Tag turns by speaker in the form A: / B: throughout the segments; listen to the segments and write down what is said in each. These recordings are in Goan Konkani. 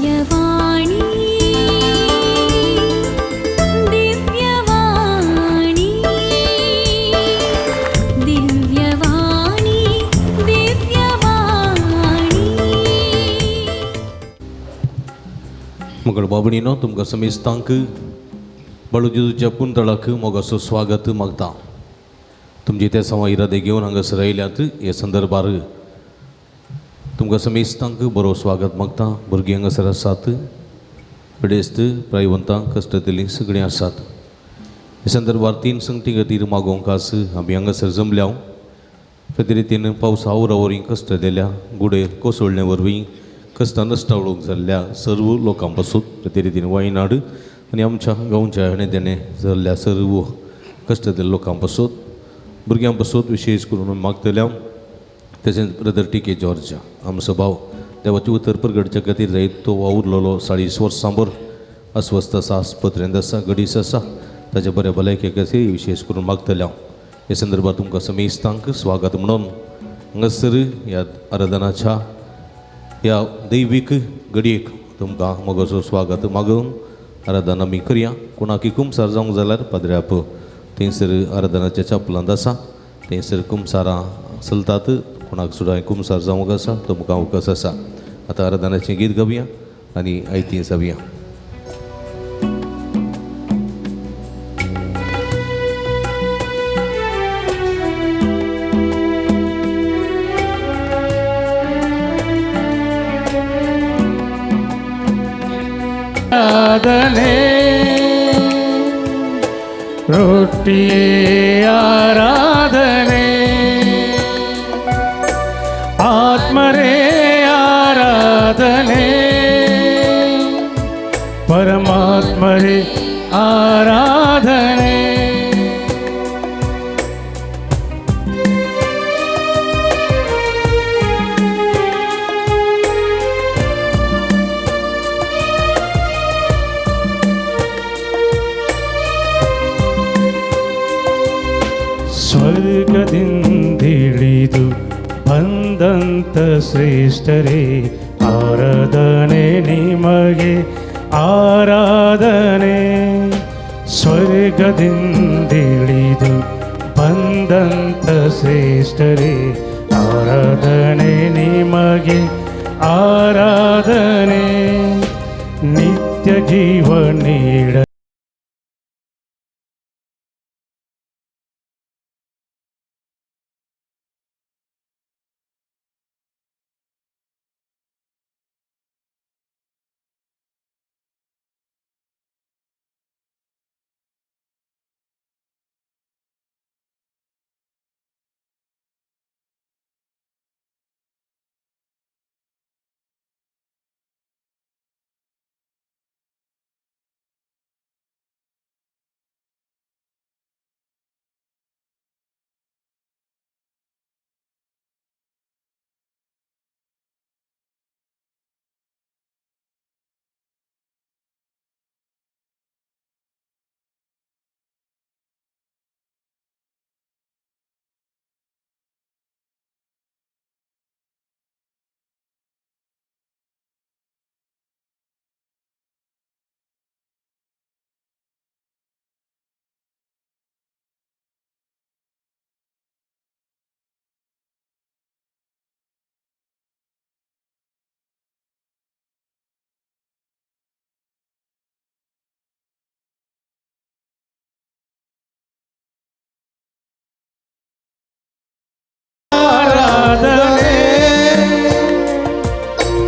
A: दिव्यवाणी दिव्यवाणी दिव्यवाणी दिव्यवाणी।
B: मगळ बाबणीनो तुमकां समेस्तांक बळू जेजूच्या पुंतळाक मोगाचो स्वागत मागता। तुमची ते सवा इरादे घेवन हांगासर आयल्यात हे संदर्भार तुमकां समेस्तांक बरो स्वागत मागता। भुरगीं हांगासर आसात, पिडेस्त प्रायवंतां कश्टतलीं सगळीं आसात। हे संदर्भार तीन संगती खातीर मागोवंक आस आमी हांगासर जमल्या। ते रितीन पावसा आवरा वरवीं कश्ट दिल्या गुडे कोसळ्ळे वरवीं कश्टां नश्टावळूंक जाल्ल्या सर्व लोकां पासून ते रितीन वायनाड आनी आमच्या गांवच्या हेणे तेणें जाल्ल्या सर्व कश्ट दिल्ल्या लोकां पासून भुरग्यां पासून विशेश करून मागतल्या। तशेंच ब्रदर टी के जॉर्ज आमचो भाव देवाचें उतर परगटच्या खातीर जायत तो वावुरलेलो 40 वर्सां भर अस्वस्थ आसा, आस्पत्रेंत आसा, गडीस आसा, ताच्या बऱ्या भलायके खातीर विशेश करून मागतल्या। हे संदर्भात तुमकां समेस्तांक स्वागत म्हणून हांगासर ह्या आराधनाच्या ह्या दैवीक घडयेक तुमकां मोगाचो स्वागत मागून आराधना आमी करया। कोणाकय कुमसार जावंक जाल्यार पाद्र्याप थंयसर आराधनाच्या चपलांत आसा, थंयसर कुमसारां चलतात। कोणाक सुद्दां कुमसार जावंक आसा तुमकां अवकाश आसा। आतां आराधनाचें गीत गावया आनी आयती जावया।
C: आराधने रोटी आराधने आत्मरे आराधने परमात्मरे आराधने। ಸ್ವರ್ಗದಿಂದಿಳಿದು ಬಂದಂತ ಶ್ರೇಷ್ಠರೇ ಆರಾಧನೆ ನಿಮಗೆ ಆರಾಧನೆ। ಸ್ವರ್ಗದಿಂದಿಳಿದು ಬಂದಂತ ಶ್ರೇಷ್ಠರೇ ಆರಾಧನೆ ನಿಮಗೆ ಆರಾಧನೆ। ನಿತ್ಯ ಜೀವ ನೀಡ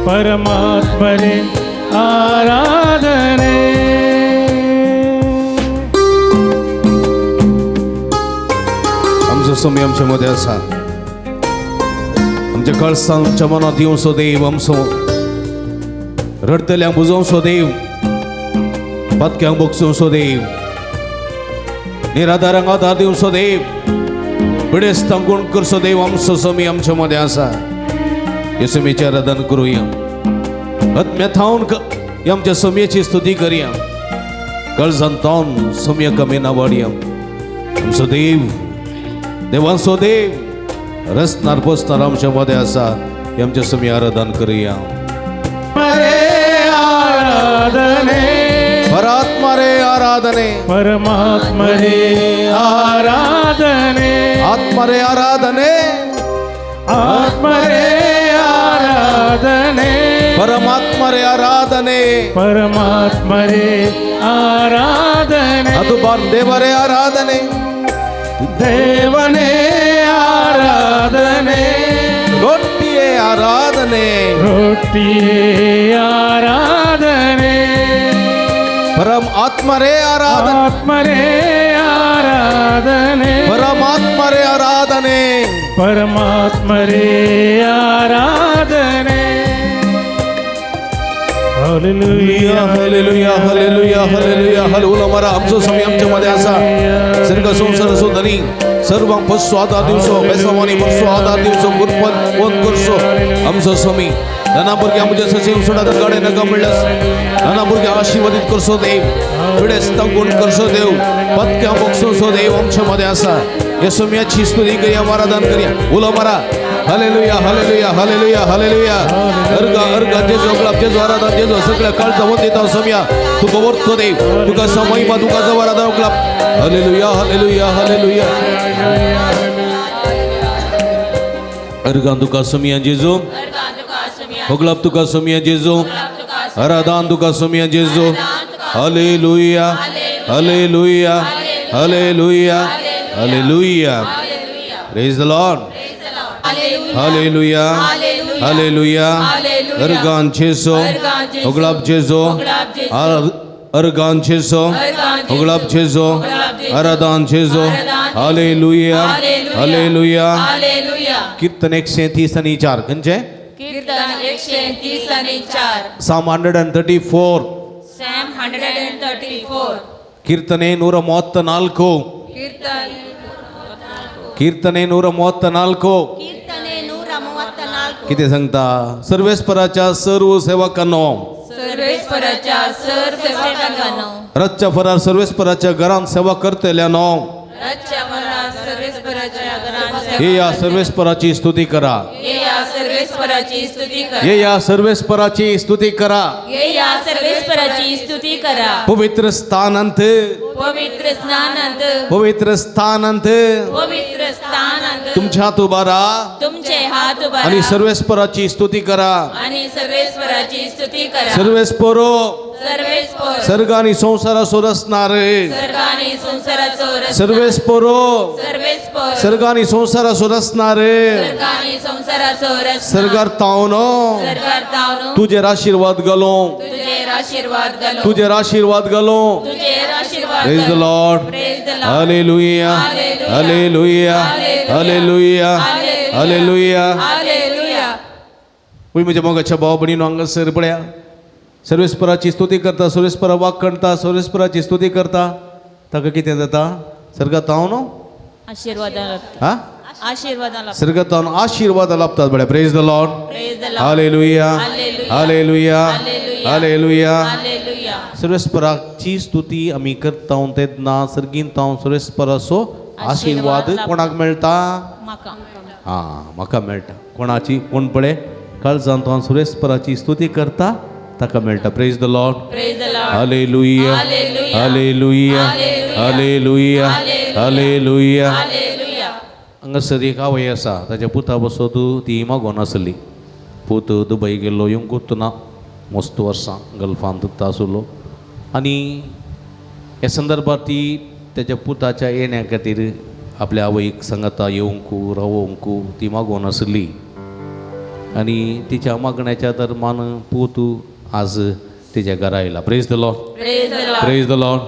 C: परमात्मरे आराधने।
B: आमचो समय आमच्या मध्ये आसा, आमच्या कळसान आमच्या मनांत येवचो देव, आमचो रडटल्यांक बुजोवचो देव, पातक्यांक बोगसोवचो देव, निराधारांक आधार दिवचो देव, पिडेस्तांक गुण करचो देव आमचो समय आमच्या मध्ये आसा। हे समेचे आराधन करुया, आत्म्या थावन आमच्या समयेची स्तुती करया, कळजान थावन समय कमी ना वाडया। आमचो देव देवांचो देव रसनार पोसनार आमच्या मध्ये आसा, आमच्या समय आराधन करुया। ಆರಾಧನೆ.
C: ಪರಮಾತ್ಮರೇ ಆರಾಧನೆ.
B: ಆತ್ಮರೇ ಆರಾಧನೆ.
C: ಆತ್ಮರೇ ಆರಾಧನೆ.
B: ಪರಮಾತ್ಮರೇ ಆರಾಧನೆ.
C: ಪರಮಾತ್ಮರೇ ಆರಾಧನೆ.
B: ಅದು ಬಾರ್ ದೇವರೇ ಆರಾಧನೆ.
C: ದೇವನೇ ಆರಾಧನೆ.
B: ರೊಟ್ಟಿಯೇ ಆರಾಧನೆ.
C: ರೊಟ್ಟಿಯೇ ಆರಾಧನೆ.
B: ಪರಮ ಆತ್ಮರೇ ಆರಾಧನೆ.
C: ಆತ್ಮರೇ ಆರಾಧನೆ.
B: ಪರಮಾತ್ಮರೇ ಆರಾಧನೆ.
C: ಪರಮಾತ್ಮರೇ ಆರಾಧನೆ.
B: Hallelujah, hallelujah, hallelujah, hallelujah. हलवलं मारा. आमचो स्वामी आमच्या मध्ये आसा. सर्ग संसाराचो धनी, सर्वांक बसचो आदार दिवचो, बेसावानी बसचो आदार दिवचो, गुरपत वंद करचो आमचो स्वामी. नाना भुरग्यां म्हज्या सचीव सोडात गाडे नाका म्हणल्यास नाना भुरग्यां आशीर्वादीत करचो देव, पिडेस्तांक गुण करचो देव, पत्क्यां बगसो देव आमच्या मध्ये आसा. ह्या सोम्याची स्तुती करया, आराधन करया. उलो मारा. Hallelujah, hallelujah, hallelujah, hallelujah. अर्गा अर्गा Jeju club Jeju, आराधन जेजो. सगळ्या काळजा वंदिता सोम्या तुका वर्तो देव, तुका महिमा, तुका जवळ आराधन क्लब. Hallelujah, hallelujah, hallelujah. अर्गान तुका सोम्या जेजो, होगलाप तुका सोम्या जेजो, आराधन तुका सोम्या जेजो. Hallelujah, hallelujah, hallelujah, hallelujah. Praise the Lord. Hallelujah, hallelujah. अर्गान जेजो, होगलाप जेजो, अर्गान जेजो, होगलाप जेजो, आराधन जेजो. Hallelujah, hallelujah. कीर्तन 134. खंयचें?
D: कीर्तन 134.
B: Psalm 134.
D: Psalm 134.
B: ಕೀರ್ತನೆ 134.
D: कीर्तन
B: ಕೀರ್ತನೆ 134.
A: ಕೀರ್ತನೆ 134.
B: कितें सांगता? सर्वेस्पराच्या सर्व सेवकांनो,
D: सर्वेश्वराच्या सर्व सेवकांनो,
B: रातच्या फरार सर्वेस्पराच्या घरांत सेवा करतल्यानो,
D: रातच्या वरात सर्वेश्वराच्या घरात
B: हे या सर्वेस्पराची स्तुती करा.
D: हे या सर्वेश्वराची स्तुती करा.
B: हे या सर्वेस्पराची स्तुती करा.
D: हे या सर्वेश्वराची स्तुती करा.
B: पवित्र स्थानांत,
D: पवित्र स्नानांत,
B: पवित्र स्थानांत,
D: पवित्र स्थानांत
B: तुमच्या हात उबारा
D: तुमचे हात उभारा
B: आणि सर्वेस्पराची स्तुती करा.
D: आणि सर्वेश्वराची स्तुती करा.
B: सर्वेस्परो,
D: सर्वेश्वर,
B: सर्ग आणि संसाराचो रचणारे,
D: स्वर्ग आणि संसाराचो रचणारे,
B: सर्वेस्परो,
D: सर्वेश्वर,
B: सर्ग आणि संसाराचो रचणारे,
D: स्वर्ग आणि संसाराचो रचणारे,
B: सर्गार तावनो
D: स्वर्गार तावनो
B: तुजेर आशीर्वाद घालो,
D: तुझेर आशीर्वाद घालो,
B: तुजेर आशीर्वाद घालो.
D: तुझेर आशीर्वाद
B: Praise the
D: घालो.
B: Lord.
D: Praise the Lord.
B: Hallelujah. Hallelujah. Hallelujah. Hallelujah.
D: Hallelujah.
B: होय म्हज्या मोगाच्या भाव भयणीनो, हांगासर पळया, सर्वेस्पराची स्तुती करता, सर्वेस्परा वाक करता, सर्वेस्पराची स्तुती करता, ताका कितें जाता? सर्गात हांव न्हू
D: आशीर्वाद.
B: हा
D: आशीर्वाद.
B: सर्गात हांव आशीर्वाद लाभतात बळ्या. Praise the Lord.
D: Praise the Lord.
B: Hallelujah.
D: Hallelujah.
B: Hallelujah. Hallelujah.
D: Hallelujah.
B: सर्वेस्पराची स्तुती आमी करता तेन्ना सर्गींत हांव सर्वेस्पराचो आशीर्वाद कोणाक मेळटा?
D: म्हाका.
B: हां, म्हाका मेळटा. कोणाची? कोण पळय काळजांत हांव सर्वेस्पराची स्तुती करता ताका मेळटा. Praise the Lord.
D: Praise the Lord.
B: Hallelujah. Hallelujah. Hallelujah. Hallelujah.
D: Hallelujah.
B: हांगासर एक आवय आसा, ताच्या पुता बसत ती मागोन आसली. पूत दुबय गेल्लो, येवंकूच ना, मस्त वर्सां गल्फांत आसलो आनी ह्या संदर्भात ती तेच्या पुताच्या येण्या खातीर आपल्या आवयक सांगता येवंकू रावोंकू ती मागोन आसली आनी तिच्या मागण्याच्या दरमान पूत आज तिच्या घरा आयला. Praise the Lord.
D: Praise the Lord.
B: Praise the Lord.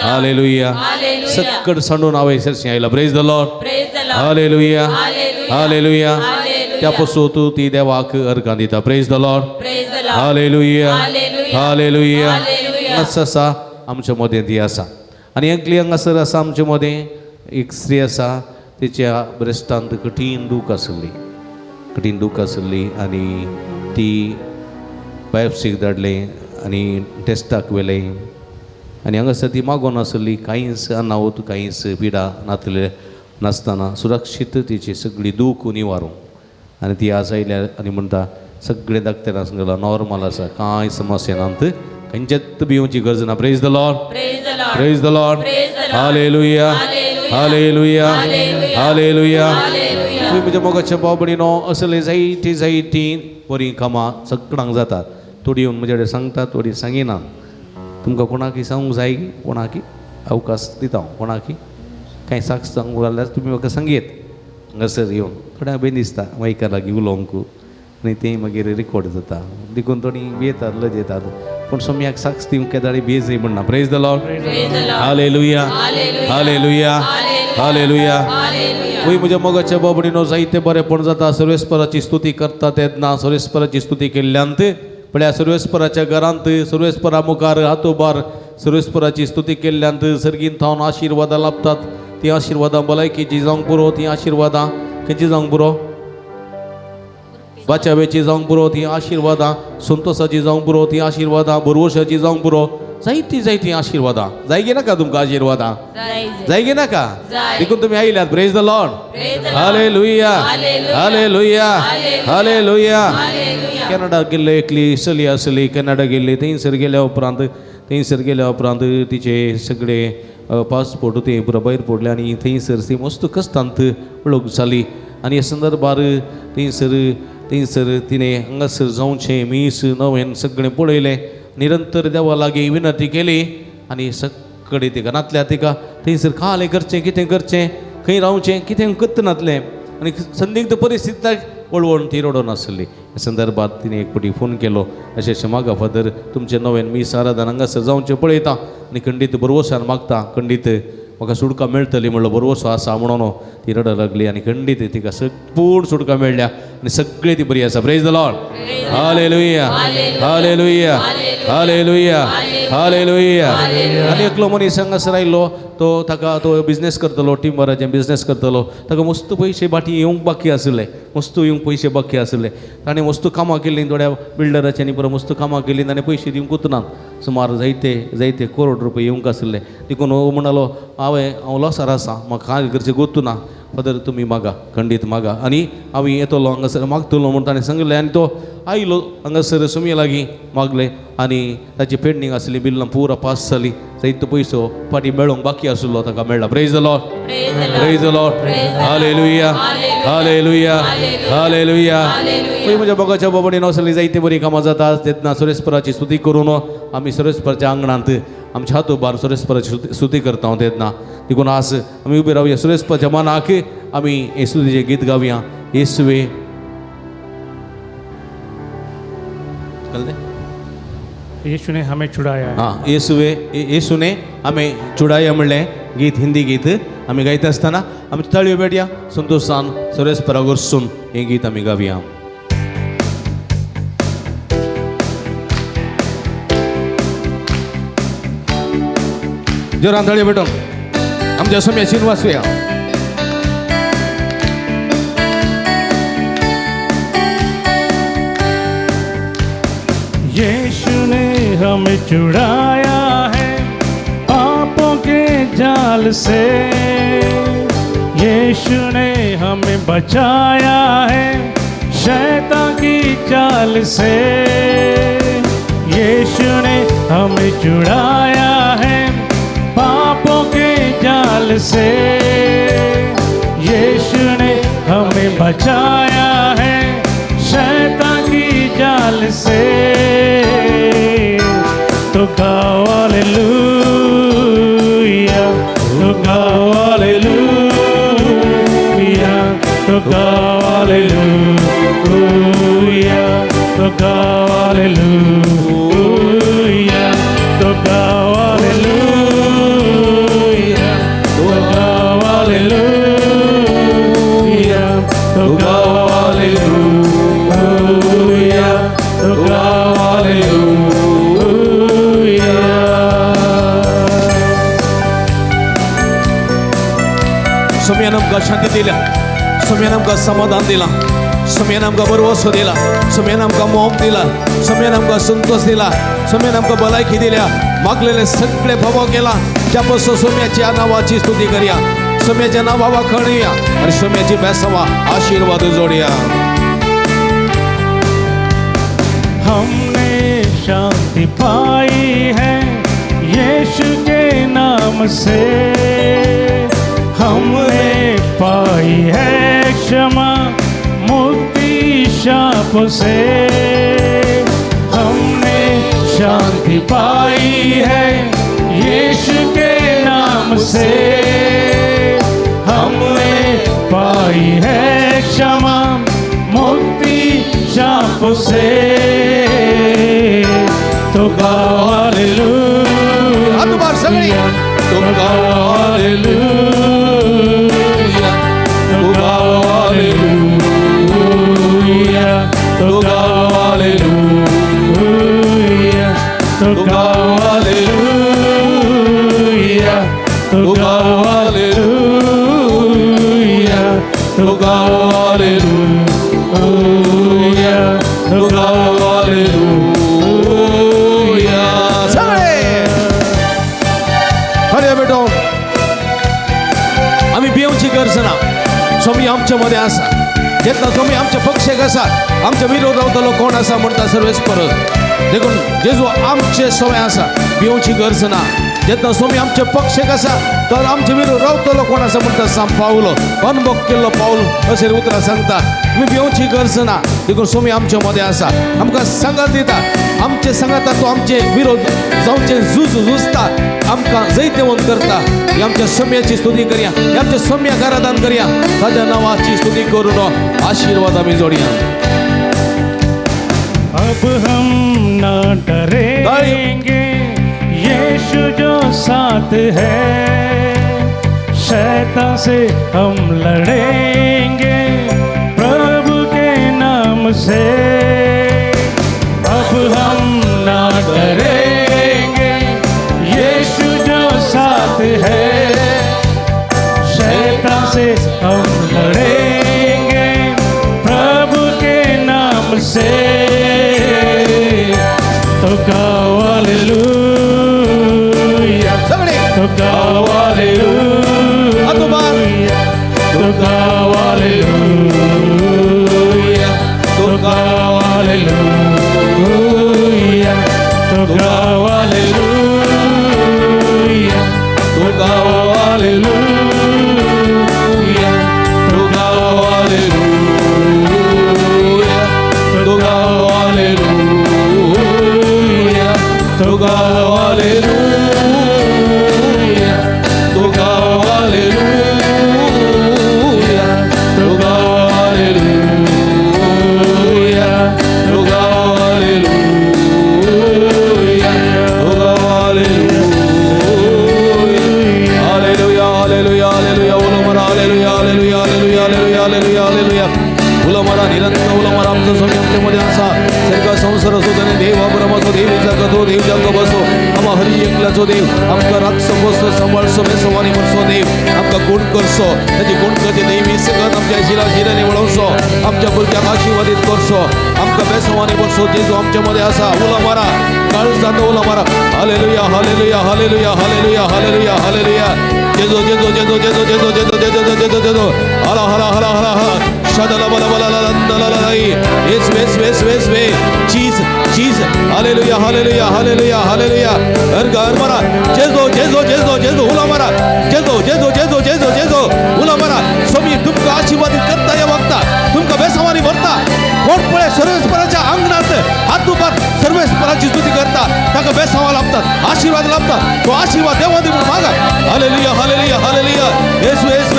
B: Hallelujah. सक्कड सांडून आवय सरशी आयला. Praise the Lord.
D: Praise the Lord.
B: Hallelujah. Hallelujah. त्या पसून तूं ती देवाक अर्गां दिता. Praise the Lord.
D: Praise the Lord.
B: Hallelujah. Hallelujah.
D: Hallelujah.
B: हांगासर आसा आमच्या मदें ती आसा आनी एकली हांगासर आसा आमचे मदें एक स्त्री आसा, तिच्या ब्रेस्टांत कठीण दूख आसली, कठीण दूख आसली आनी ती बायोप्सीक धाडलें आनी टेस्टाक व्हेलें आनी हांगासर ती मागोन आसली, कांयच अनावत कांयच पिडा नातले नासतना सुरक्षीत तिची सगळी दूख निवारूं आनी ती आज आयल्या आनी म्हणटा सगळे डाक्टरां सांगला नॉर्मल आसा, कांय समस्या नात. खंयचेच भिवची गरज ना. Praise the Lord, praise the Lord. Hallelujah, hallelujah, hallelujah. तुमी म्हज्या मोगाच्या भाव भयणीनो, असले जायतीं जायतीं बरीं कामां सगळ्यांक जातात. थोडी येवन म्हजे कडेन सांगतात, थोडी सांगिना. तुमकां कोणाकय सांगूंक जाय, कोणाकय अवकाश दिता हांव, कोणाकय कांय साक्ष सांगूंक जाल्यार तुमी म्हाका सांगयत हांगासर येवन. थोड्यांक बेन दिसता मायका लागीं उलोवंक आनी तें मागीर रिकॉर्ड जाता, देखून थोडीं भियेतात, लजेतात. पूण सोम्याक साक्ष दिवंक केदाळी भियेजय म्हणना. Praise the Lord, hallelujah, hallelujah, hallelujah. वय म्हज्या मोगाच्या भाव भयणीनो, जायते बरेंपण जाता सर्वेस्पराची स्तुती करता तेन्ना. सर्वेस्पराची स्तुती केल्ल्यान पळया सर्वेस्पराच्या घरांत सर्वेस्परा मुखार हातोबार सर्वेस्पराची स्तुती केल्ल्यान सर्गीन थावन आशिर्वादां लाभतात. ती आशिर्वादां भलायकेची जावंक पुरो, ती आशिर्वादां खंयची जावंक पुरो, बाचावेची जावंक पुरो, ती आशिर्वादां संतोसाची जावंक पुरो, ती आशिर्वादां भरवशाची जावंक पुरो. जायतीं जायतीं आशिर्वादां. जाय गे नाका तुमकां आशिर्वादां? जाय गे नाका? देखून तुमी आयल्यात. Praise the Lord, hallelujah, hallelujah, hallelujah. Canada गेल्ले एकली चली आसली, कॅनडा गेल्ली. थंयसर गेल्या उपरांत, थंयसर गेल्या उपरांत तिचे सगळे पासपोर्ट ते पुरो भायर पडले आनी थंयसर ती मस्त कश्टांत वळख जाली. आनी ह्या संदर्भार थंयसर थंयसर तिणें हांगासर जावचें मीस नवें सगळें पळयलें. निरंतर देवा लागीं विनंती केली आनी सगळें तिका नातल्या तिका थंयसर कालें करचें, कितें करचें, खंय रावचें, कितें कत्त नातलें आनी संदिग्ध परिस्थितीक वळवळून ती रडोन आसली. ह्या संदर्भात तिणें एक फावटी फोन केलो, अशें अशें मागा फादर, तुमचें नवें मीस आराधन हांगासर जावचें पळयता आनी खंडीत भरवसान मागता, खंडीत म्हाका सुटका मेळटली म्हणलो भरवसो आसा म्हणून ती रडो लागली आनी खंडीत तिका पूर्ण सुटका मेळ्ळ्या आनी सगळी ती बरी आसा. Praise the Lord, hallelujah, hallelujah, hallelujah, hallelujah. आनी एकलो मनीस हांगासर आयलो, तो ताका तो बिजनेस करतलो, टिंबराचें बिजनेस करतलो. ताका मस्त पयशे बाटी येवंक बाकी आशिल्ले, मस्त येवंक पयशे बाकी आशिल्ले. ताणें मस्त कामां केलीं, थोड्या बिल्डराच्या आनी बरो मस्त कामां केलीं. ताणें पयशे दिवंकूच ना, सुमार जायते जायते करोड रुपये येवंक आशिल्ले. देखून हो म्हणालो, हांव लॉसार आसा, म्हाका कांय करचें गोत्तू ना, फादर तुमी मागा, खंडीत मागा आनी हांव येतलो हांगासर मागतलो म्हूण ताणें सांगलें. आनी तो आयलो हांगासर सुमये लागीं मागलें आनी ताची पेंडींग आसली बिल्लां पुरा पास जाली. जायतो पयसो फाटीं मेळोंक बाकी आशिल्लो ताका मेळ्ळा. Praise the Lord, praise the Lord, hallelujah, hallelujah, hallelujah. पळय म्हज्या मोगाच्या बाबांनी असली जायती बरी कामां जातात तेन्ना सुरेस्पराची स्तुती करून आमी सुरेस्पराच्या आंगणांत आमच्या हातोबार सुरेस्पराची स्तुती करता तेन्ना. देखून आज आमी उबे रावया सुरेस्पराच्या मनाक, आमी हे स्तुतीचें गीत गावया. येसुवे
C: यीशु ने हमें छुड़ाया है.
B: हाँ, येसुवे येसु ने हमें छुड़ाया म्हणलें गीत, हिंदी गीत आमी गायता आसतना आमी ताळयो पेटया संतोशान सुरेस्परा वरसून हें गीत आमी गावया. जोरान ताळयो पेटोवन आमच्या सोम्या वाचुया.
C: यीशु ने हमें छुड़ाया है पापों के जाल से, यीशु ने हमें बचाया है शैतान की चाल से, यीशु ने हमें छुड़ाया है पापों के जाल से, यीशु ने हमें बचाया है शैतान की जाल से। तो गाओ हालेलुया, तो गाओ हालेलुया, तो गाओ हालेलुया, तो गाओ हालेलुया, तो गाओ हालेलुया, तो गाओ हालेलुया, तो गाओ हालेलुया, तो गाओ हालेलुया।
B: सोम्यान आमकां शांती दिल्या, सोम्यान आमकां समाधान दिलां, सोम्यान आमकां भरवसो दिला, सोम्यान आमकां मोग दिला, सोम्यान आमकां संतोष दिला, सोम्यान आमकां भलायकी दिल्या, मागलेले सगळे फावो केला. त्या पासून सोम्याच्या नांवाची स्तुती करया, सोम्याच्या नांवा वाखणुया आनी सोम्याची बेसवा आशिर्वाद जोडया.
C: हमने शांति पाई नाम से हमने पाई है क्षमा, मुक्ति शाप से। हमने शांति पाई है यीशु के नाम से, हमने पाई है क्षमा, मुक्ति शाप से। तो गाओ
B: हात उबार सगळी.
C: हालेलुया, तो गाओ हालेलुया, तो गाओ हालेलुया, तो गाओ हालेलुया, तो गाओ हालेलुया, तो गाओ हालेलुया, तो गाओ हालेलुया, तो गाओ हालेलुया।
B: सगळे खरे बेटो, आमी भिवची गरज ना. स्वामी आमच्या मध्ये आसा. जेन्ना स्वामी आमच्या पक्षाक आसा, आमच्या विरोध रावतलो कोण आसा म्हणटा सर्वेस परत. देखून जेजू आमचे सवय आसा, भिवची गरज ना. जेन्ना स्वामी आमच्या पक्षाक आसा तर आमचे विरोध रावतलो कोण आसा म्हणटा साम पावलो अनुभव केल्लो पावल अशें उतरां सांगता. आमी भिवची गरज ना. देखून स्वामी आमच्या मदें आसा, आमकां सांगात दिता. आमचे सांगाता तो आमचे विरोध जावचे झूज झुजता, आमकां जैतवंत करता. ही आमच्या सम्याची स्तुती करया, ही आमच्या सम्याक आराधन करया. ताज्या नांवाची स्तुती करून आशिर्वाद आमी जोडया.
C: अब हम ना डरेंगे, यीशु जो साथ है। शैतान से हम लड़ेंगे प्रभु के नाम से। अब हम ना डरेंगे, यीशु जो साथ है। शैतान से हम लड़ेंगे प्रभु के नाम से। तो गाओ हालेलुया,
B: सगळे
C: तो गाओ हालेलुया, तो गाओ हालेलुया, तो गाओ हालेलुया, तो गाओ हालेलुया, तो गाओ हालेलुया, तो गाओ हालेलुया, तो गाओ हालेलुया, तो गाओ हालेलुया, तो गाओ हालेलुया, तो गाओ हालेलुया, तो गाओ हालेलुया,
B: तो गाओ हालेलुया. हालेलुया, हालेलुया, हालेलुया. उलो मारा हालेलुया, हालेलुया, हालेलुया, हालेलुया, हालेलुया, हालेलुया. उलो मारा निरंतर, उलो मारा. आमचो स्वामी आमच्या मध्ये आसा. सर्ग संसार असो त्याने देव अब्राम असो, देव इसाक असो, देव जाकब असो, आमा हरी एकल्याचो देव आमकां राखचो, बसो, सांबाळचो, बेसवानी करचो देव आमकां गुण करचो. ताची गुण करचे देवी सगळ्यात आमच्या शिरा शिरांनी वळोवचो, आमच्या भुरग्यांक आशिर्वादीत करचो, आमकां बेसवानी करचो. जेजू आमच्या मध्ये आसा. उलो मारा, काळ जाता, उलो मारा. Hallelujah, hallelujah, hallelujah, hallelujah, hallelujah, hallelujah. जेजू, जेजू, जेजू, जेजू, जेजू, जेजू, जेजू, जेजू, जेजू. हला हला हला हला हला. शदला बला बला ला ला ला ला ला. येस वेस वेस वेस वे. चीज चीज. हालेलुया, हालेलुया, हालेलुया, हालेलुया. हर घर मारा. जेजू, जेजू, जेजू, जेजू. उलो मारा. जेजू, जेजू, जेजू, जेजू, जेजू. उलो मारा. स्वामी तुमकां आशीर्वादीत करता या वक्ता, तुमकां बेसवानी भरता. कोण पळय सर्वेस्पराच्या आंगणात हात उबार सर्वेस्पराची स्तुती करता, ताका बेसावा लाभतात, आशीर्वाद लाभतात. तो आशीर्वाद देवा दी म्हणून मागा. हालेलुया, हालेलुया, हालेलुया. येसू, येसू,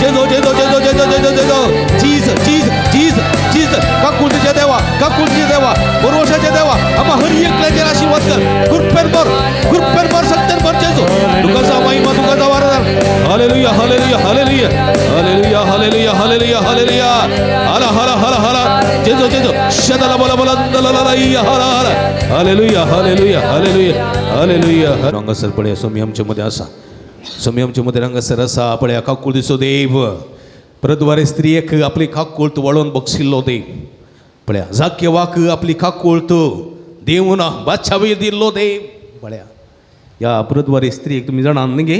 B: जेजू, जेजू, जेजू, जेजू, जेजू, जेजू. चीज चीज चीज चीज. काकुळतीच्या देवा, काकुळतीच्या देवा, पुरवशाच्या देवा, आम्हा हर एकल्याचेर आशीर्वाद कर. कृपेन भर, कृपेन भर, सत्तेन भर जेजू. तुकाचा महिमा, तुकाचा वारदार. Hallelujah, hallelujah, hallelujah, hallelujah, hallelujah, hallelujah, hallelujah. हाला हाला हाला हाला. जेजू, जेजू. शदला बला बला ला ला ला हाला हाला. हालेलुया, हालेलुया, हालेलुया, हालेलुया. रंगसर पळया स्वामी आमच्या मध्ये आसा. स्वामी आमच्या मध्ये रंगसर आसा. पळया काकुळतीचो देव परद्वारे स्त्रियेक आपली काकुळत वळोवन बक्षिल्लो देव. पळया जाकेवाक आपली काकुळत देवून बादशावी दिल्लो देव. पळया ह्या परद्वारे स्त्रियेक तुमी जाणा न्ही गे,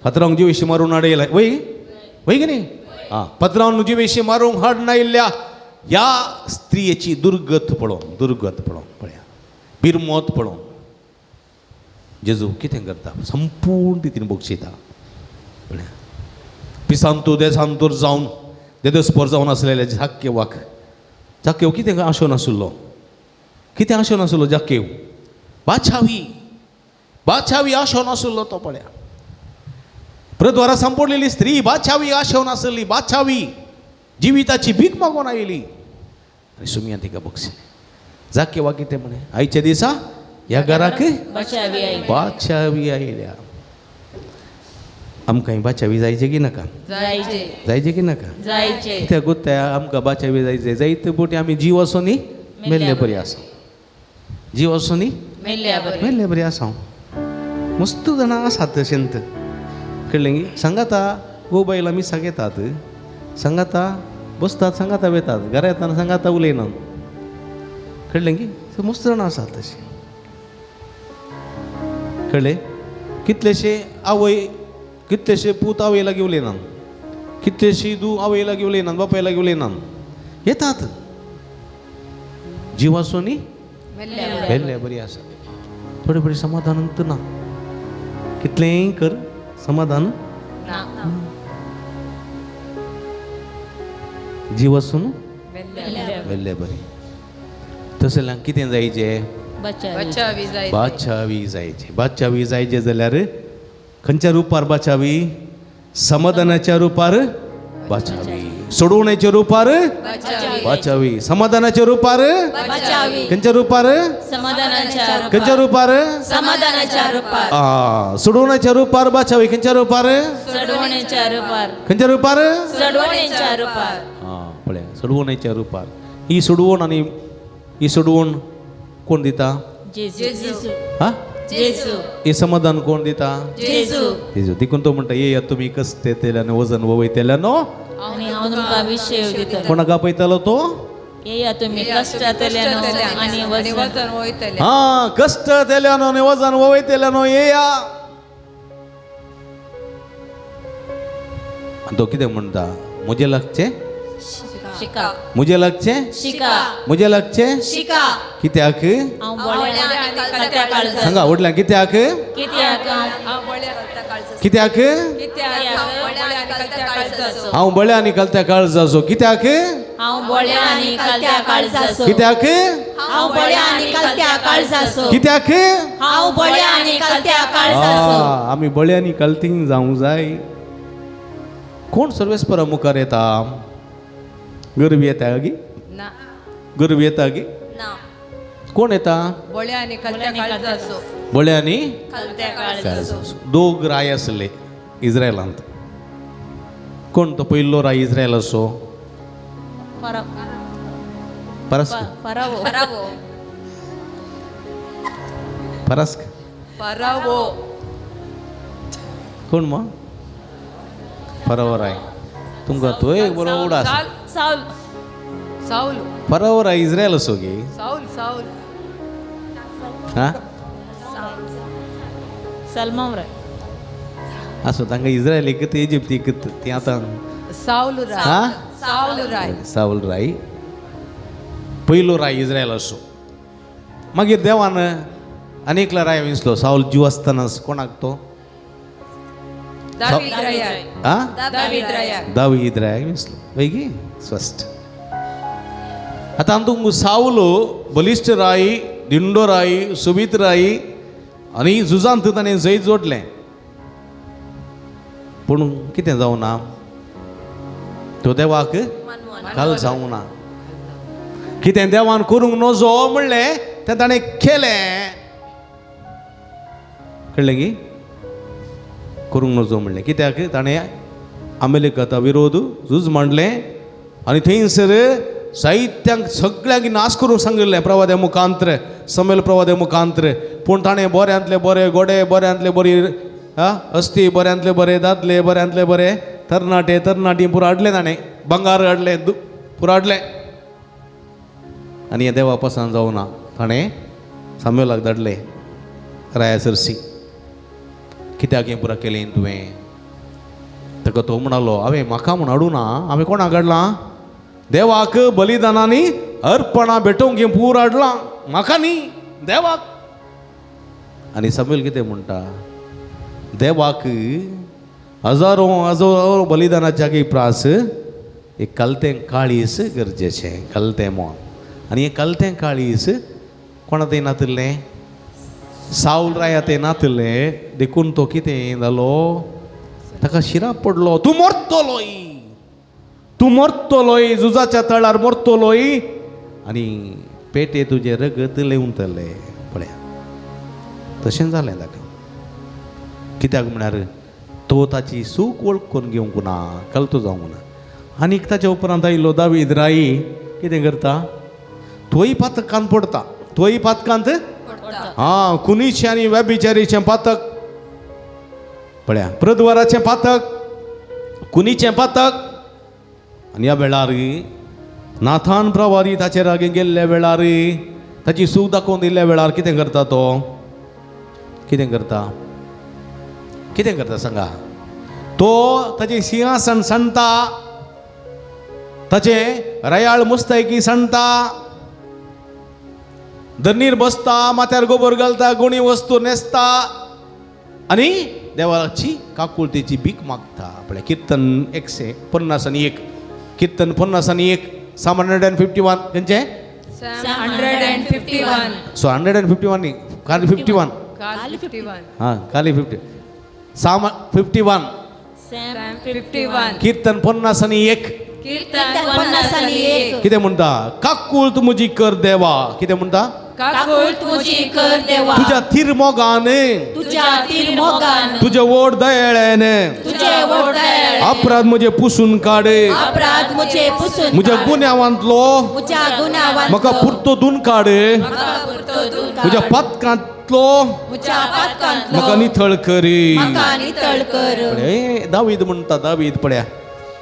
B: फातरांक जिवेशी मारून हाडयला वय वय की न्ही? आं, फातरांक जिवेशी मारूंक हाडून आयिल्ल्या ह्या स्त्रियेची दुर्गत पळोवन, दुर्गत पळोवन, पळया बिरमोत पळोवन जेजू कितें करता संपूर्ण तितून बक्षिता. पिसांतू देसांतूर जावन देदस्पोर जावन आसलेले जाक्केवाक, जाक्केव कितें आशोन आशिल्लो, कितें आशोन आशिल्लो जाक्केव? बादशावी, बादशावी आशोन आशिल्लो तो. पळया प्रद्वारा सांपडलेली स्त्री बादशावी आशोन आसली, बादशावी जिविताची भीक मागून आयली आनी सुमयान तिका बक्षिलें. जाक्केवाक कितें म्हणें? आयच्या दिसा ह्या घराक
D: बचावी आयली.
B: बादशावी आयल्या. आमकां बादशावी जायचे की नाका?
D: जायचे.
B: जायचे की नाका?
D: जायचे.
B: कित्याक गोत्या आमकां बादशावी जायचे जायते पोटी आमी जीव आसो न्ही मेल्ले बरी आसा, जीव आसो न्ही
D: मेल्ल्या बरी.
B: मेल्ले बरी आसा. मस्त जाणां आसात तशेंत कळ्ळें गी? सांगाता गो बायलां मिसाक येतात, सांगाता बसतात, सांगाता वेतात, घरा येताना सांगाता उलयनात, कळ्ळें गी? मस्त जाणां आसात तशें, कळ्ळें? कितलेशे आवय, कितलेशे पूत आवय लागीं उलयनात, कितलेशी दू आवय लागीं उलयनात, बापाय लागीं उलयनात, येतात जीव आसो न्ही मेल्ले बरी आसा. थोडे बरी समाधान ना, कितलेंय कर समाधान
D: ना.
B: जीव आसून मेल्ले बरी. तसल्यान कितें जायचें?
D: बचावी.
B: बादशावी जायचे. बादशावी जायचे जाल्यार खंयच्या रुपार बादशावी? समाधानाच्या रुपार बादशावी, सोडवण्याच्या रुपार बादशावी, समाधानाच्या रुपार
A: बचावी.
B: खंयच्या रुपार?
D: समाधानाच्या.
B: खंयच्या रुपार?
D: समाधानाच्या रुपार.
B: आ सोडवण्याच्या रुपार बादशावी. खंयच्या रुपार?
D: चढवण्याच्या रुपार.
B: खंयच्या रुपार?
D: चढवण्याच्या रुपार.
B: आं पळय, सोडवण्याच्या रुपार. ही सोडवण आनी ही सोडवण कोण दिता?
D: जेजू.
B: हा,
D: जेजू.
B: हे समाधान कोण दिता?
D: जेजू.
B: जेजू. देखून तो म्हणटा, येया तुमी कश्ट येतल्यान वजन वयतल्यान
D: आनी हांव तुमकां विशय दितलो.
B: कोणाक आपयतालो तो?
D: येया तुमी कश्टांतल्यान आनी वजन
B: हा, कश्ट तेल्यानो आनी वजन वयतल्यानो येया. आनी तो कितें म्हणटा? म्हजें लागचें
D: शिका.
B: म्हजें लागचें
D: शिका.
B: म्हजें लागचें
A: शिका.
B: कित्याक?
D: हांव बोळ्या कलत्या काळजाचो.
B: सांगा व्हडल्यान, कित्याक?
D: कित्याक?
B: कित्याक? हांव बळ्या आनी कलत्या काळजाचो. कित्याक?
D: हांव बोळ्या आनी कलत्या काळजाचो.
B: कित्याक?
A: हांव बळ्या आनी कलत्या काळजाचो.
B: कित्याक?
A: हांव बळ्या आनी कलत्या काळजाचो.
B: आमी बळ्यांनी कलतींग जावंक जाय. कोण सर्वेस्परा मुखार येता? गरबी येता गी? गरबी येता गी? कोण येता?
E: बळ्यांनी
B: बळ्यांनी
D: कलत्या काळजाचो.
B: दोग राय आसले इस्रायलांत. कोण तो पयलो राय इस्रायलाचो? परस्क.
D: फरावो.
B: परस्क.
E: परावो.
B: कोण मग? फरावो राय. तुमकां तो एक बरो उडास.
D: सावल.
E: साऊल.
B: फरावो राय इस्रायल असो गे.
E: Saul Saul.
B: हा,
D: सलमाव राय.
B: असो तांकां इस्रायल एकत इजिप्त एकत ती आतां.
E: साऊल राय.
B: हा,
E: साऊल राय.
B: सावल राय पयलो राय इस्रायल असो. मागीर देवान आनी एकलो राय विंचलो सावल जीव आसतनाच. कोणाक तो?
E: दावीद राय.
B: हा,
E: दावीद राय.
B: दावीद रायाक विंचलो. वय गी स्पश्ट. आतां तुमकां सावलो बलिश्ट राय, दिंडो राय, सुबीत राय आनी झुजांत ताणें जैत जोडलें. पूण कितें जावं ना, तो देवाक काल जावं ना. कितें देवान करूंक नजो म्हणलें तें ताणें केलें. कळ्ळें गी? करूंक नजो म्हणलें कित्याक? ताणें अमेरिकाता विरोध झूज मांडलें आनी थंयसर साहित्यांक सगळ्यांक नाश करूंक सांगिल्लें प्रवाद्या मुखांत्र, समेल प्रवाद्या मुखांत्र. पूण ताणें बऱ्यांतले बरे गोडे, बऱ्यांतले बरी अस्थी, बऱ्यांतले बरे दादले, बऱ्यांतले बरे तरणाटे तरणाटी पुरो हाडलें ताणें, बंगार हाडलें, पुरो हाडलें. आनी हें देवा पसंत जावना. ताणें साम्योलाक धाडलें राया सरसी, कित्याक हें पुरो केलें तुवें? ताका तो म्हणालो, हांवें म्हाका म्हूण हाडूं ना, हांवें कोणाक हाडलां? देवाक बलिदानांनी अर्पणां भेटोवंक हें पूर हाडलां, म्हाका न्ही देवाक. आनी सामुएल कितें म्हणटा, देवाक हजारो हजारो बलिदानाच्या प्रास एक कलतें काळीस गरजेचें, कलतें मन. आनी हें कलतें काळीस कोणा थंय नातिल्लें, सावल राया थंय नातिल्लें. देखून तो कितें जालो, ताका शिराप पडलो, तूं मरतलोय, तूं मरतलोय, झुजाच्या तळार मरतलोय आनी पेटे तुजें रगत लेवतले. पळया तशें जालें ताका. कित्याक म्हळ्यार तो ताची सूख वळखून घेवंक ना, कलतो जावंक ना. आनीक ताच्या उपरांत आयलो दावीद राई, कितें करता, तोय पातकांत पडटा, तोय पातकांत, आं, कुनीचें आनी व्यभिचारीचें पातक. पळया प्रद्वाराचें पातक, कुनीचें पातक. आनी ह्या वेळार नाथान प्रवारी ताचे लागीं गेल्ल्या वेळार, ताची सूख दाखोवन दिल्ल्या वेळार कितें करता तो, कितें करता, कितें करता सांगा. तो ताचें सिंहासन सांडटा, ताचें रयाळ मुस्तायकी सांडटा, धरणीर बसता, माथ्यार गोबर घालता, गुणी वस्तू न्हेसता आनी देवाची काकुळतेची भीक मागता. पळय किर्तन 151, किर्तन 51, Psalm 151. खंयचें?
E: 151.
B: सो 151 न्ही, खाली 51.
E: खाली 51.
B: हां, खाली 50. Psalm 51,
E: 51.
B: किर्तन 51.
E: कीर्तन 51.
B: कितें म्हणटा, काकूळ म्हजी कर देवा. कितें म्हणटा,
A: काकूळ तुजी कर देवा,
B: तुज्या थीर मोगान,
A: तुज्या तीर मोगान,
B: तुज्या व्हड दयाळ्यान,
A: तुजे व्हड दयाळेन,
B: अपराध म्हजे पुसून काड,
A: अपराध म्हजे पुसून
B: म्हज्या
A: काड,
B: गुन्यांवांतलो
A: म्हज्या गुन्यांवांतलो
B: म्हाका पुरतो धुवन काड, म्हज्या पातकांतलो
A: म्हज्या पातकांतलो
B: म्हाका नितळ करी.
A: म्हाका नितळ कर.
B: दावीद म्हणटा, दावीद पळया.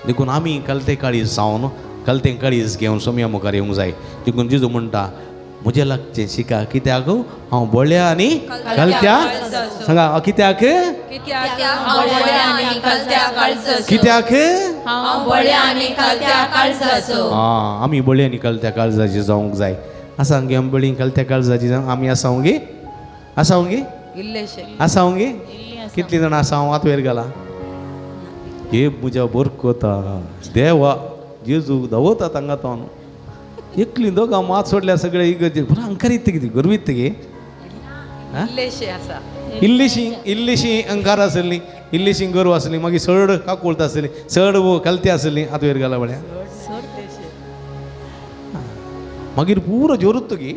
B: देखून आमी कलते काळीज जावन, कलते काळीज घेवन सोम्या मुखार येवंक जाय. देखून जेजू म्हणटा, म्हजें लागचें शिका, कित्याक हांव बळ्या आनी कलत्या. सांगा कित्याक, कित्याक
A: हांव बळ्या आनी कलत्या काळजाचो.
B: आं, आमी बळी आनी कलत्या काळजाची जावंक जाय. आसा गे आमी बळी कलत्या काळजाची जावं? आमी आसा गे, आसा गे, आसा गे? कितलीं जाणां आसा? हांव हात वयर घाला. हे म्हज्या बरकोता देवा, जेजू धांवता तांगा तो एकली दोगां मात सोडल्या सगळे इगर्जे. पुरा अंकारीत कितें गर्वीत गे, इल्लीशी इल्लीशी अंकार आसली, इल्लीशी गर्व आसली, मागीर चड काकुळत आसली, चड कलती आसली. हात वयर घाला म्हळ्यार मागीर पुरो जोरूत गे.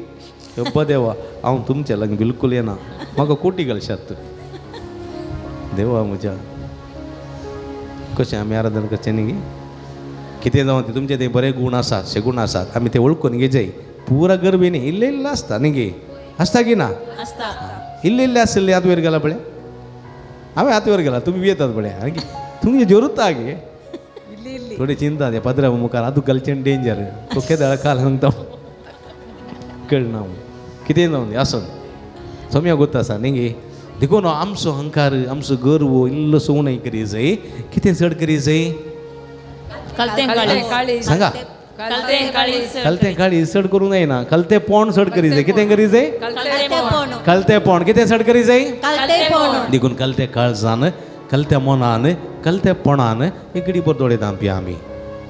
B: अब्बा देवा, हांव तुमच्या लागीं बिलकूल येना, म्हाका कोटी घालशात देवा म्हज्या. कशें आमी आराधन करचें न्ही गे? कितें जावं तें तुमचे ते बरे गूण आसात, शेगूण आसात, आमी ते वळखून घेजाय. पुरा गर्भी न्ही, इल्लें इल्लें आसता न्ही गे, आसता की ना? इल्लें इल्लें आसलें. हात वयर गेला पळय, हांवें हात वयर गेला, तुमी येतात पळय. आनी तुमचे जोरूता गे, थोडी चिंता ते पदरा मुखार हातूंत घालचें डेंजर, तो केदळ काल सांगता कळना. कितें जावं दी, आसून सोम्या गोत आसा न्ही गे. देखून आमचो अहंकार, आमचो गर्व इल्लोसो उणें करी जाय. कितें चड करी जाय? सांगा, कलतें काळीज चड करूंक जायना, कलतें पोण चड करी जाय. कितें करी जाय? कलतें पोण. कितें चड करी जाय? देखून कलतें काळजान, कलत्या मनान, कलत्या पोणान एकडे बर दोळे धांपया. आमी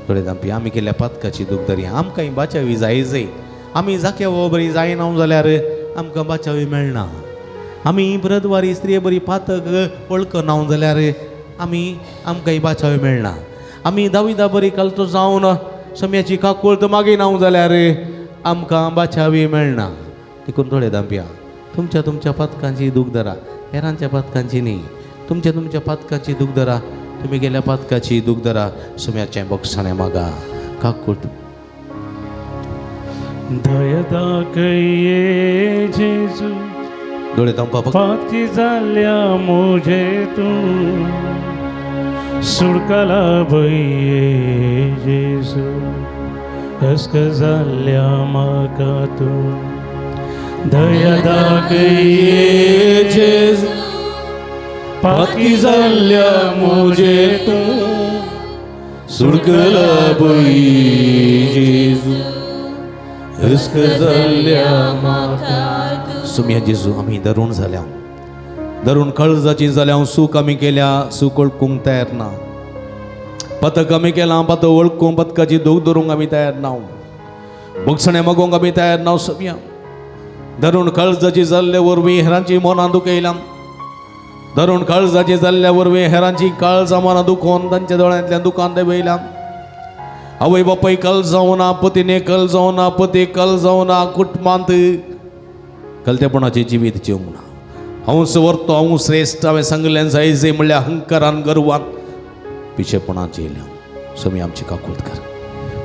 B: दोळे धांपया. आमी केल्ल्या पातकाची दूख धरी आमकां बाचावी जाय जाय. आमी जाक्या बरी जायना जाल्यार आमकां बाचावी मेळना. आमी ब्रदवारी स्त्री बरी पातक वळखना जाल्यार आमी आमकां बाचावी मेळना. आमी दाविदा बरी कलतो जावन सम्याची काकुळत मागीना जाल्यार आमकां बाचावी मेळना. देखून दोळे धांपया. तुमच्या तुमच्या पातकांची दूख धरा, हेरांच्या पातकांची न्ही. तुमच्या तुमच्या पातकांची दूख धरा, तुमी गेल्या पातकाची दूख धरा. सम्याचें बोगसाणें मागा काकुळत.
C: दया दाखय जेजू,
B: दोळे धांपा.
C: पातकी जाल्या म्हजे तूं, सुडकाला भये जेजू, हस्क जाल्या म्हाका तूं. दया दाखय जेजू, पातकी जाल्या म्हजे तूं,
B: सुडकला भये जेजू, हस्क जाल्या म्हाका. सुम्या जेजू, आमी दरुण जाल्या. धरून काळजाची जाल्यार हांव सूख आमी केल्या, सूख वळखूंक तयार ना. पथक आमी केलां, पथक वळखूंक, पथकाची दूख धरूंक आमी तयार ना. भोगसणें मागोवंक आमी तयार ना सोम्या. धरून काळजाची जाल्ले वरवीं हेरांची मनां दुखयल्या. धरून काळजाची जाल्ल्या वरवीं हेरांची काळजां मनां दुखोवन तांच्या दोळ्यांतल्यान दुकान देंवयल्या. आवय बापाय कल जावना, पतीने कल जावना, पती कल जावना, कुटुंबांत कलतेपणाचें जिवीत जिवंक ना. हांव सवरतो, हांव श्रेश्ठ, हांवें सांगलें जायजे म्हणल्यार अहंकारान गर्वान पिशेपणान येयल्या. स्वामी आमची काकूत कर.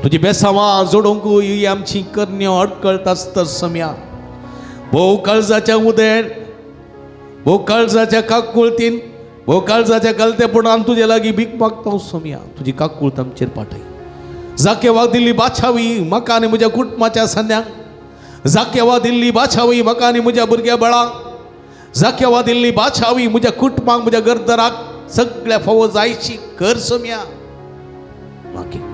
B: तुजी बेसांवां जोडूंक ही आमची करण्यो अडकळत आसता सम्या. भोव काळजाच्या उदेण, भोव काळजाच्या काकुळतीन, भोव काळजाच्या कलतेपणान तुजे लागीं भीक मागता सोम्या. तुजी काकूळत आमचेर पाठय. जाकेवा दिल्ली बाछावी म्हाका आनी म्हज्या कुटुंबाच्या संद्यांक, जाकेवा दिल्ली बाछावी म्हाका आनी म्हज्या भुरग्या बाळांक, जाकेवा दिल्ली बाछावी म्हज्या कुटुंबाक, म्हज्या घरदाराक सगळ्या फावो जायची कर सोम्या. मागीर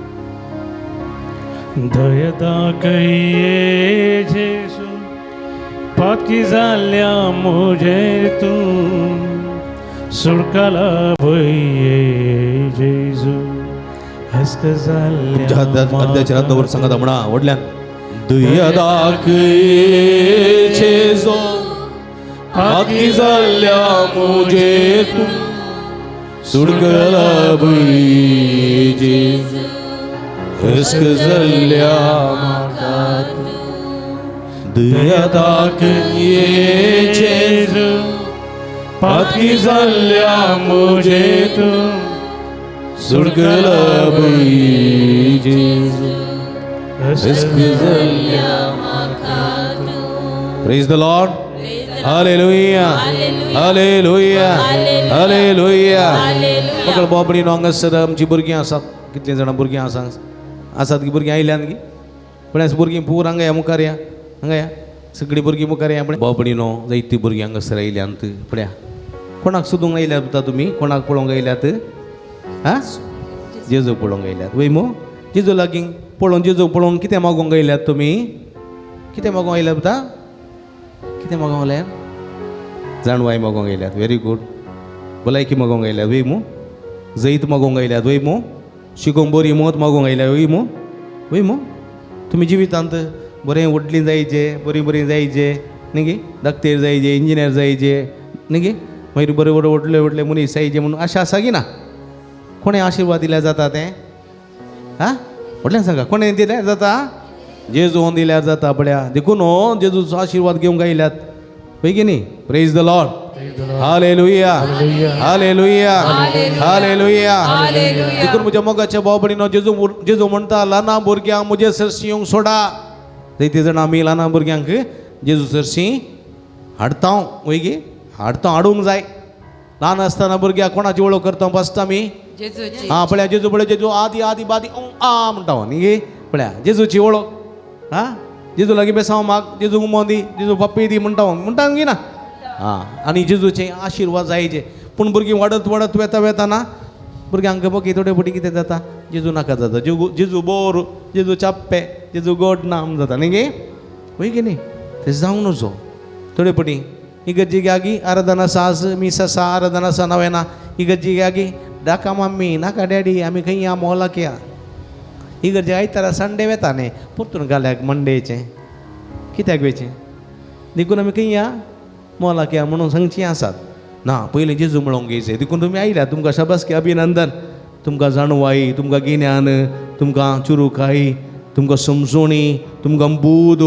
C: दया दाखय जेजू, पातकी जाल्ल्या म्हजेर तूं सुडकाला भय जेजू, हस्क
B: तुमच्या
C: जाल्ल्या
B: अर्ध्याच्या हातावर सांगता म्हणा व्हडल्यान. दया दाखय जेजू, पातकी जाल्ल्या म्हजेर तूं सुडकला भय जेजू, हस्क जाल्ल्या म्हाका दया दाखय जेजू, पातकी जाल्ल्या म्हजेर तूं सुडकला भय जेजू, हस्क जाल्ल्या. Praise the Lord. Hallelujah. Hallelujah. Hallelujah. मगळ बाबडीनो हांगासर आमची भुरगीं आसात. कितलीं जाणां भुरगीं आसा आसात की भुरगीं आयल्यान की पण भुरगीं पूर हांगा या मुखार या, हांगा या, सगळीं भुरगीं मुखार या. पण बाबडीनो जायतीं भुरगीं हांगासर आयल्यांत. पळया कोणाक सोदूंक आयल्यात पुता तुमी? कोणाक पळोवंक आयल्यात? आं, जेजू पळोवंक आयल्यात वय मू? जेजू लागीं पळोवन, जेजू पळोवन कितें मागोवंक आयल्यात तुमी? कितें मागोवंक आयल्यात पुता? कितें मागोवंक आयल्यात? जाणवाय मागोवंक आयल्यात. Very good. भलायकी मागोवंक आयल्यात वय मू? जैत मागोवंक आयल्यात वय मू? शिकोवंक बरी मत मागोवंक आयल्या वय मू? वय मू? तुमी जिवितांत बरें व्हडलीं जायचे, बरीं बरीं जायचे न्ही गे? डाक्टर जायचे, इंजिनियर जायचे न्ही गे? मागीर बरें बरें व्हडले व्हडले मनीस जायचे म्हणून आशा आसा की ना? कोणें आशिर्वाद दिल्यार जाता तें? आं, व्हडल्यान सांगा, कोणें दिल्यार जाता? जेजून दिल्यार जाता. पळया देखून हो जेजूचो आशिर्वाद घेवंक आयल्यात वय की न्ही? Praise the Lord. Hallelujah. Hallelujah. Hallelujah. देखून म्हज्या मोगाच्या भाव भयणीनो, जेजू जेजू म्हणटा ल्हाना भुरग्यांक म्हजे सरशी येवंक सोडा. जायते जाणां आमी ल्हाना भुरग्यांक जेजू सरशी हाडता वय गे? हाडता, हाडूंक जाय. ल्हान आसतना भुरग्याक कोणाची वळख करता फस्ट आमी?
E: जेजूची.
B: आं, पळया जेजू, पळय जेजू, आदी आदी बादी आ म्हणटा न्ही गे? पळया जेजूची वळख. आं, जेजू लागीं बेसांव माग, जेजू उमो दी, जेजू पप्पी दी म्हणटा, म्हणटा गी ना? आं, आनी जेजूचे आशिर्वाद जायचे. पूण भुरगीं वाडत वाडत वेता वेताना भुरग्यांक बघी थोडे फावटी कितें जाता, जेजू नाका जाता, जेजू जेजू बोर, जेजू चाप्पे, जेजू गोड ना म्हण जाता न्ही गे? वय की न्ही? तें जावं नजो. थोडे फावटी इगर्जीक आराधना सास मीस आसा, आराधना आसा नवेना, इगर्जीक नाका मम्मी, नाका डॅडी, आमी खंय या मोलाक या. इगर्जे आयतारा संडे वेता न्ही, परतून घाल्याक मंडेचें कित्याक वेचें? देखून आमी खंय या मोलाक या म्हणून सांगचीं आसात ना. पयलीं जेजू मेळोवंक येयचें. देखून तुमी आयल्यात, तुमकां शाबासकी, अभिनंदन. तुमकां जाणवाय, तुमकां गिन्यान, तुमकां चुरुकाय, तुमकां समजोणी, तुमकां बूद,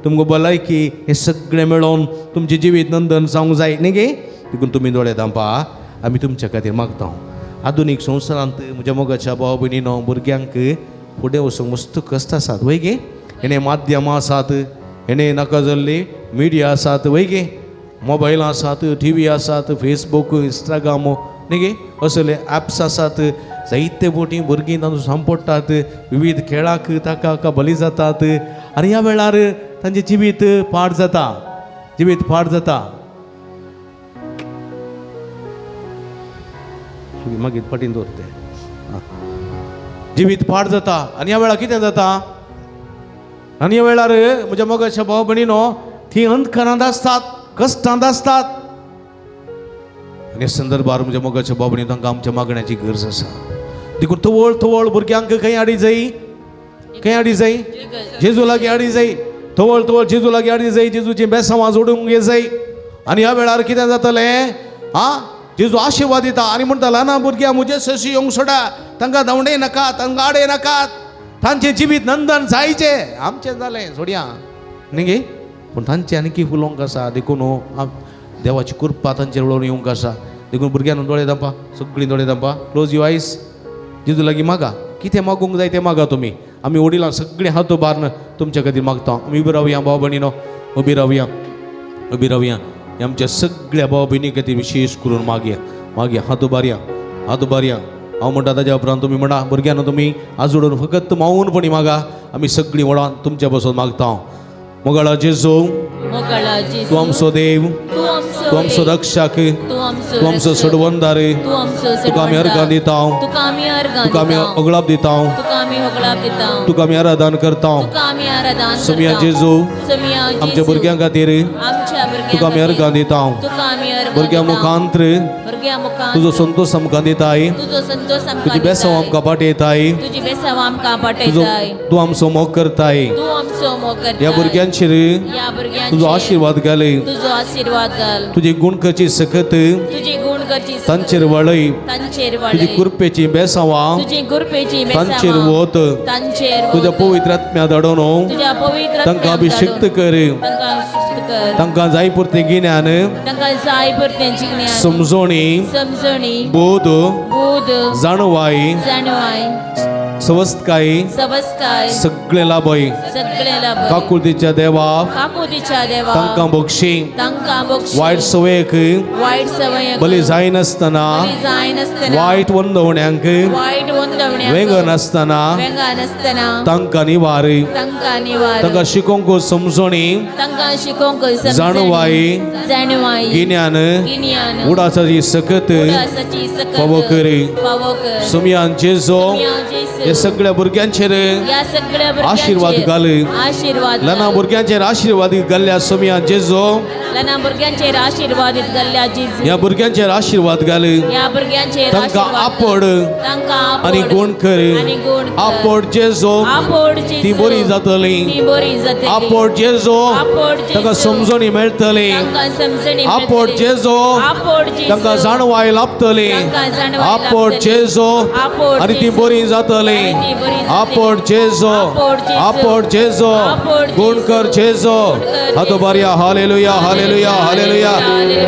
B: तुमकां भलायकी, हें सगळें मेळोवन तुमचें जिवीत नंदन जावंक जाय न्ही गे? देखून तुमी दोळे धांपा, आमी तुमच्या खातीर मागता. आधुनीक संवसारांत म्हज्या मोगाच्या भाव भयणीनो, भुरग्यांक फुडें वचूंक मस्त कश्ट आसात वय गे? हेणे माध्यमां आसात, हेणे नाका जाल्ली मिडिया आसात वय गे? मोबायल आसात, टी व्ही आसात, फेसबूक, इंस्टाग्राम न्ही गे? असले एप्स आसात. जायते फावटी भुरगीं तातूंत सांपडटात, विविध खेळाक ताका बली जातात आनी ह्या वेळार तांचें जिवीत पाड जाता, जिवीत पाड जाता. मागीर फाटीन दवरते. जिवीत पाड जाता आनी ह्या वेळार कितें जाता? आनी ह्या वेळार म्हज्या मोगाच्या भाव भयणीनो, ती अंधकारांत आसतात, कश्टांत आसतात. आनी हे संदर्भार म्हज्या मोगाच्या बाबणी, तांकां आमच्या मागण्याची गरज आसा. देखून तवळ तवळ भुरग्यांक खंय हाडी जाय? खंय हाडी जाय? जेजू लागीं हाडी जाय. तवळ तवळ जेजू लागीं हाडी जाय. जेजूची बेसांवां जोडूंक जाय. आनी ह्या वेळार कितें जातलें? आं, जेजू आशिर्वाद दिता आनी म्हणटा, ल्हान भुरग्यां म्हजे सशी येवंक सोडा, तांकां धांवडे नाका, तांकां आडे नाकात, तांचें जिवीत नंदन जायचें. आमचें जालें सोडया न्ही गे, पूण तांचें आनीकी फुलोवंक आसा. देखून देवाची कृपा तांचेर वळोवन येवंक आसा. देखून भुरग्यांक दोळे धांपा, सगळीं दोळे धांपा, क्लोज your आयज. जेजू लागीं मागा, कितें मागूंक जाय तें मागा तुमी. आमी वडिलां सगळीं हात उबारून तुमच्या खातीर मागता. आमी उबी रावया भाव भयणीनो, उबी रावया, उबी रावया. आमच्या सगळ्या भाव भयणी खातीर विशेश करून मागया, मागया. हात उबारया, हात उबारया. हांव म्हणटा ताज्या उपरांत तुमी म्हणा. भुरग्यांनो, तुमी आजोडून फकत मावूनपणी मागा. आमी सगळीं व्हडान तुमच्या बसून मागता. मोगाळा जेजू,
D: मोगाळा जेजू,
B: तूं आमचो देव,
D: तूं आमचो
B: तूं आमचो
D: देव,
B: रक्षक,
D: तूं आमचो
B: तूं आमचो
D: रक्षक,
B: सोडवणदार,
D: तूं आमचो
B: तुका आमी अर्गां
D: सोडवणदार,
B: दिता,
D: तुका आमी अर्गां
B: तुका आमी
D: दिता,
B: ओगळाप दिता,
D: तुका आमी होगळाप दिता,
B: तुका आमी आराधन करता.
D: तुका आमी आराधन
B: सोमया
D: करता.
B: जेजू,
D: सोमया
B: आमच्या
D: जेजू,
B: भुरग्यां खातीर
D: आमच्या भुरग्यां
B: तुका आमी
D: खातीर
B: अर्गां दिता.
D: तुका आमी अर्गां
B: भुरग्यां
D: दिता.
B: मुखांत
D: भुरग्यां मुखांत
B: तुजो संतोश आमकां दिताय,
D: तुजो संतोष आमकां
B: तुजी बेसांव
D: दिताय,
B: आमकां पाठयताय,
D: तुजी बेसांव आमकां
B: तुजो
D: पाठयताय,
B: तूं आमचो मोग करताय.
D: तूं आमचो मोग करताय.
B: ह्या भुरग्यांचेर
D: ह्या भुरग्यांचेर
B: तुजो आशिर्वाद घाल,
D: तुजो आशिर्वाद घाल,
B: तुजी गुणकाची सकत
D: तुजी गुण करची
B: तांचेर वळय,
D: तांचेर
B: तुजी
D: वळय,
B: कृपेची बेसांवां
D: तुजी कृपेची
B: तांचेर
D: बेसांवां
B: वत,
D: तांचेर
B: तुज्या
D: वत,
B: पवित्र आत्म्या धाडून
D: तुज्या पवित्र
B: तांकां
D: आत्म्याक
B: अभिषिक्त
D: धाडून
B: कर,
D: तांकां अभिषिक्त कर,
B: तांकां जाय पुरतें गिन्यान,
D: तांकां जाय पुरतें गिन्यान,
B: समजोणी,
D: समजणी,
B: बोध,
D: बोध,
B: जाणवाय,
D: जाणवाय,
B: सवस्तकाय,
D: सवस्काय,
B: सगळें लाभय.
D: सगळें लाभ.
B: काकुळतीच्या देवा,
D: काकुतीच्या देवा,
B: तांकां बक्षी.
D: तांकां बक्षी.
B: वायट सवयेक
D: वायट सवय
B: बली जायनासतना,
D: बली जायनासतना,
B: वायट वंदवण्यांक
D: वायट वंदवण्यांक
B: वेंगनासतना
D: वेंगनासतना
B: तांकां निवार,
D: तांकां निवार,
B: तांकां शिकोवंक समजणी,
D: तांकां शिकोवंक समजणी,
B: जाणवाय,
D: जाणवाय,
B: गिन्यान,
D: गिन्यान,
B: उडासाची सकत
D: उडासाची सकत
B: फावो कर.
D: फावो कर.
B: सुमयान जेजो,
D: सुमयान जेजू,
B: हे सगळ्या भुरग्यांचेर
D: ह्या सगळ्या भुरग्यांचेर
B: आशिर्वाद घाल.
D: आशिर्वाद
B: ल्हाना
D: घाल.
B: भुरग्यांचेर आशिर्वाद घाल्ल्या सुमयान जेजो,
D: ल्हाना भुरग्यांचेर आशिर्वाद घाल्ल्या जेजू,
B: ह्या भुरग्यांचेर आशिर्वाद घाल.
D: ह्या भुरग्यांचेर
B: तांकां
D: आशिर्वाद घाल.
B: आपड
D: तांकां आपड
B: आनी गुण कर.
D: आनी गुण कर.
B: आपड जेजो,
D: आपड जेजू,
B: ती बरी जातली.
D: ती बरी जातली.
B: आपड जेजो,
D: आपड जेजू,
B: तांकां समजणी मेळटली.
D: तांकां समजणी
B: आपड
D: मेळटली.
B: जेजो,
D: आपड जेजू,
B: तांकां जाणवाय लाभतली.
D: तांकां जाणवाय
B: आपड
D: लाभतली.
B: जेजो,
D: आपड
B: आनी ती
D: जेजू,
B: बरी जातली.
D: आनी ती बरी जातली.
B: आपड जेजो,
D: आपड जेजू,
B: आपड जेजो,
D: आपड
B: गुण कर
D: जेजू,
B: जेजो.
D: गुण कर
B: हातो
D: जेजू.
B: बारया. Hallelujah, hallelujah, hallelujah,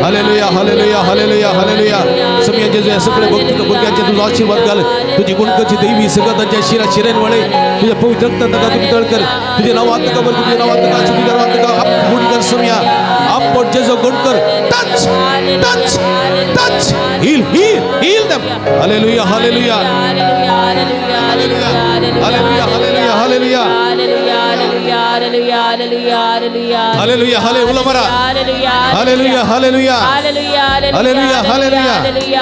B: hallelujah, hallelujah, hallelujah, hallelujah. समिया जेजू, ह्या सगळे भक्त भुरग्यांचे तुजो आशिर्वाद घाल. तुजी गुणकची दैवी सगळं तांच्या शिरा शिरेन वळय. तुझ्या पवित्र रक्तान ताका तुमी तळ कर. तुझे नावात तुका बरं, तुझे नावात तुका, तुझ्या नावात तुका. गुण कर समिया. आपड जेजो, गुण कर. Touch, touch, touch, heal, heal, heal them. Hallelujah, hallelujah,
D: hallelujah,
B: hallelujah, hallelujah, hallelujah,
D: hallelujah, hallelujah, hallelujah,
B: hallelujah, hallelujah, मरा.
D: Hallelujah,
B: hallelujah, hallelujah,
D: hallelujah,
B: hallelujah,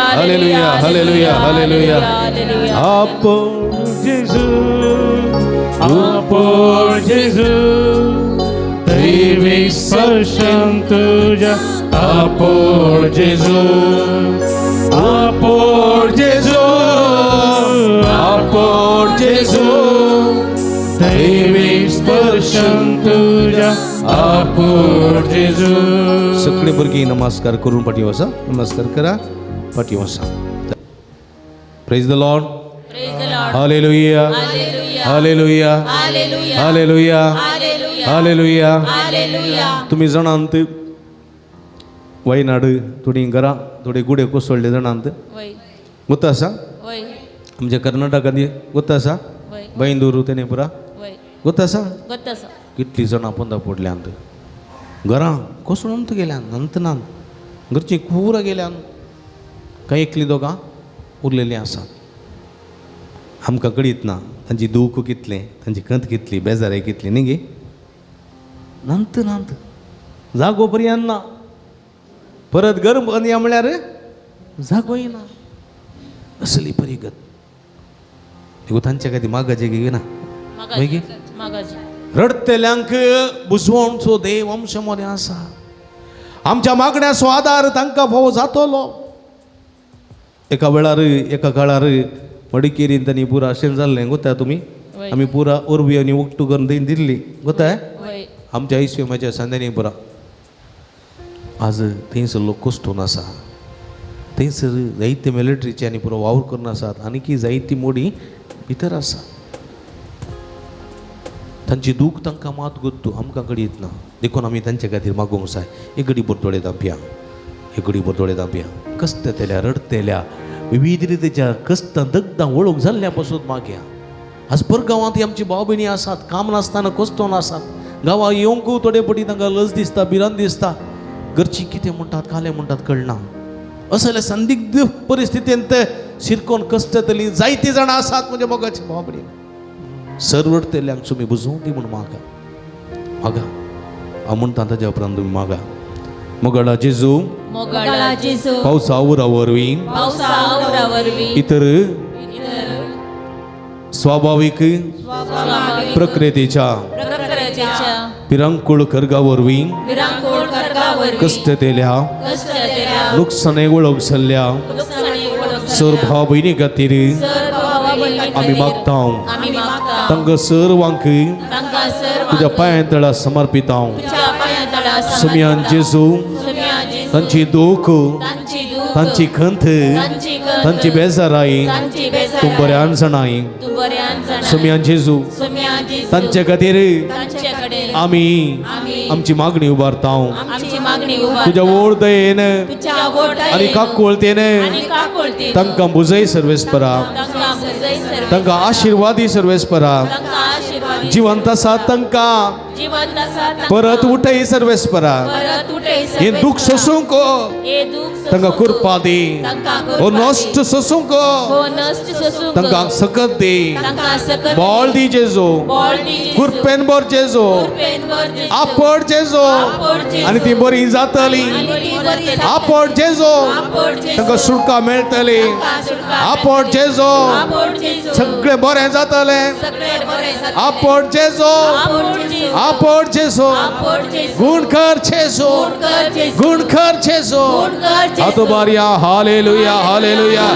B: hallelujah, hallelujah, hallelujah, hallelujah.
C: Por Gesù, por Gesù, दैवी स्पर्शन तुझ्या. por Gesù, por Gesù, por Gesù, दैवी स्पर्शन तुझ्या. por Gesù.
B: सगळे भुरगीं नमस्कार करून फाटीं वसा. नमस्कार करा, फाटीं वसा. Praise the Lord.
D: Praise the Lord.
B: Hallelujah.
D: Hallelujah.
B: Hallelujah.
D: Hallelujah.
B: Hallelujah.
D: Hallelujah.
B: Hallelujah.
D: Hallelujah.
B: तुमी जाणांत, वयनाड थोडीं घरां, थोडे गुडे कोसळ्ळे जाणांत.
D: वय.
B: गोत्ता आसा.
D: वय.
B: आमच्या कर्नाटकांत गोत्ता आसा.
D: वय.
B: बैंदूर तेनेपुरा.
D: वय.
B: गोत्ता आसा.
D: गोत्ता आसा.
B: कितलीं जाणां पोंदा पडल्यांत, घरां कोसळून गेल्यान, नंत नात, घरचीं पुरा गेल्यान, कांय एकलीं दोगां उरलेलीं आसात. आमकां कळीत ना तांची दूख कितलें, तांची खंत कितली, बेजाराय कितली न्ही गे. नंत नात, जागो पर्यंत ना. परत घर बांदया म्हळ्यार जागोय ना, असली परिगत. देखून तांच्या खातीर मागाचें गे ना. मागीर?
D: मागाची.
B: रडटल्यांक बुजवणचो देव आमच्या मदें आसा. आमच्या मागण्याचो आदार तांकां फावो जातलो. एका वेळार एका काळार मडिकेरीन तांणी पुरा अशें जाल्लें गोता तुमी, आमी पुरा ओरवी आनी उक्टू करून थंय दिल्ली गोता. आमच्या आयस्यमाच्या सांद्यांनी पुरा आज थंयसर लोक कश्टून आसा, थंयसर जायते मिलिटरीचे आनी पुरो वावर करून आसात, आनी की जायती मोडी भितर आसा. तांची दूख तांकां मात गोत्तू, आमकां कडेन ना. देखून आमी तांचे खातीर मागूंक जाय. एक घडी भर दांपया, एक घडी भर दांपया. कश्टतेल्या रडतेल्या विविध रितीच्या कश्टां दगदां वळख जाल्ल्या पासून मागया. आज परगांवांत ही आमची भाव भयणी आसात, काम नासतना कश्टोन आसात. गांवां येवंक थोडे पटी तांकां लज दिसता, भिरांत दिसता, घरचीं कितें म्हणटात कालें म्हणटात कळना. असले संदिग्ध परिस्थितींत ते शिरकोन कश्टतलीं जायतीं जाणां आसात. म्हणजे मोगाची भाव भयणी सर्व रडतेल्यांक तुमी बुजोवं दी म्हूण मागा मागा. हांव म्हणटा ताज्या उपरांत तुमी मागा. मोगाळा जेजू,
A: मोगाळा जेजू,
B: पावसा आवरा वरवीं,
A: पावसा आवरा वरवीं,
B: इतर स्वाभावीक प्रकृतीच्या
A: प्रकृतीच्या
B: पिरांकूळ कर्गा वरवीं,
A: विरांकूळ कर्गा वरवीं,
B: कश्टतेल्या
A: कश्टतेल्या
B: नुकसाने वळख जाल्ल्या
A: नुकसाने वळख
B: सर भाव भयणी खातीर
A: सर भावा-भयणी
B: आमी मागता.
A: आमी मागता.
B: तांकां सर्वांक
A: तांकां सर्वांक
B: तुज्या पांयां तळा समर्पिता.
A: तुज्या पांयां तळा
B: सुमयान जेजू,
A: सुमया जेजू,
B: तांची दूख,
A: तांची दूख,
B: तांची खंत,
A: तांची खंत,
B: तांची बेजाराय
A: तांची बेजाराय
B: तूं बऱ्यान जाणाय.
A: तूं बऱ्यान जाणाय.
B: सुमयान जेजू,
A: सुमया जेजू,
B: तांचे खातीर
A: तांचे कडेन
B: आमी
A: आमी
B: आमची मागणी उबारता.
A: आमची मागणी उबारता.
B: तुज्या ओड दयेन
A: तुज्या ओड
B: आनी काकुळतेन
A: आनी काकुळतेन
B: तांकां बुजय सर्वेस्परा,
A: तांकां बुजय सर्वेस्परा,
B: तांकां आशिर्वादी सर्वेस्परा,
A: तांकां आशिर्वाद
B: जिवंत आसा तांकां
A: जिवंत आसा तांकां
B: परत उठय सर्वेस्परा.
A: परत उठय
B: हें दूख सोसूंक
A: हे दूख सोसूंक
B: तांकां कृपा दी,
A: तांकां
B: हो
A: कृपा दी.
B: नश्ट सोसूंक
A: हो नश्ट सोसूंक
B: तांकां सकत दी,
A: तांकां सकत
B: बळ दी जेजू,
A: बळ दी जेजू.
B: कृपेन भर जेजू,
A: कृपेन भर जेजू.
B: आपड जेजू,
A: आपड जेजू.
B: आनी ती बरी जातली.
A: आनी ती बरी जातली.
B: आपड जेजू,
A: आपड जेजू.
B: तांकां सुटका मेळटली.
A: तांकां सुटका
B: आपड जेजू,
A: आपड जेजू.
B: सगळें बरें जातलें.
A: सगळें बरें जातलें.
B: आपड जेजू,
A: आपड जेजू.
B: आपड जेजू,
A: आपड जेजू.
B: गुण कर जेजू,
A: गुण कर जेजू.
B: गुण कर जेजू.
A: गुण कर जेजू.
B: हातो बारिया. Hallelujah, hallelujah,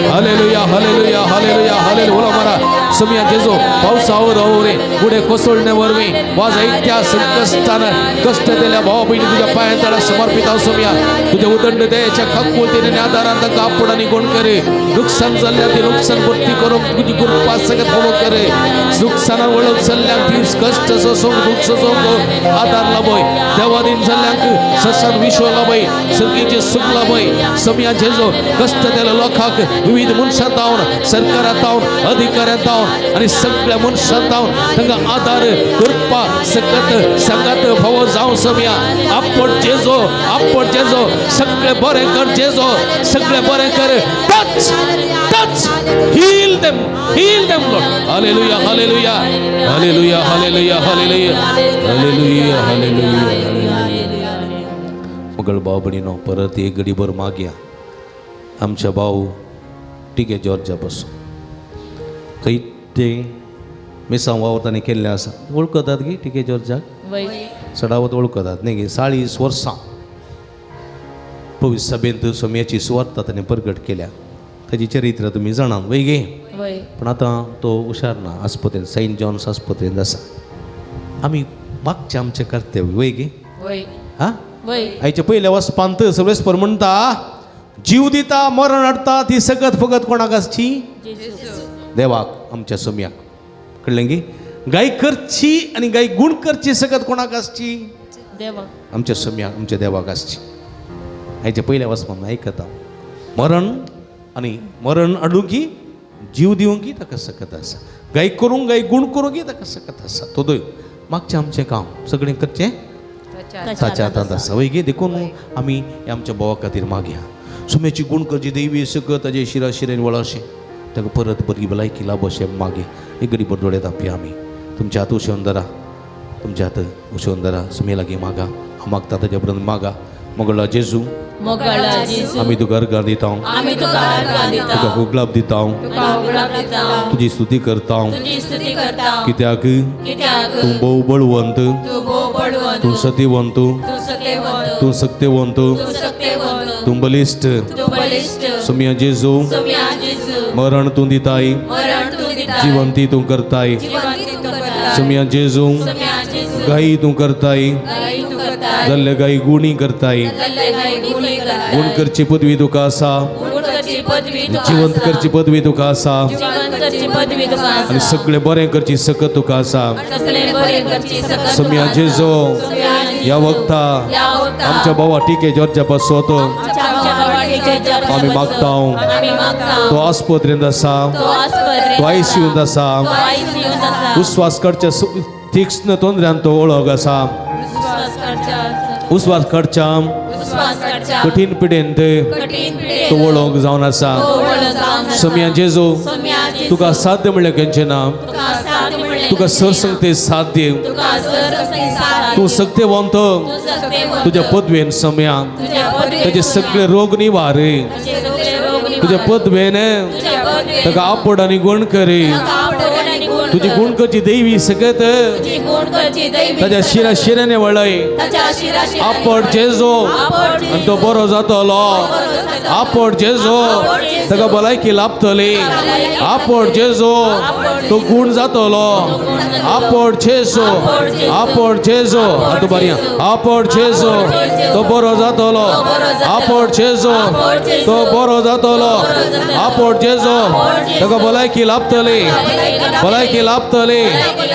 B: hallelujah, hallelujah, hallelujah, hallelujah. उलो मारा सुमया जेजू. पावसावर रे पुढे कोसळणे वरवीं वाज इत्या संकश्टान कष्ट दिल्या भाव बहिणी तुझ्या पांयां तळा समर्पित हांव सुमया. तुझ्या उदंड दयेच्या काकुळतेने आनी आदारान तांकां आपूण आनी गुण करे. नुकसान जाल्ल्या ती नुकसान भरती करूंक तुजी कृपा सगळ्यात फावो करे. नुकसानान वळख जाल्ल्यांक ती कश्ट सोसूंक, दुःख सोसूंक आदार लाभय. देवादीन जाल्ल्यांक ससान विश्व लाभय, सर्गीचे सुख लाभय. समया जेजो, कश्ट दिल्या लोकांक विविध मनशां तावन, सरकारा तावन, अधिकाऱ्यां तावन आनी सगळ्या मनशां तावन तांकां आदार, कृपा, सकत सांगात फावो जावं समया. आपट जेजो, आपट जेजो, सगळे बरें कर जेजो, सगळे बरें कर. Touch, touch, heal them, heal them, Lord. Hallelujah, hallelujah, hallelujah, hallelujah, hallelujah, hallelujah, hallelujah. मगळ भाव भयणीनो, परत एक घडीभर मागया. आमच्या भाऊ टिके जॉर्जा पासून थंय ते मिसांव वावर ताणें केल्लें आसा. वळखतात की टिके जॉर्जाक?
E: वय.
B: चडावत वळखतात न्ही की. 40 वर्सां पवित्र सभेंत सोम्याची सुवार्ता ताणें परगट केल्या. ताची चरित्र तुमी जाणात वय गे?
E: वय.
B: पण आतां तो हुशार ना, आस्पत्रेंत, सेंट जॉन्स आस्पत्रेंत आसा. आमी मागचें आमचें कर्तव्य वय गे?
E: वय.
B: हां.
E: वय.
B: आयच्या पयल्या वचपांत सर्वेस्पर म्हणटा, जीव दिता, मरण हाडटा, ती सगत फकत कोणाक आसची? देवाक, आमच्या सोम्याक. कळ्ळें की? गाय करची आनी गाय गुण करची सगत कोणाक आसची?
E: देवा.
B: आमच्या सोम्याक, आमच्या देवाक आसची. आयच्या पयल्या वचपान आयकता, मरण आनी मरण हाडूंक की जीव दिवंक ताका सकत आसा, गाय करूंक, गाय गुण करूंक ताका सकत आसा. तो दोय मागचें आमचें काम सगळें करचें ताच्या हातांत आसा वय गे? देखून आमी आमच्या भावा खातीर मागया. सुम्याची गुण करची दैवी सकत ताजे शिरा शिरेन वळाशें, ताका परत बरी भलायकी लाभ अशें मागे. एक घडी भर दोळे धांपया आमी. तुमच्या हात उशेवन धरा, तुमच्या हात उशेवन धरा. सुमे लागीं मागा. हांव मागता ताच्या उपरांत मागा. मोगळा जेजू,
A: मोगाळा जेजू,
B: आमी तुका अर्गां दिता,
A: आमी तुका अर्गां दिता,
B: तुका हुगलाप दिता,
A: तुका उगडाप दिता,
B: तुजी स्तुती करता.
A: तुजी स्तुती करता.
B: कित्याक?
A: कित्याक?
B: तूं भोव बळवंत,
A: तूं भोव बळवंत,
B: तूं सतीवंत,
A: तूं सतेवंत,
B: तूं सक्तेवंत.
A: तूं सक्तेवंत.
B: तूं बलिश्ट.
A: तूं बलिश्ट.
B: सोमया जेजू,
A: सोम्या जेजू,
B: मरण तूं दिताय,
A: मरण तूं दिताय,
B: जिवंती तूं करताय.
A: जिवंती तूं करताय.
B: सोमया जेजू,
A: सोम्या जेजू,
B: गाई तूं करताय,
A: गाई तूं करताय,
B: जाल्ले गाई गुणी करताय.
A: जाल्ले गाई गुणी करताय.
B: गुण करची पदवी तुका आसा,
A: गुण करची पदवी तुका
B: जिवंत
A: आसा.
B: करची पदवी तुका आसा,
A: जिवंत करची पदवी तुका आसा.
B: आनी सगळें बरें करची सकत तुका आसा.
A: सगळें बरें करची सकत तुका
B: सोमया
A: आसा.
B: जेजू,
A: सोम्या जेजू,
B: ह्या वखता
A: ह्या वखता
B: आमच्या भावा टिके जॉर्जा पासत
A: आमच्या भावाटीच्या जॉर्जा
B: आमी
A: पासत
B: मागता.
A: आमी मागता.
B: तो आस्पत्रेंत आसा,
A: तो आस्पत्रेंत
B: तो आयसीयूंत आसा,
A: तो आयसीयूंत आसा,
B: उस्वास काडच्या तीक्ष्ण तोंद्र्यान तो ओळख आसा,
A: उस्वास काडच्या
B: उस्वास काडच्या
A: उस्वास काडच्या
B: कठीण पिडेन
A: कठीण पिडेन
B: तो ओळख जावन आसा.
A: तो ओळख जावन आसा.
B: सोमया जेजू,
A: सोम्या जेजू,
B: तुका साध्य म्हणल्यार खंयचें ना,
A: तुका साध्य म्हणल्यार
B: तुका सरसंगते साध्य,
A: तुका सरसंगते साध्य,
B: तूं सक्तेवंत,
A: तूं सक्तेवंत,
B: तुज्या पदवेन सोमया
A: तुज्या पदवेन
B: ताजे सगळे रोग निवार,
A: ताजे सगळे रोग निवार,
B: तुज्या पदवेन
A: तुज्या पदवेन
B: ताका आपड आनी गुण करी,
A: ताका आपड आनी गुण
B: तुजी
A: कर.
B: गुण करची देवी सकत
A: तुजी गुण करची दैवी
B: ताज्या
A: सकत.
B: शिरा शिराने वळय,
A: ताच्या शिरा शिराने
B: आपड जेजू
A: आपड
B: आनी तो बरो जातलो. आपड जेजू, ताका भलायकी लाभतली. आपड जेजू, तो गुण जातलो. आपड जेजू, आपड जेजू, आतां बरया. आपड जेजू, तो बरो जातलो. आपड जेजू, तो बरो जातलो. आपड जेजू, ताका भलायकी लाभतली, भलायकी लाभतली.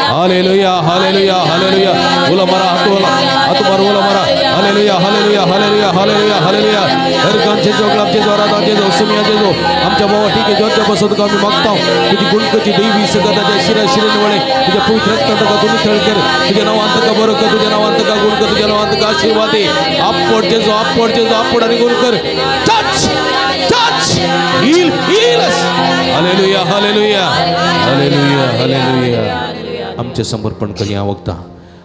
B: हालेलुया, हालेलुया, हालेलुया. उलो मारा, हात उलो, हात मार, उलो मारा. Hallelujah, hallelujah, hallelujah, hallelujah, hallelujah. हरगान जेजू, गुलाब जेजू, आराधना जेजू, सुमिया जेजू, आमच्या भावा ठीक आहे जॉर्जा बसत तुका आमी मागता. तुजी गुणकची देवी सकत ताच्या शिरा शिरेन वळे तुज्या पवित्र रक्तान ताका तुमी थळ कर. तुज्या नांवान ताका बरो कर, तुज्या नांवान ताका गुण कर, तुज्या नांवान ताका आशीर्वाद दे. आपड जेजू, आपड जेजू, आपड आनी गुण कर. Touch, touch, heal, heal us. Hallelujah, hallelujah, hallelujah, hallelujah. आमचें समर्पण करया वखदां,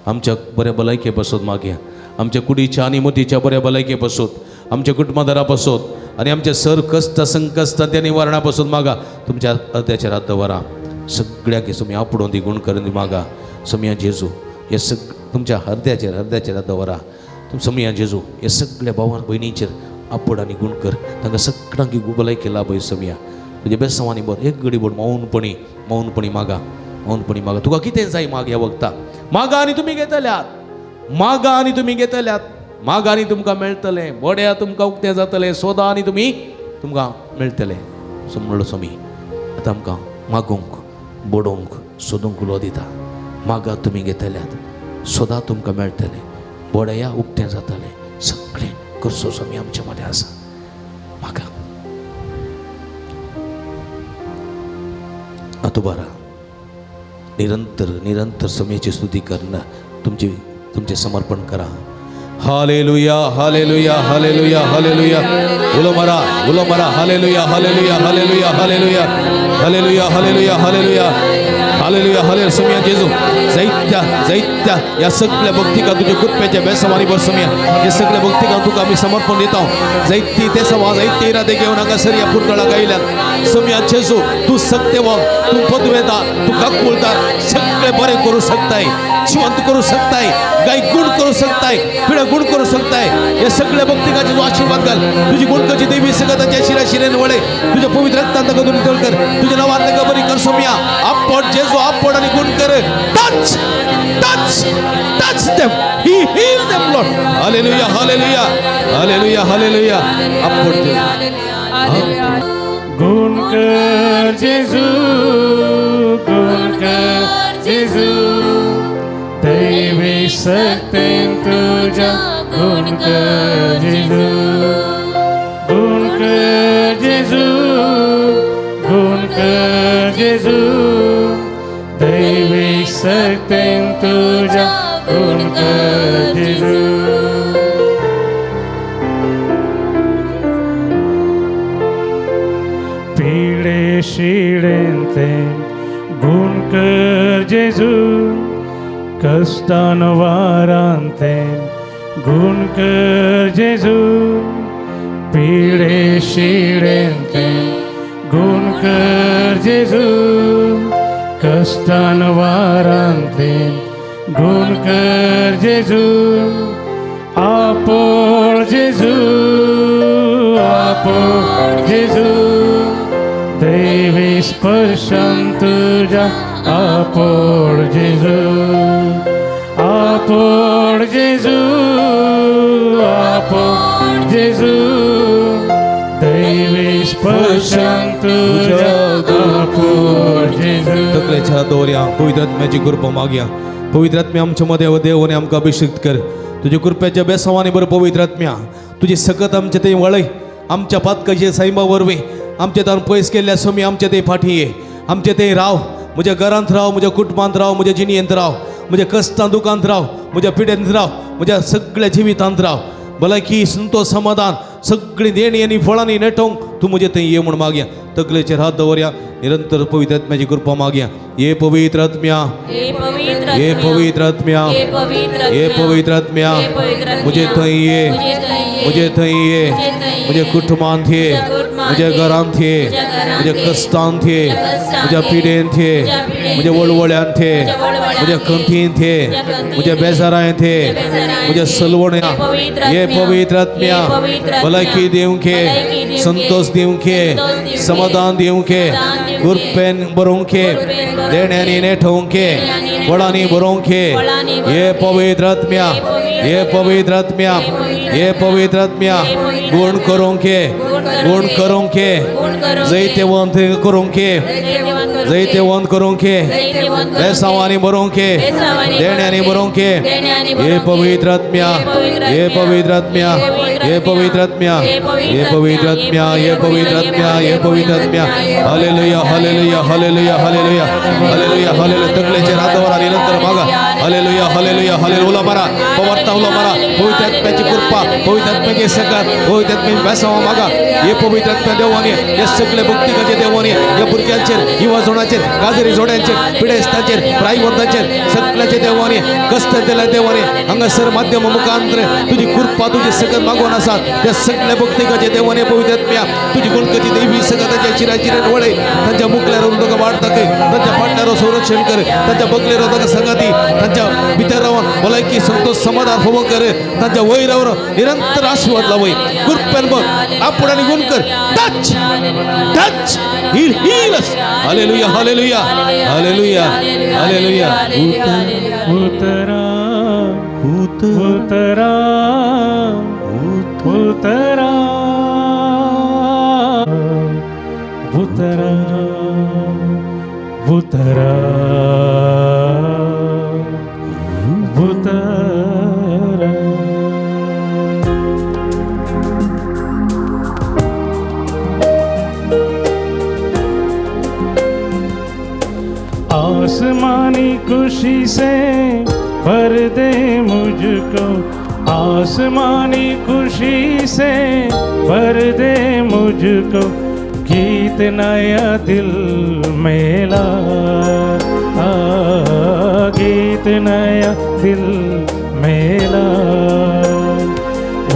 B: आमच्या बऱ्या भलायके पासत मागया, आमच्या कुडीच्या आनी मतीच्या बऱ्या भलायके पासत, आमच्या कुटुंबादारा पासत आनी आमच्या सर कश्ट संकश्ट त्या निवारणा पासून मागा. तुमच्या अर्द्याच्या रात दवरा सगळ्याक सोमी आपडून ती गुण करून मागा. सोमया जेजू, हे सग तुमच्या हरद्याचेर हरद्याचेर हात दवरा. सोमया जेजू, हे सगळ्या भावां भयणींचेर आपड आनी गुण कर. तांकां सगळ्यांक भलायकी लाभय. सोमया तुज्या बेसांवांनी बर एक घडी भर मौनपणी मौनपणी मागा, मौनपणी मागा. तुका कितें जाय माग ह्या वखदा. मागा आनी तुमी घेतल्यात, मागा आनी तुमी घेतल्यात, मागा आनी तुमकां मेळटलें, बड्या तुमकां उक्तें जातलें, सोदा आनी तुमी तुमकां मेळटलें. सो म्हणलो स्वामी आतां आमकां मागूंक, बडोवंक, सोदूंक उलो दिता. मागा तुमी घेतल्यात, सोदा तुमकां मेळटलें, बड्या उक्तें जातलें. सगळें करचो स्वामी आमच्या मदें आसा. मागा आतां बरा निरंतर निरंतर स्वामीची स्तुती करणं तुमची तुमचें समर्पण करा. Hallelujah, hallelujah, hallelujah, hallelujah. उलो मारा, उलो मारा. Hallelujah, hallelujah, hallelujah, hallelujah, hallelujah, hallelujah, hallelujah, hallelujah, hallelujah. Somaiya जेजू, जैत्या जैत्या ह्या सगळ्या भक्तिका तुज्या कृपेच्या बेसवानी बर सोमया, हे सगळ्या भक्तिका तुका आमी समर्पण दिता. जैती ते सवा जैती इरादे घेवन हांगासर ह्या पुरतळाक आयल्यात. सोमया जेजू, तूं सक्तेवान, तूं पदवेता, तूं काकुळटा, सगळे बरें करूं शकताय, जिवंत करूं शकताय, गाय गुण करूं शकताय, पिढ्या गुण करूं शकताय. या सगळ्या भक्तिकाचे तूं आशीर्वाद घाल. तुजी गुणकाची देवी सगळं ताच्या शिरा शिरेन वळे तुझ्या पवित्र रक्तान ताका तूं नितळ कर. तुझ्या नांवान ताका बरी कर सोमया. आपड जेजू, आपड आनी गुण कर. Touch, touch, touch them, he heal them Lord. Hallelujah, hallelujah, hallelujah, hallelujah. आपड जेजू.
C: गुण कर जेजू, गुण कर जेजू, दैवी शक्तीन तुझ्या गुण कर जेजू, गुण कर जेजू, गुण कर जेजू, दैवी शक्तीन तुझ्या गुण कर जेजू. पिळे शिळेंते गुण कर जेजू, कष्टान वारांते गुण कर जेजू, पिळे शिळेंते गुण कर जेजू, कष्टान वारांते गुण कर जेजू, आपोळ जेजू, आपोड जेजू दैवी स्पर्शन तुझ्या आपोड जेजू आपोड जेजू आपोड जेजू दैवी स्पर्शन तुझ्या आपोड जेजू.
B: तकलेच्या दवरया, पवित्र आत्म्याची कृपा मागया. पवित्र आत्म्या आमच्या मध्ये देव आनी आमकां अभिषेक कर तुज्या कृपेच्या बेसावानी बरं. पवित्र आत्म्या, तुजी सकत आमच्या ते वळय. आमच्या पातकाचे सैमा वरवीं आमच्या तान पयस केल्ल्या समी आमच्या ते फाटी ये, आमच्या ते राव. म्हज्या घरांत राव, म्हज्या कुटुंबांत राव, म्हज्या जिणयेंत राव, म्हज्या कश्टां दुखांत राव, म्हज्या पिडेंत राव, म्हज्या सगळ्या जिवितांत राव. भलायकी, संतोष, समाधान, सगळी देणी आनी फळांनी नेटोवंक तूं म्हजे थंय ये म्हूण मागया. तकलेचेर हात दवरया, निरंतर पवित्र आत्म्याची कृपा मागया. ये पवित्र आत्म्या,
A: हे पवित्र,
B: ये पवित्र आत्म्या,
A: हे पवित्र,
B: ये पवित्र आत्म्या, म्हजे थंय ये, म्हजे थंय ये, म्हज्या कुटुंबांत ये, म्हज्या घरांत ये, म्हज्या कश्टांत ये, म्हज्या पिडेंत ये, म्हज्या वळवळ्यांत ये, म्हज्या खंतींत ये, म्हज्या बेजारांत ये, म्हज्या सलवण्या. ये पवित्र आत्म्या, भलायकी दिवंक ये, संतोष दिवंक ये, समाधान दिवंक ये, कृपेन बरोवंक ये, देण्यांनी नेठोवंक ये, फळांनी बरोवंक ये. ये पवित्र आत्म्या, ये पवित्र आत्म्या, ये पवित्र आत्म्या, गुण करूंक ये, गुण करूंक ये, जैतेवंत करूंक ये, जैतेवंत करूंक ये, बेसावांनी बरोवंक ये, देण्यांनी बरोवंक ये. हे पवित्र आत्म्या, हे पवित्र आत्म्या, हे पवित्र आत्म्या, हे पवित्र आत्म्या, हे पवित्र आत्म्या, हे पवित्र आत्म्या. Hallelujah, hallelujah, hallelujah, hallelujah, hallelujah, hallelujah. तकलेचेर हात दवरा, निरंतर मागा. हालेलुया, हालेलुया, हालेलुया. उलो मारा, पवर्ता उलो मारा. पवित्र आत्म्याची कृपा, पवित्र आत्म्याची सकार, पवित्र आत्म्याची बेसावा मागा. हे पवित्र आत्म्या देवानी, हे सगळे भक्तिकाचे देवानी, या भुरग्यांचेर, युवा जोडाचेर, काजरी जोड्यांचेर, पिडेस्ताचेर, प्रायवंताचेर, सगळ्याचे देवानी, कष्ट दिल्या देवानी, हांगासर माध्यम मुखांतर तुजी कृपा, तुजी सकत मागून आसात. त्या सगळ्या भक्तिकाचे देवानी, पवित्र आत्म्या, तुजी गुणकची देवी सकताच्या चिराचिरान वळय. तांच्या मुखल्यार तुका वाट दाखय, तांच्या फाटल्यार संरक्षण कर, तांच्या बगलेर तुका संगाती, तांच्या भितर रावन भलायकी, संतोष, समाधान फावो कर. तांच्या वयरावर निरंतर आशीर्वाद लावय. कृपेन बघ, आपण आणि गुण कर. Touch, touch, heal, heal. Hallelujah, hallelujah, hallelujah, hallelujah.
C: उतरा, उतरा, उतरा, उतरा, उतरा, उतरा. आसमानी खुशी से भर दे मुझको, आसमानी खुशी से भर दे मुझको, गीत नया दिल मेला, आ, गीत नया दिल मेला.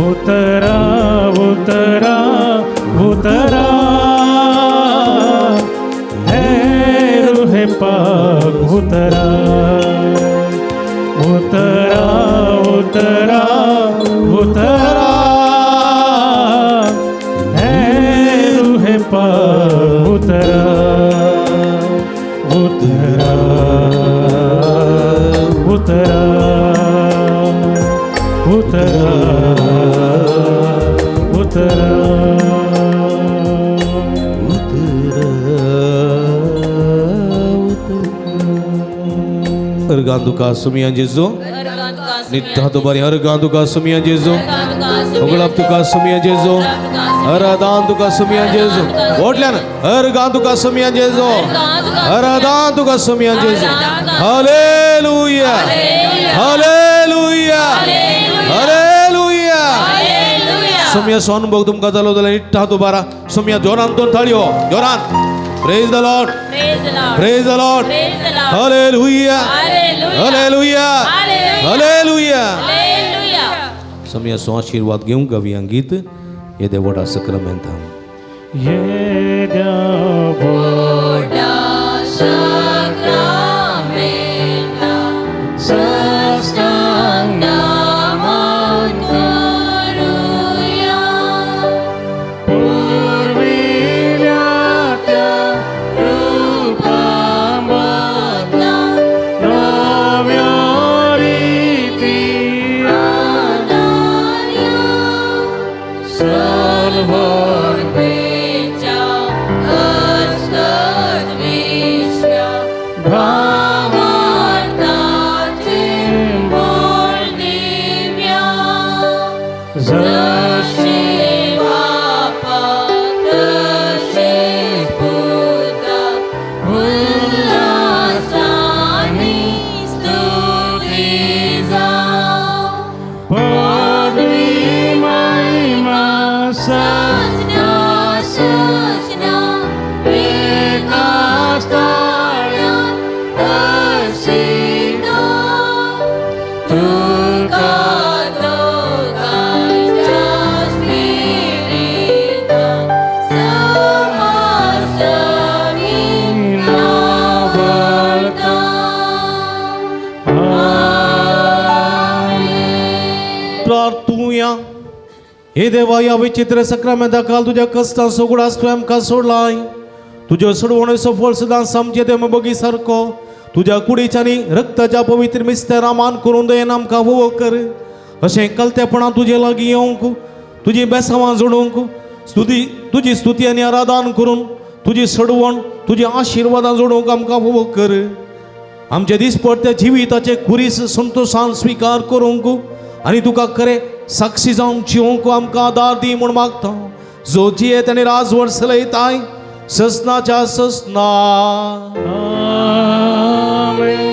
C: उतरा, उतरा, उतरा, है रूह पाक उतरा, उतरा, उतरा, उतरा, है रूह पाक उतरा, उतरा, उतरा, उतरा, उतरा.
B: अर्गां तुका सुमिया जेजू, नित्य हातोबारी. अर्गां तुका सुमिया जेजू, उगळाप तुका सुमिया जेजू, अरदान तुका सुमिया जेजू. ओटल्यान अर्गां तुका सुमिया जेजू, अरदान तुका सुमिया जेजू. हालेलुया, हालेलुया, हालेलुया. सुमिया अनुभव तुमकां जालो जाल्यार निट्ट हात उबारा. सुमिया जोरान दोन थाळयो जोरान. Praise the Lord, praise the Lord. Hallelujah, hallelujah, hallelujah. सुमिया आशीर्वाद घेवंक गावया गीत येदे व्हडा सक्रामेंतान.
C: येद्या
A: व्हडा सक्रामेंता साष्टांग नमन करुया. सडवणेच्या असत विश्व्या भावार्थाचे मोल दिव्या जशे बापा तशेच पुता उल्हासानी स्तुती जावं
C: पदवी महिमा
A: सजना सजना एका स्थानात असिना तुका दोगांच्या स्पिरितान समासमी नावडता.
B: प्रार्थुया. हे देवा, या विचित्र सक्रामेंता काल तुज्या कश्टां सगळो तुवें आमकां सोडलाय. तुज्यो सोडवणेचो फळ सदां आमचे देव बगी सारको तुज्या कुडीच्या आनी रक्ताच्या पवित्र मिस्तेरा मान करून दयेन आमकां उबो कर. अशें कलतेपणां तुजे लागीं येवंक, तुजी बेसांवां जोडूंक, स्तुती तुजी स्तुती आनी आराधन करून तुजी सडवण तुजी आशिर्वादां जोडूंक आमकां उबो कर. आमचे दिसपडत्या जिविताचे खुरीस संतोशान स्विकार करूंक आनी तुका खरें साक्षी जावंक जिवंक आमकां आदार दी म्हूण मागता, जो जियेत आनी राजवट चलयताय ससनाच्या ससना.
C: आमेन.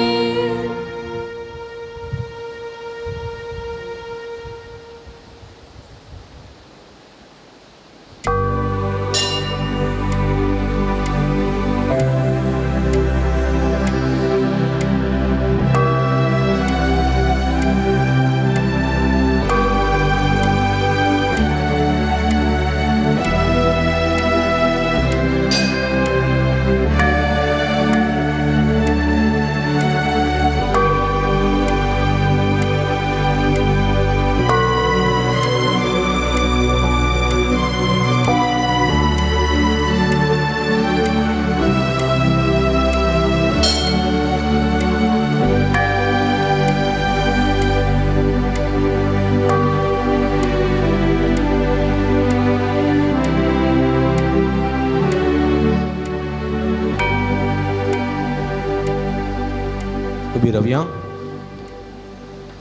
B: उबी रावया,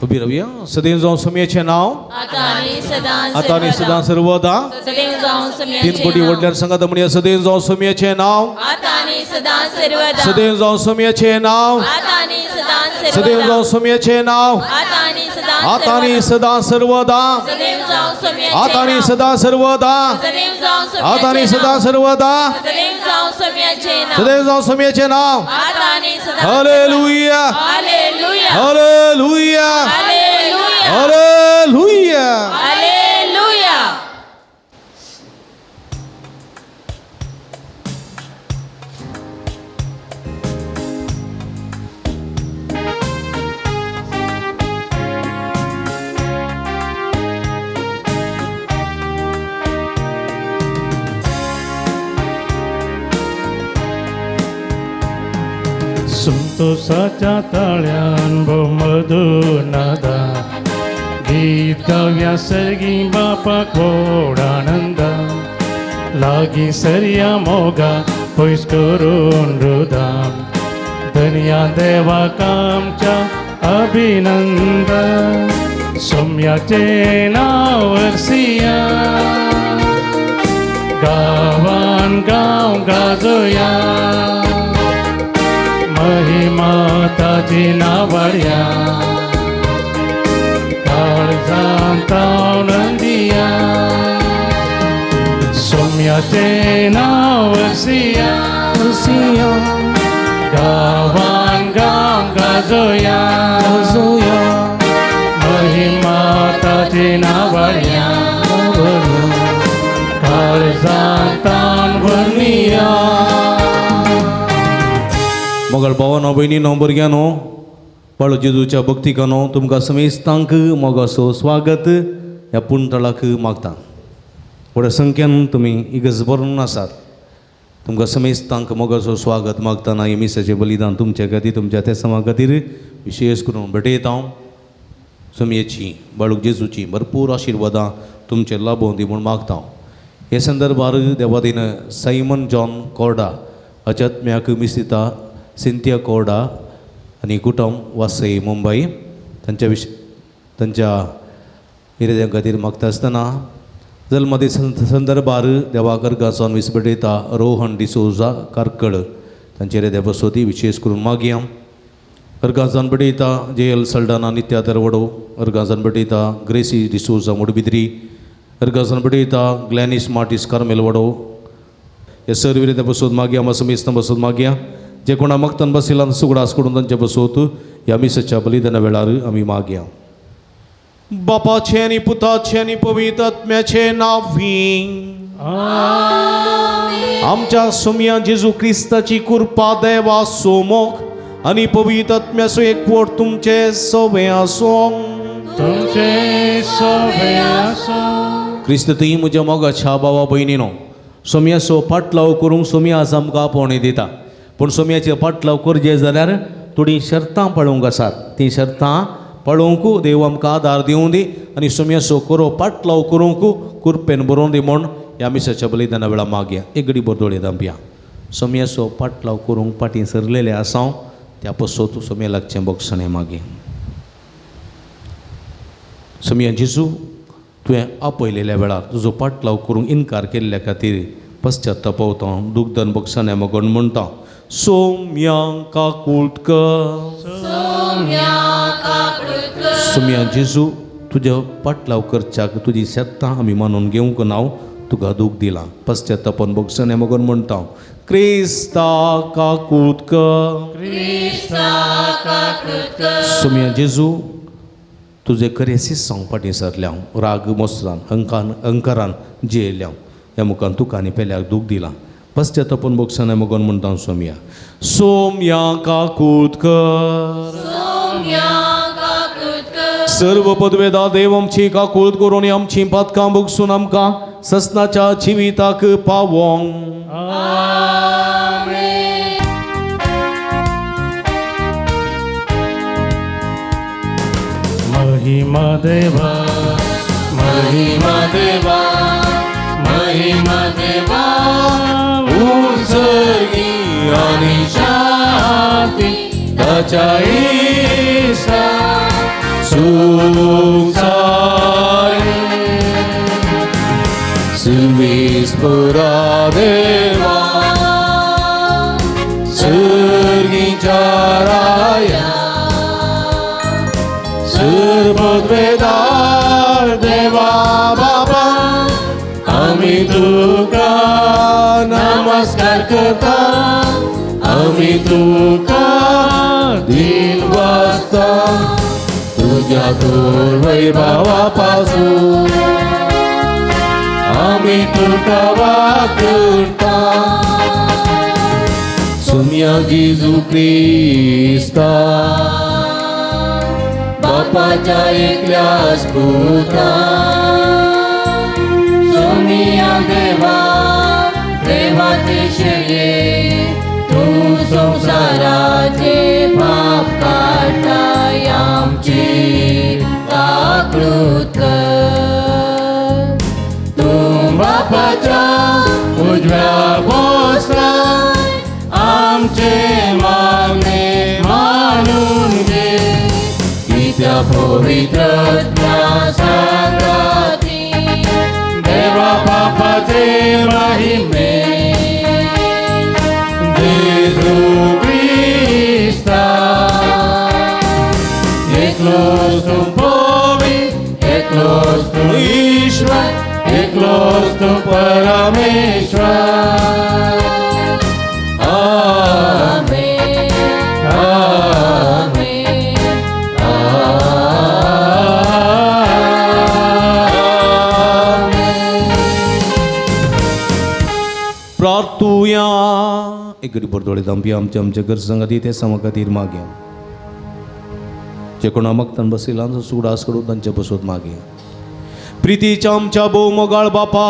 B: उबी रावया. सदैव जावं सोमयेचें नांव
A: आता आनी सदां
B: आतां आनी सदां सर्वदा.
A: सदैव जावं
B: तीन
A: सोमयाचें
B: कोटी
A: नांव.
B: व्हडल्यार सांगात म्हणया, सदैव जावं सोमयेचें नांव.
A: आता आनी सदां सर्वदा.
B: सदैव जावं सोमयेचें नांव.
A: आता आनी सदां
B: सदैव
A: सर्वदा.
B: जावं सोमयेचें नांव.
A: आता आनी सदां
B: आतां आनी
A: सर्वदा.
B: सदां सर्वदा.
A: सदैव जावं सोमयाचें
B: आतां आनी
A: नांव.
B: सदां सर्वदा.
A: सदैव जावं
B: आतां आनी
A: सोमयाचें
B: सदां
A: नांव.
B: सर्वदा.
A: सदैव जावं सोमयाचें नांव.
B: सदैव जावं सोमयेचें नांव.
A: आता आनी सदां.
B: Hallelujah.
A: Hallelujah.
B: Hallelujah.
A: Hallelujah.
B: Hallelujah.
A: Hallelujah.
C: संतोषाच्या ताळ्यान भोव मधुर नादा गीत गावया सर्गी बापाक व्हड आनंदा लागीं सरया मोगा पयस करून रुदाम धनया देवाक आमच्या अभिनंदन सोम्याचें नांव वर्सिया गांवान गांव गाजोया महिमा ताजी नावाड्या काळजांत आनंदिया सोम्याचें नांव वर्सिया गांवान गांव गाजोया महिमा ताजी नावाड्या काळजांत आनंदिया.
B: मोगाळ भावानो, भयणीनो, भुरग्यांनो, बाळू जेजूच्या भक्तिकानो, तुमकां समेस्तांक मोगाचो स्वागत ह्या पुणतळाक मागता. व्हड संख्यान तुमी इगर्ज भरून आसात. तुमकां समेस्तांक मोगाचो स्वागत मागतना हे मिसाचें बलिदान तुमच्या खातीर, तुमच्या तेसांवा खातीर विशेश करून भेटयता हांव. सोमयेची बाळूक जेजूची भरपूर आशिर्वादां तुमचेर लाभोवं दी म्हूण मागता हांव. हे संदर्भार देवादीन सायमन जॉन कोर्डा अजात्म्याक मिसिता सिंथिया कोर्डा आनी कुटुंब वासई मुंबई तांच्या विश तांच्या इरेद्यां खातीर मागता आसतना जल्मदीस संदर्भार देवाकर गांचोन वीस भेटयता रोहन डिसोजा कार्कळ तांचे इरेद्या बसोती विशेष करून मागया. अर्गाजान भेटयता जे एल सल्डाना नित्या दरवडो, अर्गाजान भेटयता ग्रेसी डिसोजा मुडबिद्री, अर्गाजान भेटयता ग्लॅनिस मार्टीस कार्मेल वडो. हे सर विरेद्या बसोत मागया, मसमिस्तां बसोत मागया. जे कोणा मगतान बसिलान सुगडास करून तांचे बसोत ह्या मिसाच्या बलिदाना वेळार आमी मागया. बापाचे आनी पुताचे आनी पवित्र आत्म्याचे नांवी आमच्या सुमया जेजू क्रिस्ताची कृपा देवा सोमोक आनी पवित्र आत्म्याचो एकवट तुमचे सवे आसूं.
C: तुमचे सोबे आसो.
B: क्रिस्त ती म्हज्या मोगाच्या भावा भयणीनो, सोम्याचो पाटलाव करूंक सोम्या आज आमकां आपोवणें दिता, पूण सोम्याचे पाटलाव करचे जाल्यार थोडीं शर्तां पळोवंक आसात. तीं शर्तां पळोवंक देव आमकां आदार दिवं दी आनी सोम्याचो करो पाटलाव करूंक कुरपेन बरोवन दी म्हूण ह्या मिसाच्या बलिदाना वेळा मागया. एक घडी बरदोळे दामया. सोम्याचो पाटलाव करूंक फाटीं सरलेले आसा त्या पसोत सोम्या लागचें बोगसणें मागया. सोम्या जेजू, तुवें आपयलेल्या वेळार तुजो पाटलाव करूंक इनकार केल्ल्या खातीर पश्चाताप दुग्धन बोगसणें मगण म्हणटा सोम्या काकूट कर. सोम्या जेजू, तुज्या पाटलाव करच्याक तुजी शर्तां आमी मानून घेवंक ना, तुका दूख दिलां. पश्चातापन बोगसणें मगण म्हणटा क्रिस्ता काकूट कर. सोम्या जेजू, तुजें करेसी सांग फाटीं सरल्या हांव राग मोसरान अंकान अंकारान जियेल्या हांव ह्या मुखान तुका आनी पेल्याक दूख दिलां. पश्चातापन बोगसणें मगण म्हणटा सोम्या सोम्या काकूट कर. सर्व पदवेदा देव आमची काकूट करून आमची पातकां भोगसून आमकां ससनाच्या जिविताक पावोंक.
C: महिमा देवा, महिमा देवा, महिमा देवा,
B: उंचगी आनी शांती ताच्या इसा सुसारी सिल्वीस पुरा देवा सर्गीच्या राया सर्वद्वेदार देवा बाबा आमी तुका नमस्कार करता, आमी तुका दिन वाजता तुझ्या थोर वैभवा पासून आमी तुका वाकुरता. सुम्या जेजू क्रिस्ता बापाच्या एकल्याच पुता
A: सोमिया देवा देवाचे शेळये तूं संवसाराचे पाप काडटाय आमची काकळूत कर.
C: तूं बापाच्या उजव्या बोसरान आमचे मागणे मानून घे,
A: कित्या पवित्र सांगाती
C: देवा बापाचे महिमे जेजू क्रिस्ता एकलोच तूं पवित्र, एकलोच तूं ईश्वर, एकलोच तूं परमेश्वर.
A: आमेन, आमेन, आमेन.
B: प्रार्थुया. एक गरीब बरदोळे दामपी आमच्या आमच्या गरजां खातीर ते समा खातीर मागया. जे कोणा मगतान बसयला सुडास कडून तांचे बसोत मागया. प्रितीच्या आमच्या भोव मोगाळ बापा,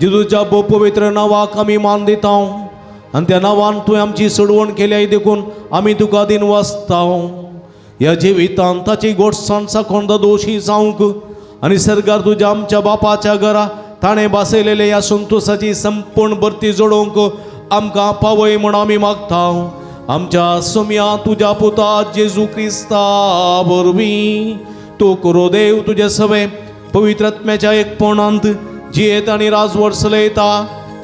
B: जेजूच्या भोव पवित्र नांवाक आमी मान दिता आनी त्या नांवान तुवें आमची सोडवण केल्या देखून आमी तुका दिन वाचता. ह्या जिवितान ताची गोडसाण साकोंद दोशी जावंक आनी सरकार तुज्या आमच्या बापाच्या घरा ताणें भासयलेले ह्या संतोसाची संपूर्ण भरती जोडोवंक आमकां पावय म्हूण आमी मागता. आमच्या सोम्या तुज्या पुता जेजू क्रिस्ता वरवीं तूं करो देव तुजे सवे पवित्र आत्म्याच्या एकपणांत जियेत आनी राजवट चलयता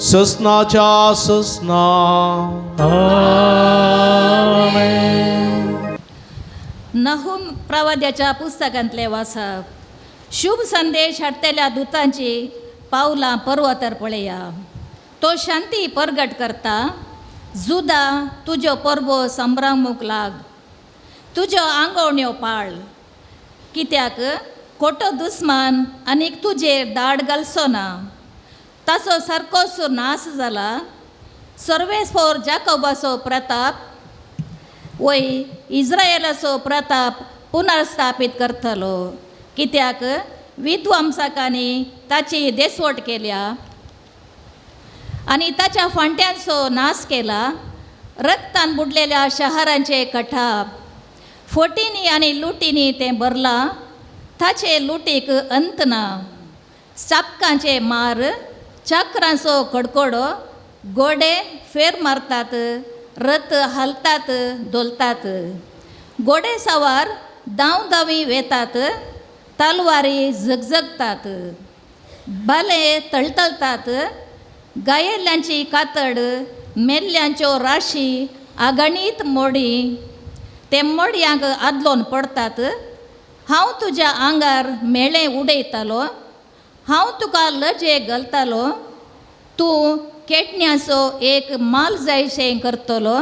B: ससनाच्या ससना.
C: आमेन.
E: नहुम प्रवाद्याच्या पुस्तकांतले वाचप. शुभ संदेश हाडटल्या दुतांची पावलां पर्वतार पळया. तो शांती परगट करता. जुदा तुज्यो परबो संभ्रमूंक लाग, तुज्यो आंगवण्यो पाळ, कित्याक खोटो दुस्मान आनीक तुजेर दाड घालचो ना. ताचो सारकोसो नाश जाला. सर्वेस्पोर जाकोबाचो प्रताप वय इज्रायलाचो प्रताप पुनर्स्थापीत करतलो, कित्याक विध्वंसकांनी ताची देसवट केल्या आनी ताच्या फांट्यांचो नाश केला. रक्तान बुडलेल्या शहरांचे कठाप फोटींनी आनी लुटींनी तें भरलां. ताचे लुटीक अंत ना. चापकांचे मार, चक्रांचो कडकडो, गोडे फेर मारतात, रथ हालतात धोलतात, गोडे सवार धांव धांवी वेतात, तलवारी झगझगतात, बाले तळतळतात, गायेल्ल्यांची कातड, मेल्ल्यांच्यो राशी आगणीत मोडी, ते मोडयांक आदलोन पडतात. हांव तुज्या आंगार मेळें उडयतालो, हांव तुका लजे घालतालो, तूं केटण्याचो एक माल जायशें करतलो.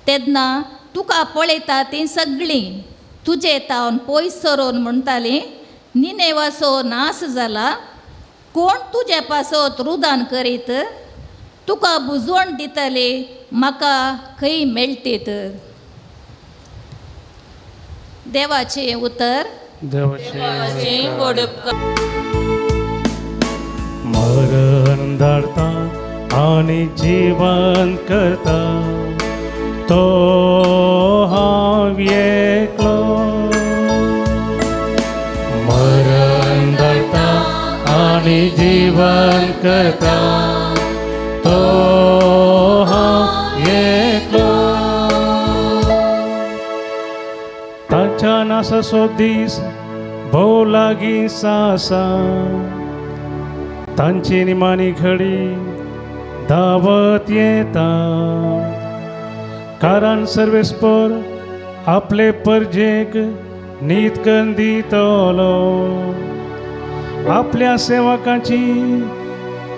E: तेन्ना तुका पळयता तीं सगळीं तुजे तावन पयस सरून म्हणटालीं, निनेवाचो नाश जाला, कोण तुजे पासत रुदान करीत, तुका बुजवण दितली म्हाका खंय मेळटीत. देवाचें उतर.
C: देवाचें
D: वडप.
C: मरण धाडता आनी जीवन करता तो हांव एकलो.
A: मरण धाडता आनी जीवन करता तो हांव एकलो.
C: ताच्या नासाचो दीस भोव लागीं आसा, तांची निमाणी घडी धांवत येता. कारण सर्वेस्पर आपले परजेक नीत करून दितलो, आपल्या सेवकांची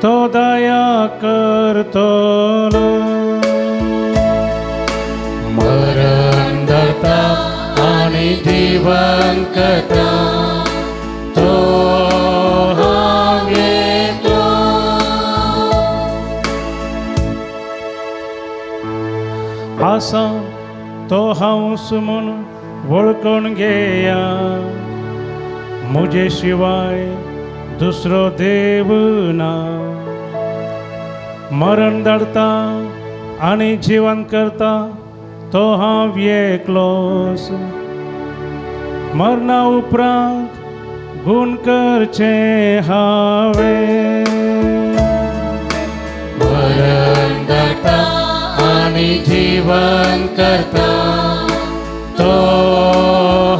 C: तो दया करतलो.
A: मरण धरता आनी जीवन करता तो हांव एकलो.
C: आसा तो हांव म्हूण वळखून घेया, म्हजे शिवाय दुसरो देव ना. मरण धाडता आनी जीवन करता तो हांव एकलोच. मरणा उपरांत गुण करचें हांवें.
A: मरण धाडता आनी जीवन करता तो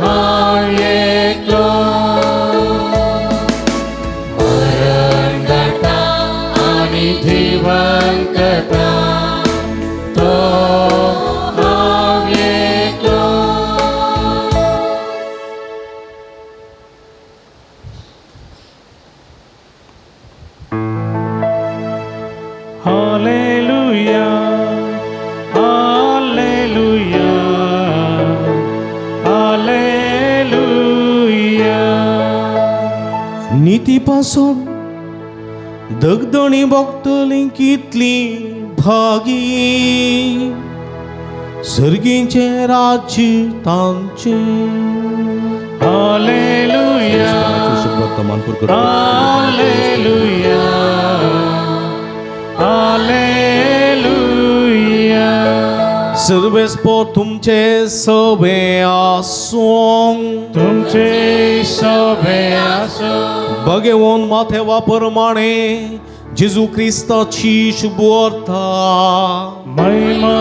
A: हांव एकलो. मरण धाडता आनी जीवन करता तो हांव एकलो.
C: हालेलुया, हालेलुया, हालेलुया.
B: निती पासून दगदणी भोगतली कितली भागी, सर्गीचें राज्य तांचें.
C: हालेलुया, हालेलुया, हालेलुया.
B: सर्वेस्पो तुमचे सवे आसूं.
C: तुमचे सवे आसूं.
B: भगवंत माथेवा प्रमाणे जेजू क्रिस्ताची शुभवार्ता.
C: महिमा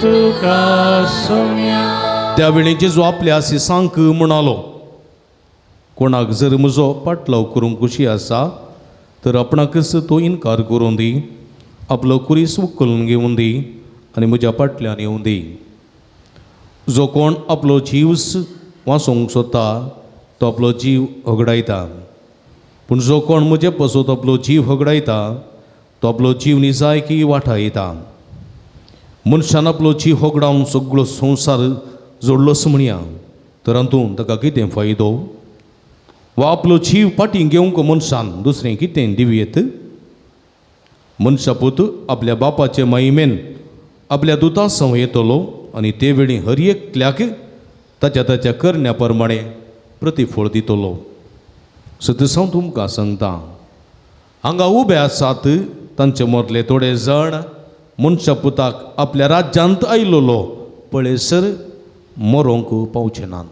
C: तुका सोम्या.
B: त्यावेळी जेजू आपल्या शिसांक म्हणालो, कोणाक जर म्हजो पाटलाव करूंक खुशी आसा तर आपणाकच तो इनकार करूं दी, आपलो कुरीस उखलून घेवन दी आनी म्हज्या फाटल्यान येवं दी. जो कोण आपलो जीव वाचोवंक सोदता तो आपलो जीव होगडायता, पूण जो कोण म्हजे पसत आपलो जीव होगडायता तो आपलो जीव निजायकी वाटायता. मनशान आपलो जीव होगडावन सगळो संवसार जोडलोच म्हणया, तर हातूंत ताका कितें फायदो? वा आपलो जीव फाटीं घेवंक मनशान दुसरें कितें दिवयेत? मनशापूत आपल्या बापाचे महिमेन आपल्या दुतां सव येतलो आनी ते वेळी हर एकल्याक ताच्या ताच्या करण्या प्रमाणे प्रतिफळ दितलो. सतस हांव तुमकां सांगता, हांगा उबे आसात तांचे मदले थोडे जाण मनशापुताक आपल्या राज्यांत आयलोलो पळयसर मरोंक पावचे नात.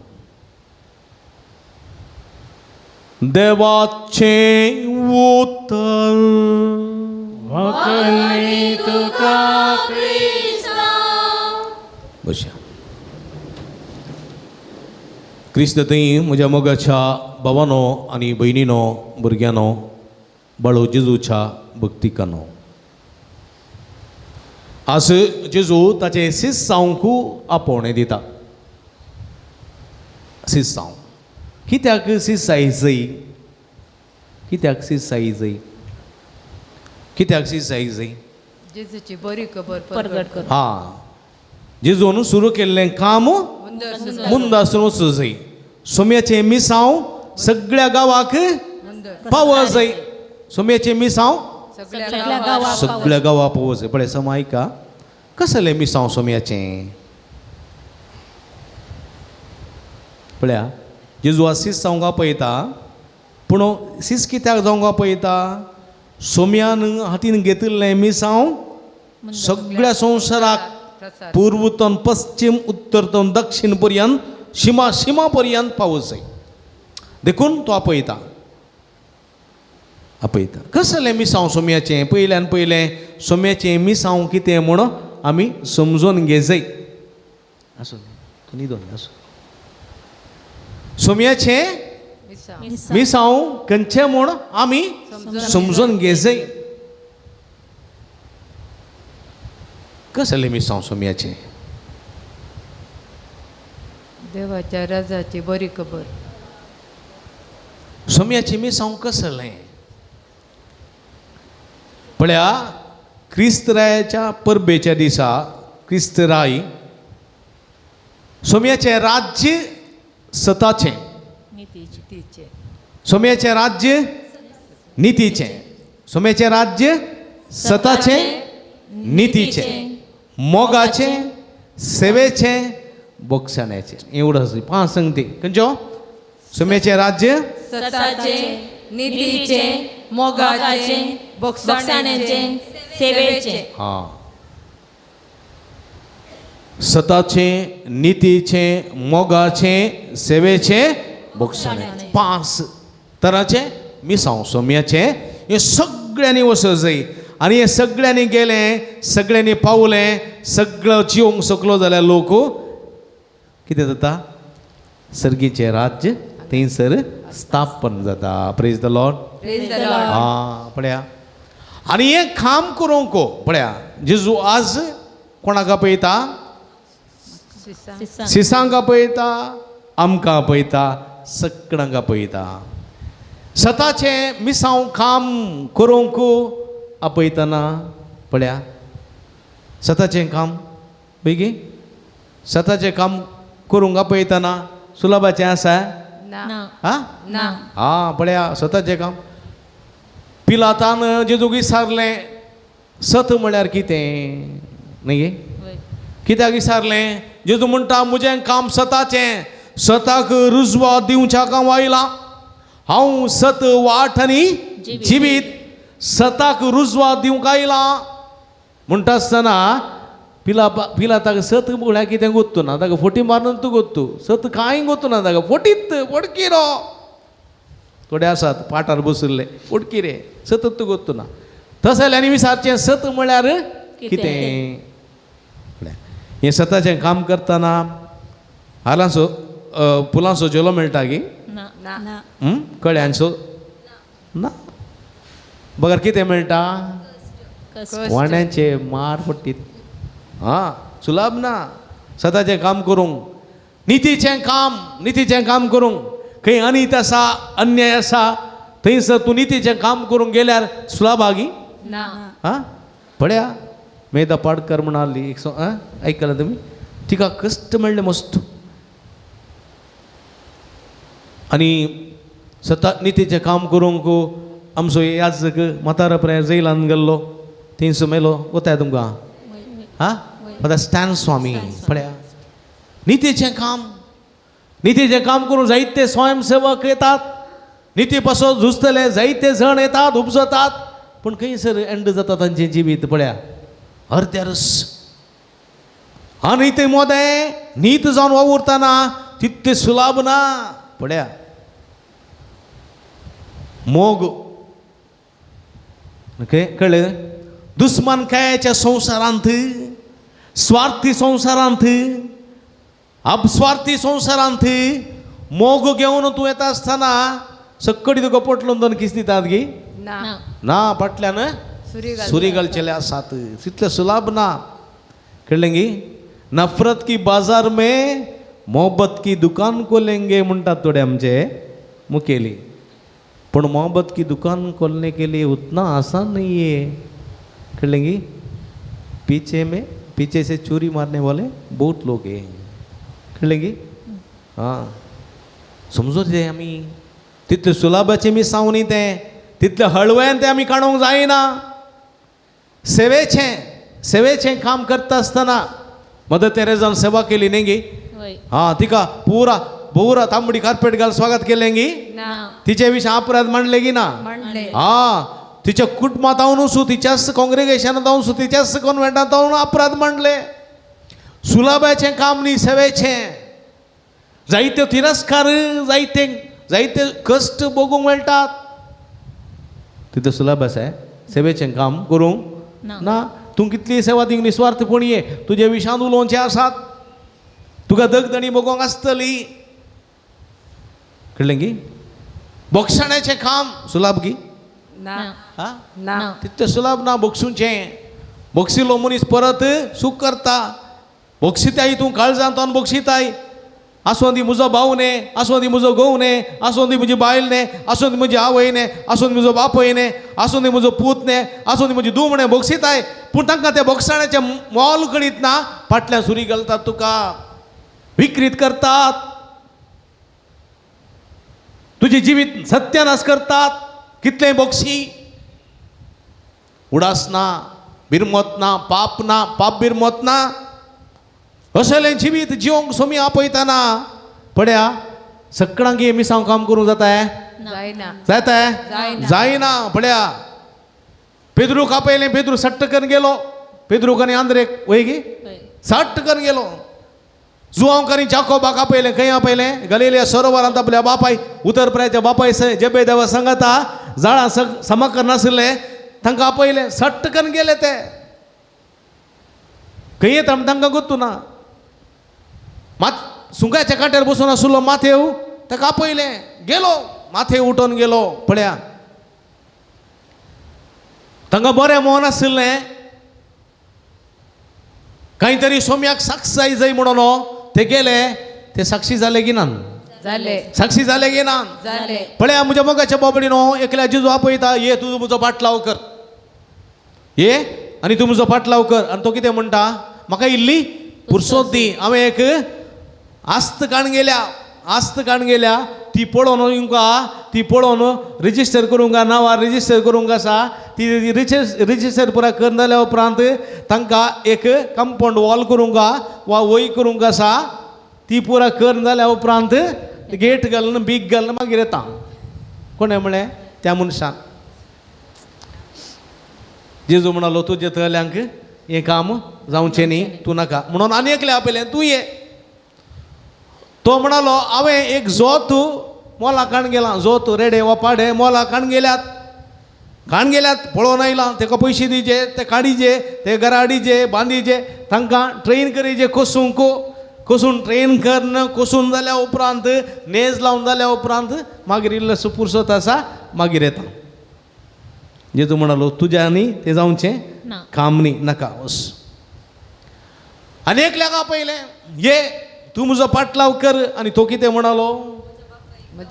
B: देवाचें उतर.
C: वखली तुका
B: बशा. क्रिस्त थंय म्हज्या मोगाच्या भावानो आनी भयणीनो, भुरग्यांनो, बाळो जेजूच्या भक्तिकानो, आज जेजू ताचें शिस्सांवक आपोवणें दिता. शिस्सांव कित्याक शिस्साय जय? कित्याक शिस्साय जय? कित्याक शिस्साय जय?
D: जेजूची बरी खबर परगट कर.
B: हां, जेजून सुरू केल्लें काम मुंदासून वचूं जाय. सोम्याचें मिसांव सगळ्या गांवाक पावो जाय. सोम्याचें मिसांव
D: सगळ्या गांवाक
B: सगळ्या गांवाक पावो जाय. पळय समा आयका, कसलें मिसांव सोम्याचें? पळया जेजू आज सीस जावंक आपयता, पूण सीस कित्याक जावंक आपयता? सोम्यान हातीन घेतिल्लें मिसांव सगळ्या संवसाराक पूर्वतन पश्चिम उत्तरतन दक्षिण पर्यंत शिमा शिमा पर्यंत पावस जाय. देखून तो आपयता आपयता. कसलें मिसांव सोम्याचें? पयल्यान पयलें सोम्याचें मिसांव कितें म्हूण आमी समजून घेजय. आसूं तूं न्हिदोन आसूं. सोम्याचें मिसांव खंयचें म्हूण आमी समजून घेजय. कसलें मिसांव सोम्याचें?
D: देवाच्या राजाची बरी खबर.
B: सोम्याचें मिसांव कसलें? पळया क्रिस्तरायाच्या परबेच्या दिसा क्रिस्तराय सोम्याचें राज्य सताचें,
D: तिचे
B: सोम्याचें राज्य नितीचें, सोम्याचें राज्य सताचें, नितीचें, मोगाचें, सेवेचें, बोगसाण्याचें. एवढं आसा पांच सांगते. खंयचो? सोम्याचें राज्य
D: सताचें, नितीचें, मोगाचें, बोगसाण्याचें, सेवेचें.
B: हां, सताचें, नितीचें, मोगाचें, सेवेचें, बोगसाण्याचें, पांच तरांचें मिसांव सोम्याचें. हें सगळ्यांनी वचूंक जाय. आनी हें सगळ्यांनी गेलें, सगळ्यांनी पावलें, सगळो जिवंक शकलो जाल्यार लोक कितें जाता? सर्गीचें राज्य थंयसर स्थापन जाता. Praise the Lord.
D: Praise the Lord.
B: आं, पळया आनी हें काम करूंक पळया जेजू आज कोणाक आपयता? शिसांक आपयता, आमकां आपयता, सगळ्यांक आपयता. सताचें मिसांव काम करूंक आपयतना पळया सताचें काम बेगी सताचें काम करूंक आपयतना सुलभाचें आसा? आं आं, पळया सताचें काम. पिलातान जेजूक विचारलें सत म्हळ्यार कितें? न्ही गे? कित्याक विचारलें? जेजू म्हणटा म्हजें काम सताचें, सताक रुजवा दिवच्याक हांव आयलां. हांव सत वाट आनी जिवीत, सताक रुजवा दिवंक आयलां म्हणटा आसतना पिला पिलाताक सत म्हळ्यार कितें गोत्तू ना, ताका फोटी मारून तूं गोत्तू, सत कांय गोत्तू ना, ताका फोटीत फोडकिरो. थोडे आसात पाटार बशिल्ले फोडकी रे, सतत गोत्तू ना. तशें जाल्यार आनी विचारचें सत म्हळ्यार कितें? हें सताचें काम करतना हालांचो फुलांचो झेलो मेळटा गी?
D: ना.
B: कळ्यांचो ना, बगर कितें मेळटा? वाण्याचे मार पडटीत. आं, सुलाभ ना सदाचें काम करूंक. नितीचें काम, नितीचें काम करूंक खंय अनीत आसा, अन्याय आसा, थंयसर तूं नितीचें काम करूंक गेल्यार सुलाभ आगी
D: ना.
B: आं, पळया मेधा पाडकर म्हणाली एक आं, आयकलां तुमी? तिका कश्ट मेळ्ळें मस्त. आनी सता नितीचें काम करूंक आमचो याजक म्हातारो पर्यंत जैलान गेल्लो, थंयसर मेलो. कोताय तुमकां? आं, फादर स्टॅन स्वामी. पळया नितीचें काम, नितीचें काम करूंक जायते स्वयंसेवक येतात, निती पासत झुजतले जायते जण येतात, उपजतात, पूण खंयसर एंड जाता तांचें जिवीत? पळया अर्द्यारस. आनी ते मोदें नीत जावन वावुरतना तितलें सुलाभ ना. पळया मोग, ओके, कळ्ळें? दुस्मानकायेच्या संवसारांत, स्वार्थी संवसारांत, अपस्वार्थी संवसारांत मोग घेवन तूं येता आसतना सक्कडी तुका पोटलून दोन किस दितात गी?
D: ना.
B: ना, फाटल्यान सुरी घालचेले आसात. तितलें सुलाभ ना. कळ्ळें गी? नफरत की बाजार में मोहब्बत की दुकान खोलेंगे म्हणटात थोडे आमचे मुखेली, पूण मोहब्बत की दुकान खोलने के लिए उतना आसान नहीं है. कळ्ळें गी? पीछे में पीछे से चोरी मारने वाले बहुत लोग हैं. कळ्ळें गी? आं, समजून ते आमी तितले सुलाभाचें मिसांव न्ही तें, तितलें हळवें तें आमी काडूंक जायना. सेवेचें, सेवेचें काम करता आसतना मदर तेरेजान सेवा केली न्ही गी? आं, तिका पुरा पुरा तांबडी कार्पेट घाल स्वागत केलें गी? तिचे विशीं अपराध मांडले की ना? आं, तिच्या कुटुंबांत हांव तिच्याच काँग्रेगेशनांत हांव तिच्याच कॉन्वेंटांत हांव अपराध मांडले. सुलाभाचें काम न्ही सेवेचें. जायते तिरस्कार, जायते जायते कश्ट भोगूंक मेळटात. तितलें सुलभ आसा सेवेचें काम करूंक ना. तूं कितली सेवा दिवंक निस्वार्थपणी ये, तुजे विशांत उलोवचें आसात, तुका दगदणी भोगोंक आसतली. कळ्ळें गी? बोगसाण्याचें काम सुलभ गी?
D: ना.
B: ना, तितलें सुलभ ना बोगसुचें. बोगसिलो मनीस परत सूख करता. बोगसिताय तूं काळजांत बोगसिताय. आसूं दी म्हजो भाव न्ही, आसूं दी म्हजो घोव न्ही, आसूं दी म्हजी बायल न्ही, आसूं दी म्हजी आवय न्ही, आसूं दी म्हजो बापूय न्ही, आसूं दी म्हजो पूत न्ही, आसूं दी म्हजी धूव न्ही, बोगसिताय. पूण तांकां त्या बोगसाण्याचें मोल कळीत ना. फाटल्यान सुरी घालतात तुका, विक्रीत करतात, तुजें जिवीत सत्यानाश करतात. कितलें बोगसी, उडास ना, बिरमत ना, पाप ना, पाप बिरमत ना. असलें जिवीत जिवंक सोमी आपयतना पळया सगळ्यांक हे मिसांव काम करूंक जाता?
D: जायना.
B: जाता? जायना. पळया पेद्रूक आपयलें, पेद्रू सट्ट करून गेलो. पेद्रूक आनी आंद्रेक वय गी सट्ट करून गेलो. जुआंक आनी जाकोबाक आपयलें, खंय आपयलें? गलिलिया सरोवरांत आपल्या बापाय उतरप्राच्या बापाय जेबेदेवा सांगता जाळां समा करनाशिल्लें, तांकां आपयलें, सट्ट करून गेले ते. खंय येता तांकां गोत्तू ना. मात सुंगाच्या कांट्यार बसून आशिल्लो माथेव, ताका आपयलें, गेलो, माथे उठोवन गेलो. पळया तांकां बरें मन आशिल्लें, कांय तरी सोम्याक साक्ष जाय जाय म्हणून ते गेले. ते साक्षी जाले की ना?
D: जाले.
B: साक्षी जाले की ना?
D: जाले.
B: पळया म्हज्या मोगाच्या बाबडीनो, एकल्या जेजू आपयता, ये तूं म्हजो पाटलाव कर, ये आनी तूं म्हजो पाटलाव कर. आनी तो कितें म्हणटा? म्हाका इल्ली पुरसोत दी, हांवें एक आस्त काण गेल्या, आस्त काण गेल्या, ती पळोवन तुमकां, ती पळोवन रजिस्टर करूंक, नांवार रजिस्टर करूंक आसा. ती रजिस्टर पुरा करून जाल्या उपरांत तांकां एक कंपावंड वॉल करूंक वा वय करूंक आसा. ती पुरा करून जाल्या उपरांत गेट घालून बीग घालून मागीर येता. कोणें म्हळें? त्या मनशान. जेजू म्हणालो, तुजे तल्यांक हें काम जावचें न्ही, तूं नाका म्हणून आनी एकले आपयलें, तूं ये. तो म्हणालो हांवें एक जोत मोला काण गेलां, जोत रेडे वा पाडे मोला काण गेल्यात, काण गेल्यात पळोवन आयलां, तेका पयशे दिवचे, ते काडीचे, ते घरा हाडीचे, बांदीचे, तांकां ट्रेन करीचे, कोसूंक कोसून ट्रेन करन कोसून जाल्या उपरांत नेज लावन जाल्या उपरांत मागीर इल्लोसो पुरसोत आसा मागीर येता. जेजू म्हणालो तुज्या न्ही तें जावचें काम न्ही, नाका वस. आनी एकल्याक आपयलें, ये तूं म्हजो पाटलाव कर. आनी तो कितें म्हणालो,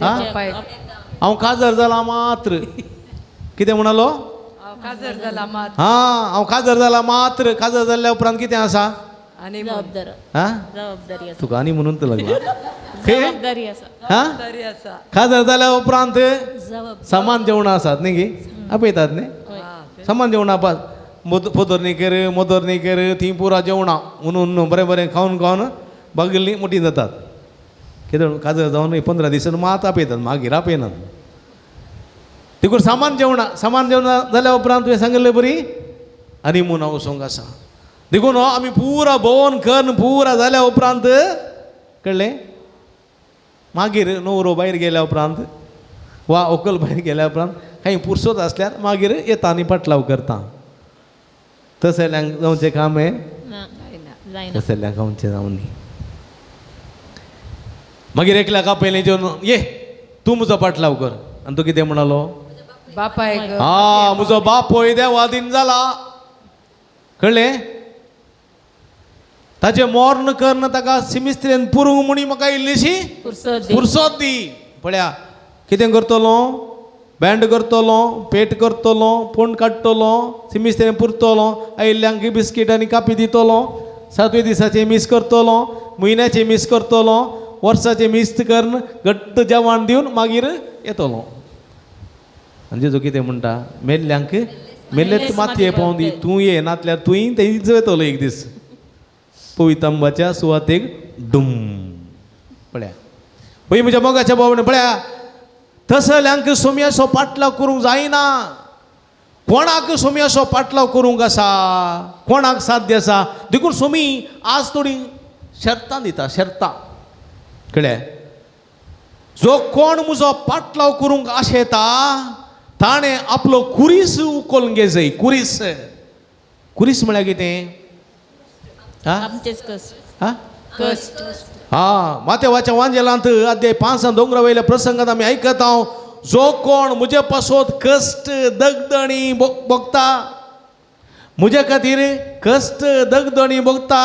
B: हांव काजार जाला मात्र. कितें म्हणालो,
D: काजर जाला मात्र.
B: हां, हांव काजार जाला मात्र. काजार जाल्ल्या उपरांत कितें आसा,
A: जबाबदारी
B: तुका आनी म्हणून तर लागला
A: जबाबदारी आसा.
B: काजार जाल्या उपरांत सामान जेवणां आसात न्ही गी, आपयतात न्ही सामान जेवणां, पोदर न्ही कर मोदर न्ही कर, तीं पुरा जेवणां म्हणून बरें बरें खावन खावन बागिल्लीं मोटीं जातात. कितें काजार जावन 15 दिसान मात आपयतात, मागीर आपयनात. देखून सामान जेवणां, सामान जेवणां जाल्या उपरांत तुवें सांगिल्लें बरी आनी म्हूण हांव वचोंक आसा. देखून आमी पुरा भोंवन करून पुरा जाल्या उपरांत कळ्ळें, मागीर न्हवरो भायर गेल्या उपरांत वा व्हंकल भायर गेल्या उपरांत कांय पुरसोत आसल्यार मागीर येता आनी पाटलाव करता. तसल्यांक जावचें काम हें तसल्यांक जावचें जावं न्ही. मागीर एकल्याक आपयलें जेवन, ये तूं म्हजो पाटलाव कर. आनी तूं कितें म्हणालो, हा म्हजो बापूय देवादीन जाला. कळ्ळें, ताचें मोर्न करन ताका सिमिस्त्रेन पुरूंक म्हणी म्हाका इल्लीशी पुरसोत दी. पळया कितें करतलो, बँड करतलो, पेट करतलो, फोंड काडटलो, सिमिस्त्रेन पुरतलो, आयिल्ल्यांक बिस्कीट आनी कापी दितलो, सातवे दिसाचें मीस करतलो, म्हयन्याचें मीस करतलो, वर्साचें मीस करून घट्ट जेवण दिवन मागीर येतलो. आनी जेजू कितें म्हणटा, मेल्ल्यांक मेल्लेच मातये पावूं दी, तूं ये नातल्यार तूंय थंयच वयतलो एक दीस पवितांबाच्या सुवातेक डुम. पळया पळय म्हज्या मोगाच्या भावणे, पळया तसल्यांक सोम्याचो पाटलाव करूंक जायना. कोणाक सोम्याचो पाटलाव करूंक आसा, कोणाक साध्य आसा. देखून सोमी आज थोडी शर्तां दिता, शर्तां. कळ्ळें, जो कोण म्हजो पाटलाव करूंक आशेता ताणें आपलो कुरीस उखलून घेजय. कुरीस, कुरीस म्हळ्यार कितें, हा मातेवाच्या वांजेलांत अध्याय 5 दोंगरा वयल्या प्रसंगात आमी आयकता, जो कोण म्हजे पासत कश्ट दगदणी भोगता, म्हजे खातीर कश्ट दगदणी भोगता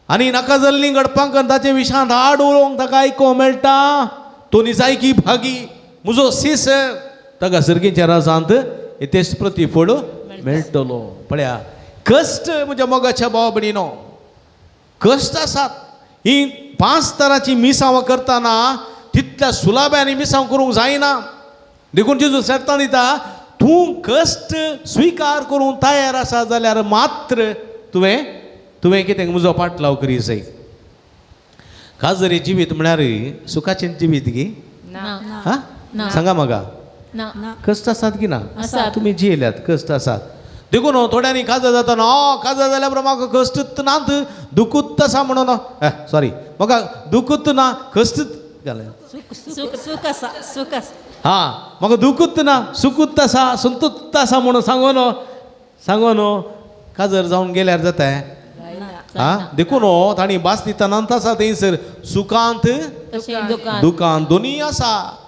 B: आनी नाका जाल्लीं घडपांक ताचे विशांत आड उलोवंक ताका आयकोंक मेळटा, तो निजायकी भागी म्हजो सीस, ताका सर्गीच्या राजांत तेच प्रतिफळ मेळटलो. पळया कश्ट म्हज्या मोगाच्या भाव भयणीनो, कश्ट आसात. ही 5 तरांची मिसांव करतना तितल्या सुलाब्यांनी मिसांव करूंक जायना. देखून जेजू सर्तां दिता, तूं कश्ट स्विकार करूंक तयार आसा जाल्यार मात्र तुवें तुवें कितें म्हजो पाटलाव करी जाय. काजरी जिवीत म्हळ्यार सुखाचें जिवीत गी, हां सांगा म्हाका, कश्ट आसात की ना, तुमी जियेल्यात, कश्ट आसात. देखून थोड्यांनी काजार जाता ना, काजार जाल्या उपरांत म्हाका कश्टच नात, दुखूत आसा म्हणून, सॉरी म्हाका दुखूत ना, कश्ट घालें, हां म्हाका दुखूत ना, सुकूत आसा, संतुत आसा म्हणून सांगो न्हू, सांगो न्हू, काजार जावन गेल्यार जाता. आं देखून तांणी भास दितना आसा थंयसर सुखांत दुकान दोनूय आसा.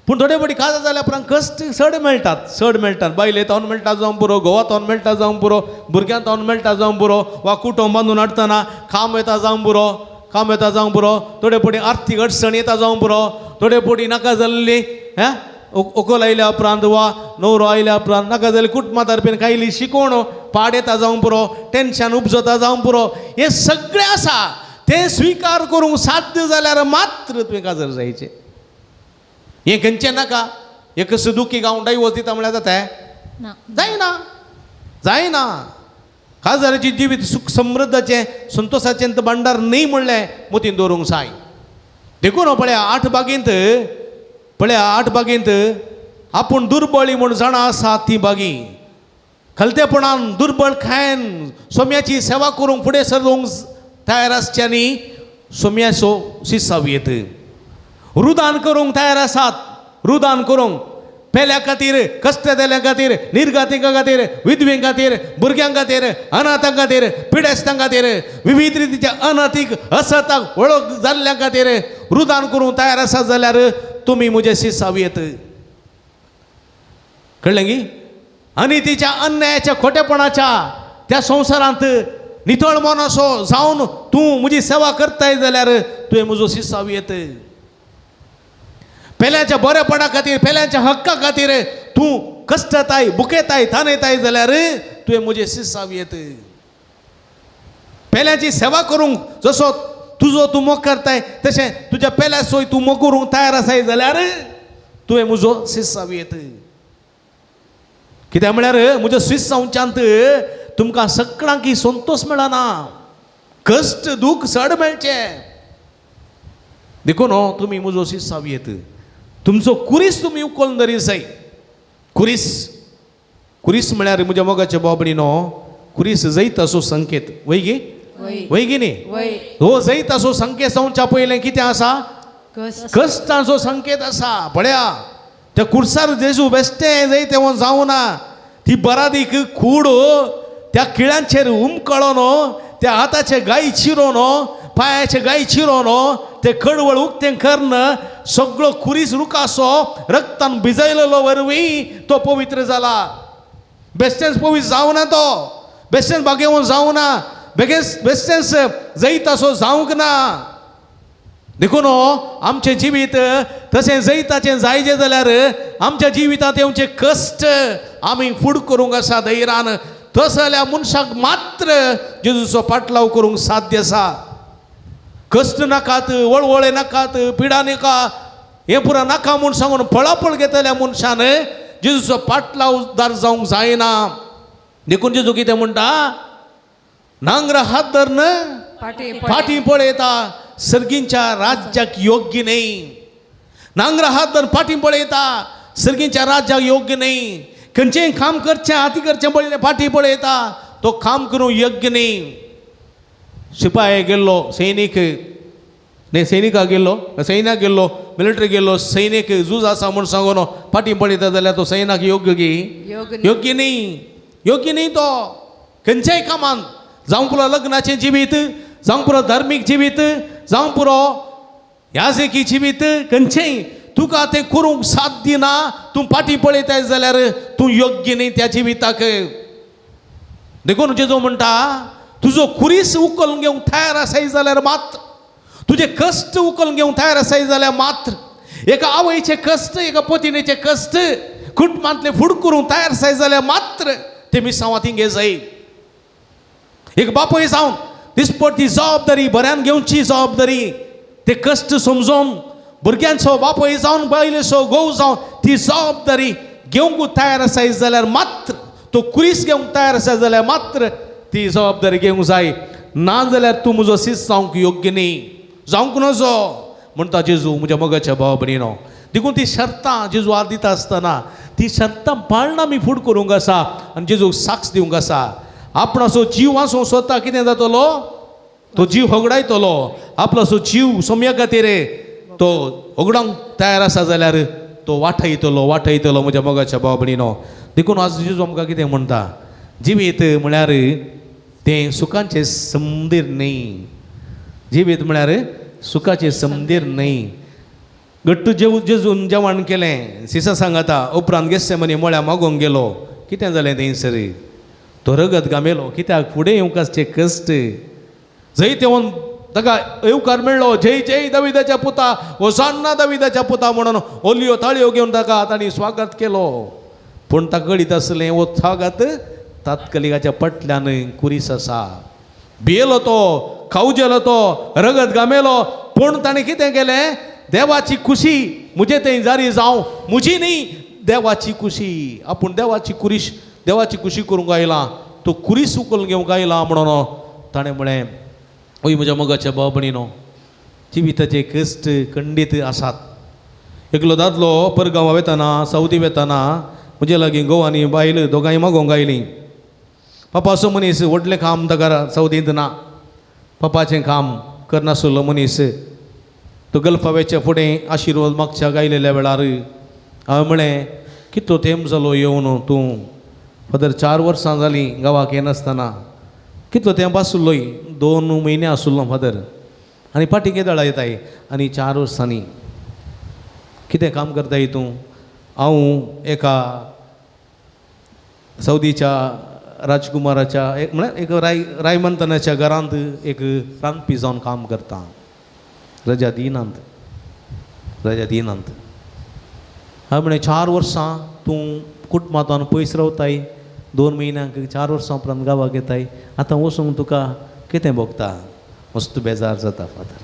B: पूण थोडे फावटी काजार जाल्या उपरांत कश्ट चड मेळटात, चड मेळटात. बायले तावन मेळटा जावं पुरो, घोवा तावन मेळटा जावं पुरो, भुरग्यां तावन मेळटा जावं पुरो, वा कुटुंब बांदून हाडटना काम येता जावं पुरो, काम येता जावं पुरो, थोडे फावटी आर्थीक अडचण येता जावं पुरो, थोडे फावटी नाका जाल्ली हें व्हंकल आयल्या उपरांत वा न्हवरो आयल्या उपरांत नाका जाल्ली कुटुंबा तर्फेन कायली शिकोवण पाड येता जावं पुरो, टेंशन उपजता जावं पुरो, हें सगळें आसा. तें स्विकार करूंक साध्य जाल्यार मात्र तुवें काजार जायचें. हें खंयचें नाका, हें कसो दुखी गांव डायवोर्स दिता म्हळ्यार जाता, जायना, जायना. काजाराचें जिवीत सुख समृद्धाचें संतोशाचें भांडार न्ही म्हणलें मतीन दवरूंक जाय. देखून पळया 8 बागेंत, पळया 8 बागेंत आपूण दुर्बळी म्हूण जाणा आसा ती बागी. खलतेपणान दुर्बळ खायन सोम्याची सेवा करूंक फुडें सरूंक तयार आसच्यांनी सोम्याचो शिसाव येत. रुदान करूंक तयार आसात, रुदान करूंक पेल्या खातीर, कश्ट दिल्या खातीर, निर्गातीं खातीर, विधवे खातीर, भुरग्यां खातीर, अनाथां खातीर, पिडेस्तां खातीर, विविध रितीच्या अनाथीक असताक वळख जाल्ल्या खातीर रुदान करूंक तयार आसा जाल्यार तुमी म्हजे शिसाव येत. कळ्ळें गी? आनी तिच्या अन्यायाच्या खोटेपणाच्या त्या संवसारांत नितळ मन असो जावन तूं म्हजी सेवा करताय जाल्यार तुवें म्हजो शिसाव येत. पेल्यांच्या बरेपणा खातीर, पेल्यांच्या हक्का खातीर तूं कश्टताय, बुकेताय, ताणेताय जाल्यार तुवें म्हजें शिसाव येत. पेल्यांची सेवा करूंक जसो तुजो तूं मोग करताय तशें तुज्या पेल्याचोय तूं मोग करूंक तयार आसाय जाल्यार तुवें म्हजो शिसाव येत. कित्याक म्हळ्यार म्हज्या स्वीस जावच्यांत तुमकां सगळ्यांकी संतोश मेळना, कश्ट दूख चड मेळचें. देखून तुमी म्हजो शिसाव येत. तुमचो कुरीस तुमी उखलून धरी जाय. कुरीस, कुरीस म्हळ्यार म्हज्या मोगाच्या बाबडीनो कुरीस जैताचो संकेत. वय गी? वय गी न्ही? हो जैताचो संकेत जावच्या पयलें कितें आसा? कश्टांचो संकेत आसा. पळया त्या कुर्सार जेजू बेश्टें जैत जावना, ती बरादीक कूड त्या किळ्यांचेर उमकळोन, त्या हाताचे गाय चिरोन, पांयाचे गाय चिरोन, ते कडवळ उक्तें करून सगळो कुरीस रुखाचो रक्तान भिजयलेलो वरवीं तो पवित्र जाला. बेश्टेंच पवित्र जावना तो, बेश्टेंच बागेवन जावना, बेगेच बेश्टेंच जैताचो जावंक ना. देखून आमचें जिवीत तशें जैताचें जायजें जाल्यार आमच्या जिवितांत येवचे कश्ट आमी फूड करूंक आसा धैर्यान. तसो जाल्यार मनशाक मात्र जेजूचो पाटलाव करूंक साध्य आसा. कश्ट नाकात, वळवळे नाकात, पिडा नाका, हें पुरा नाका म्हूण सांगून पळापळ घेतल्या मनशान जेजूचो पाटलावदार जावंक जायना. देखून जेजू कितें म्हणटा? नांगरा हात धरून फाटीं पळयता सर्गींच्या राज्याक योग्य न्हय. नांगरा हात धरून फाटीं पळयता सर्गींच्या राज्याक योग्य न्हय. खंयचेंय काम करचें हाती करचें पळयलें फाटीं पळयता तो काम करूंक योग्य न्हय. शिपाय गेल्लो सैनीक न्ही, सैनिकाक गेल्लो, सैन्याक गेल्लो, मिलिटरी गेल्लो सैनीक झूज आसा म्हूण सांगून फाटीं पळयता जाल्यार तो सैनाक योग्य गी? योग्य न्ही, योग्य न्ही तो खंयच्याय कामान. जावं पुरो लग्नाचें जिवीत, जावं पुरो धार्मीक जिवीत, जावं पुरो याजकी जिवीत, खंयचेंय तुका तें करूंक साथ दिना, तूं फाटीं पळयताय जाल्यार तूं योग्य न्ही त्या जिविताक. देखून जेजू म्हणटा तुजो कुरीस उखलून घेवंक तयार आसाय जाल्यार मात्र, तुजे कश्ट उखलून घेवंक तयार आसाय जाल्यार मात्र, एका आवयचे कश्ट, एका पतिणेचे कश्ट कुटुंबांतले फूड करूंक तयार आसाय जाल्यार मात्र ते मिसांवां थिंगे जाय. एक बापूय जावन दिसपट ती जबाबदारी बऱ्यान घेवची जबाबदारी, ते कश्ट समजून भुरग्यांचो बापूय जावन, बायलेचो घोव जावन ती जबाबदारी घेवंक तयार आसाय जाल्यार मात्र, तो कुरीस घेवंक तयार आसा जाल्यार मात्र ती जबाबदारी घेवंक जाय. ना जाल्यार तूं म्हजो सीस जावंक योग्य न्ही, जावंक नजो म्हणटा जेजू म्हज्या मोगाच्या भाव भयणीनो. देखून ती शर्तां जेजू आज दिता आसतना ती शर्तां पाळणां आमी फूड करूंक आसा आनी जेजूक साक्ष दिवंक आसा. आपणाचो जीव आसूं स्वता कितें जातलो? तो जीव होगडायतलो. आपणाचो जीव सोम्या खातीर तो होगडावंक तयार आसा जाल्यार तो वाटयतलो, वाटयतलो म्हज्या मोगाच्या भाव भयणीनो. देखून आज जेजू आमकां कितें म्हणटा? जिवीत म्हळ्यार तें सुखाचें संदीर न्ही. जिवीत म्हळ्यार सुखाचें संदीर न्हय. घट्ट जेजून जेवण केलें, सिसा सांगाता उपरांत गेस्सेमनी मळ्या मागोवंक गेलो. कितें जालें थंयसर? तो रगत गामेलो. कित्याक? फुडें येवंक आसचे कश्ट. जंय तेवन ताका येवकार मेळ्ळो, जय जय दाविदाच्या पुता, होसान्ना दाविदाच्या पुता म्हणून ओलयो ताळयो घेवन ताका तांणी स्वागत केलो. पूण ताका कळीत आसलें हो स्वागत तात्कालिकाच्या पटल्यान कुरीस आसा. भियेलो तो, खावजेलो तो, रगत गामेलो. पूण ताणें कितें केलें? देवाची खुशी म्हजे थंय जारी जावं, म्हजी न्ही देवाची खुशी. आपूण देवाची कुरीश, देवाची खुशी करूंक आयला, तो कुरीस उखलून घेवंक आयला म्हणून ताणें म्हळें, ओय म्हज्या मोगाच्या भाव भयणीनो, जिविताचे कश्ट खंडीत आसात. एकलो दादलो परगांवा वेताना, सावदी वेताना म्हजे लागीं घोव आनी बायल दोगांय मागोवंक आयलीं. पप्पा असो मनीस व्हडलें काम ताका सौदींत ना, पप्पाचें काम करनासलो मनीस. तो गल्फा वेच्या फुडें आशिर्वाद मागच्या गायलेल्या वेळार हांवें म्हळें कितलो तेंप जालो येवन तूं फादर, 4 वर्सां जालीं गांवाक येनासतना, कितलो तेंप आसलोय, 2 म्हयने आसलो फादर, आनी फाटीं केदळा येताय आनी 4 वर्सांनी कितें काम करताय तूं? हांव एका सौदीच्या राजकुमाराच्या एक म्हळ्यार एक रायमंतनाच्या घरांत एक रांदपी जावन काम करता, रजा दिनांत, रजा दिनांत. हांवें म्हळें 4 वर्सां तूं कुटुंबांत पयस रावताय, 2 म्हयन्यांक 4 वर्सां उपरांत गांवाक येताय, आतां वचूंक तुका कितें भोगता? मस्त बेजार जाता फादर,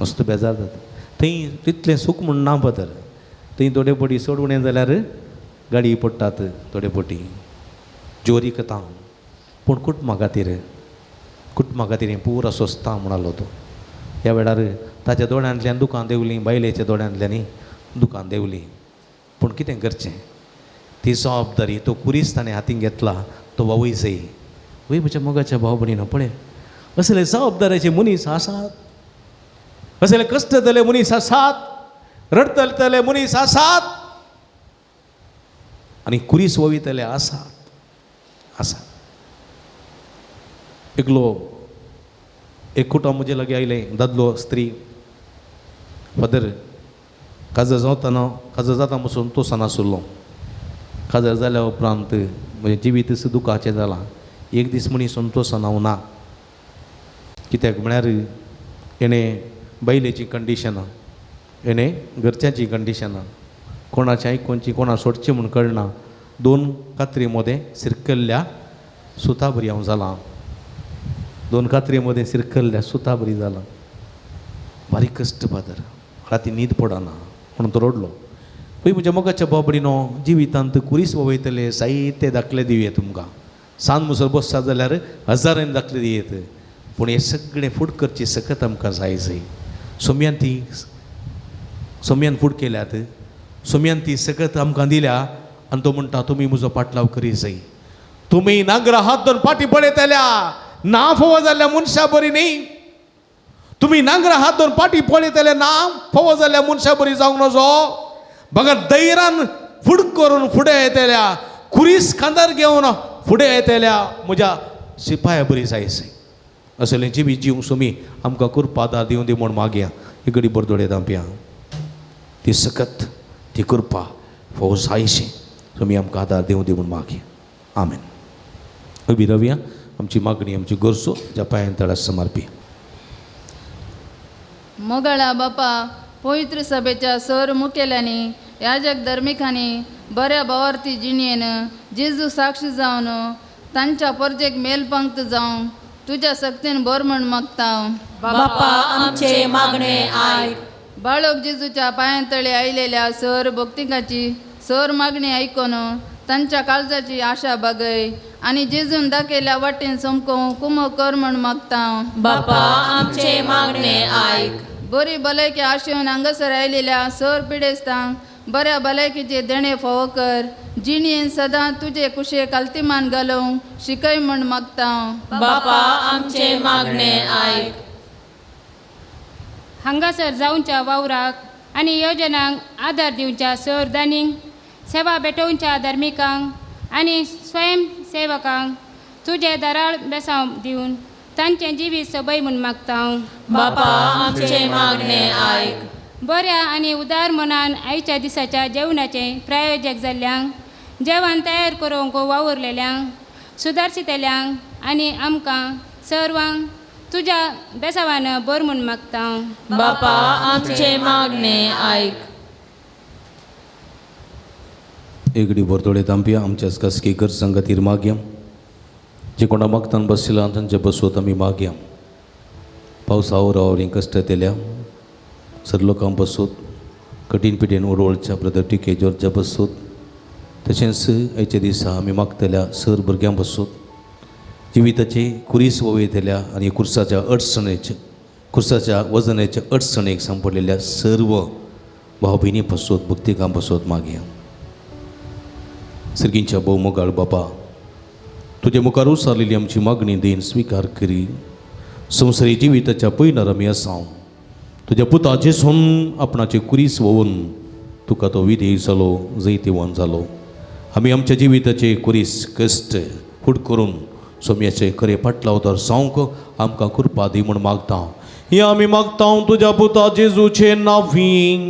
B: मस्त बेजार जाता. थंय तितलें सूख म्हूण ना फादर, थंय थोडे पटी चड उणें जाल्यार गाडी पडटात, थोडे पटी जोरी कता, पूण कुटुंबा खातीर, कुटुंबा खातीर हें पुरो सोंसता म्हणालो तो. ह्या वेळार ताच्या दोळ्यांतल्यान दुकां देंवलीं, बायलेच्या दोळ्यांतल्यानय दुकां देंवलीं. पूण कितें करचें, ती जबाबदारी तो कुरीस ताणें हातीन घेतला, तो वावय जाय. वय म्हज्या मोगाच्या भाव भयणीनो, पळय असले जबाबदाराचे मनीस आसात, असले कश्टतले मनीस आसात, रडतले मनीस आसात आनी कुरीस ववितले आसात, आसात. एकलो एक कुटुंब म्हजे लागीं आयलें, दादलो स्त्री. फादर काजार जावतना, काजार जाता पसून तो नासलो, काजार जाल्या उपरांत म्हजें जिवीत दुखाचें जालां. एक दीस मनीस संतोशान हांव ना, कित्याक म्हळ्यार हेणें बायलेची कंडिशनां, हेणें घरच्यांची कंडिशनां, कोणाचें आयकोनची कोणा सोडचें म्हूण कळना. 2 कातरी मदें सिरकल्ल्या सुता बरी हांव जालां, 2 कातरी मदें सिरकल्ल्या सुता बरी जालां. बारीक कश्ट फादर, राती न्हीद पडना म्हणून तो रडलो. पळय म्हज्या मोगाच्या बाबडीनो, जिवितांत कुरीस वयतले जायते दाखले दिवये तुमकां, सांज मुसर बसता जाल्यार हजारांनी दाखले दियेत, पूण हें सगळें फूड करची सकत आमकां जाय जाय. सोम्यान ती, सोम्यान फूड केल्यात, सोम्यान ती सकत आमकां दिल्या आनी तो म्हणटा तुमी म्हजो पाटलाव करी जाय. तुमी नांगरा हात धरून फाटीं पळयतल्या ना फावो जाल्ल्या मनशा बरी न्ही, तुमी नांगरा हात धरून फाटीं पळयतले ना फावो जाल्ल्या मनशा बरी जावंक नजो, बगर धैर्यान फूड करून फुडें येतल्या, कुरीस खांदार घेवन फुडें येतल्या म्हज्या शिपाया बरी जाय. असलें जिवीत जिवंक सोमी आमकां कृपा आदार दिवं दी म्हूण मागया. ही घडी बरदोडे दांपया ती सकत ती कृपा फावो जायशी तुमी आमकां आदार दिवं दी म्हूण मागया. आमेन. उबी रावया, आमची मागणी आमची गरजो ज्या पांयान तळा समर्पी.
D: मोगाळा बापा, पवित्र सभेच्या सर मुखेल्यांनी, याजक धर्मिकांनी बऱ्या भावार्थी जिणेन जेजू साक्षी जावन तांच्या परजेक मेलपंक्त जावं तुज्या सक्तीन बर म्हण मागता.
A: बापा आमचे मागणे आयक.
D: बाळक जेजूच्या पांयां तळे आयलेल्या सर भक्तिकाची सर मागणी आयकून तांच्या काळजाची आशा बागय आनी जेजून दाखयल्या वाटेन समको कुमो कर म्हण मागता.
A: बापा आमचे मागणे आयक.
D: बरी भलायकी आशेवन हांगासर आयलेल्या सर पिडेस्तांक बऱ्या भलायकीचे देणे फावो कर, जिणेन सदां तुजे कुशे कालतीमान घालूंक शिकय म्हण मागता.
A: बापा आमचे मागणे आयक.
F: हांगासर जावच्या वावराक आनी योजनांक आदार दिवच्या सर दानींक, सेवा भेटोवच्या धार्मिकांक आनी स्वयंसेवकांक तुजें दराळ बेसांव दिवन तांचें जिवीत सबय म्हूण मागता.
A: बापा आमचे मागणे आयक.
F: बऱ्या आनी उदार मनान आयच्या दिसाच्या जेवणाचें प्रायोजक जाल्ल्यांक, जेवण तयार करूंक वावुरलेल्यांक, सुदारशितल्यांक आनी आमकां सर्वांक तुज्या बेसावान बर म्हूण मागता.
A: बापा आमचे मागणे आयक.
B: एगडी बोरतोडे तांपया आमच्याच खासगी गरजां खातीर मागया. जे कोणा मागतान बसला तांचे बसवत आमी मागया. पावसा आवरावरी कश्ट येतल्या सर लोकांक बसोत, कठीण पिठेन ओडवळच्या ब्रदर टिके जॉर्जा बसोत, तशेंच आयच्या दिसा आमी मागतल्या सर भुरग्यां बसोत, जिविताचे कुरीस वयतल्या आनी कुर्साच्या अडचणेचे, कुर्साच्या वजनाच्या अडचणेक सांपडलेल्या सर्व भाव भयणी बसोत, भक्तिकां बसोत मागया. सर्गींच्या भोव मोगाळ बापा, तुजे मुखार उसारलेली आमची मागणी देन स्विकार करी. संवसारी जिविताच्या पयनार आमी आसा. तुज्या पुता जेसून आपणाचे कुरीस वोवन तुका तो विधेय जालो, जैतिवान जालो. आमी आमच्या जिविताचे कुरीस कश्ट फूट करून सोम्याचे खरे पाटलावतार जावंक आमकां कृपा दी म्हूण मागता. हे आमी मागता तुज्या पुता जेजूचे नांवीं.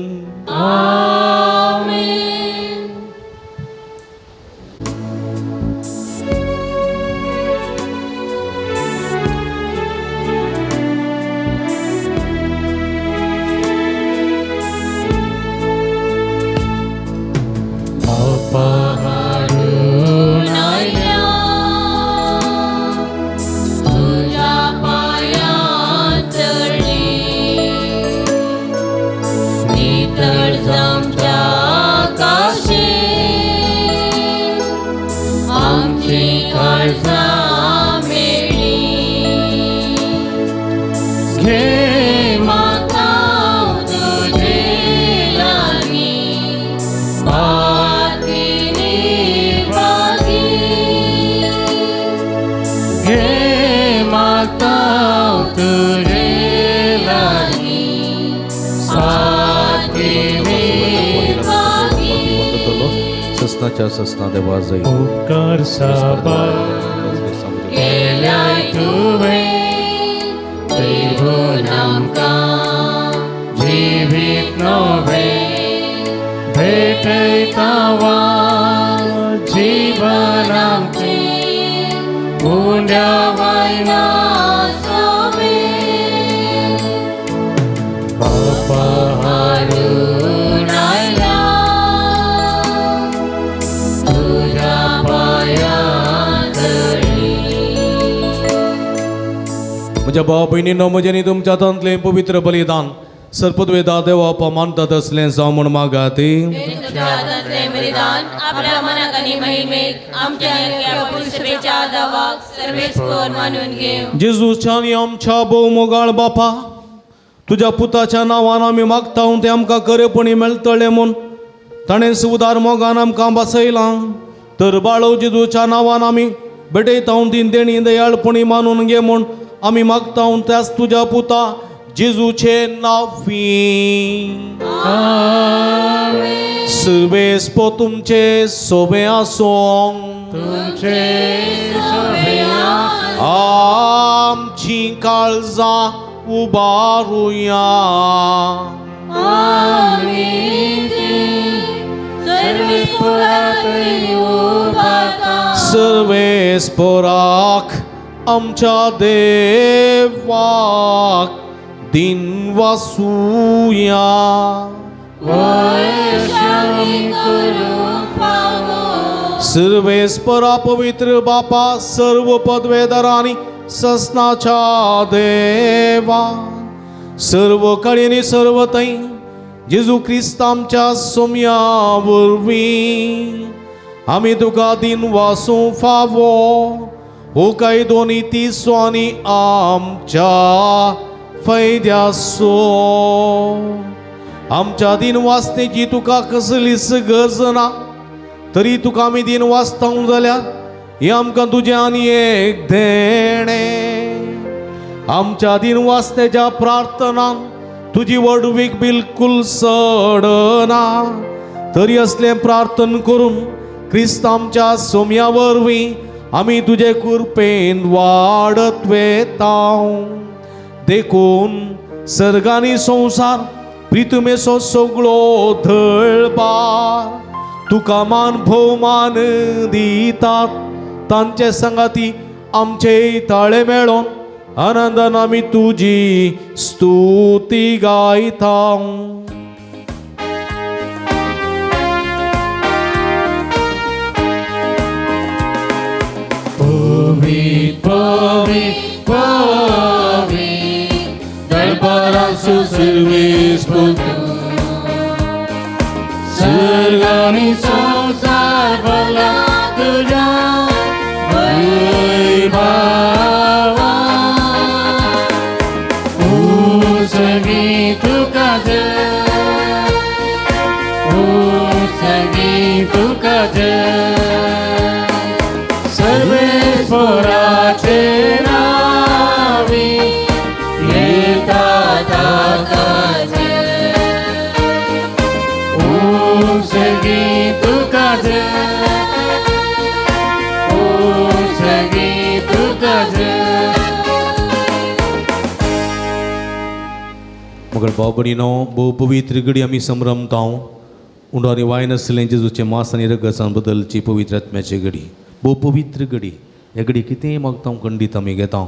B: ससनाच्या ससना देवा जाई
C: उपकार साबा
A: केल्याय तुवें देवून आमकां
C: जिवीत नवें भेटयता वा जीवन आमचें उंड्या वायना बापा हाडून
A: आयला तुज्या पांयां तळी.
B: म्हज्या भाव भयणीनो, म्हजें तुमच्या हातांतलें पवित्र बलिदान सर्पद्वेदा देवा मानतात असलें जावं म्हूण मागाती.
A: तुमच्या हातांतलें बलिदान आपल्या मनाक आनी महिमेक आमच्या पुरुषेच्या दावाक सर्वेस्पर मानून घेव.
B: जेजूच्या आनी आमच्या भोव मोगाळ बापा, तुज्या पुताच्या नांवान आमी मागता तें आमकां खरेपणी मेळटलें म्हूण ताणें उदार मोगान आमकां बसयलां. तर बाळो जेजूच्या नांवान आमी भेटयता ती देणी दयाळपणी मानून घे म्हूण आमी मागता त्याच तुज्या पुता जेजूचे नांवी. सर्वेस्पर तुमचे सोबे आसूं. आमची काळजां उबारुया. सर्वेस्पराक आमच्या देवाक दिन वासूया. सर्वेस्परा पवित्र बापा, सर्व पदवेदारांनी ससनाच्या देवा, सर्व कडेनी सर्व थंय जेजू क्रिस्त आमच्या सोम्या वरवीं आमी तुका दिन वासूं फावो. हो कायदो नीतीचो आनी आमच्या फायद्याचो. आमच्या दिन वाचण्याची तुका कसलीच गरज ना, तरी तुका आमी दिन वाचता जाल्यार हें आमकां तुजें आनी एक देणें. आमच्या दिन वाचण्याच्या प्रार्थनान तुजी व्हडवीक बिलकूल सडना, तरी असलें प्रार्थन करून क्रिस्त आमच्या सोम्या वरवीं आमी तुजे कृपेन वाडत वेता. देखून सर्गानी संवसार प्रितुमेचो सगळो धळबार तुका मान भोवमान दितात. तांचे संगाती आमचे ताळे मेळोन आनंदान आमी तुजी स्तुती गायता.
C: पवित्र पवित्र पवित्र दरबारांसु सर्वेस्पर सर्गानी संवसार भरला तुज्या वैभवान. उसगी तुका जय, उसगी तुका जय, सर्वेस्पर
B: मगर भाव भयणीनो, भोव पवित्र घडी आमी संभ्रमता. उंडो आनी वायन आसलें जेजूचें मास आनी रगसान बदलची पवित्र आत्म्याची घडी, भोव पवित्र घडी. ह्या घडी कितेंय मागता खंडीत आमी घेता,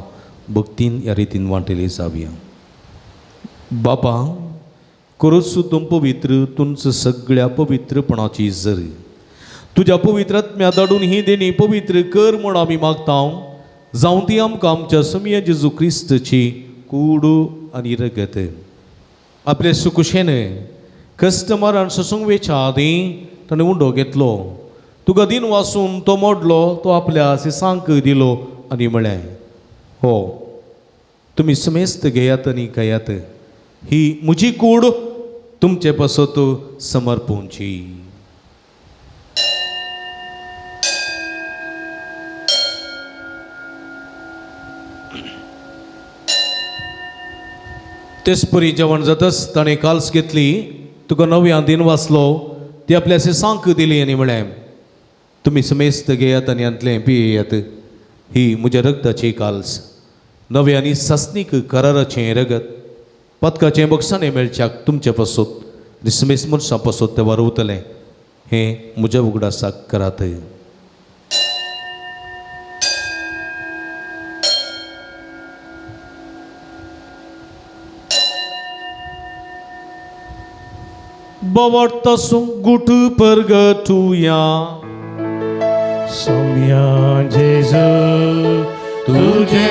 B: भक्तीन ह्या रितीन वांटेली जावया. बापा, करोच तूं पवित्र, तुमचं सगळ्या पवित्रपणाची जर तुज्या पवित्र आत्म्या धाडून ही देणी पवित्र कर म्हूण आमी मागता. जावं ती आमकां आमच्या समिया जेजू क्रिस्तची कूड आनी रगत. आपले सुकुशेन कस्टमरान सोसूंक वेच्या आदीं ताणें उंडो घेतलो, तुका दिन वासून तो मोडलो, तो आपल्या सिसांक दिलो आनी म्हळें, हो तुमी समेस्त घेयात आनी खायात, ही म्हजी कूड तुमचे पासत समर्पूंची. तेचपरी जेवण जातच ताणें काल्स घेतली, तुका नव्या दिन वाचलो, ती आपल्या सिसांक दिली आनी म्हळें, तुमी समेस्त घेयात आनी हांतलें पियेयात, ही म्हज्या रगताची काल्स, नव्या आनी सासणीक कराराचें रगत, पदकाचें बक्षाणें मेळच्याक तुमचे पासत आनी समेस्त मनशां पासत तें वारवतलें, हें म्हज्या उगडासाक करात. बवडतसो गुट परगटुया.
C: सौम्या जेजू तुझे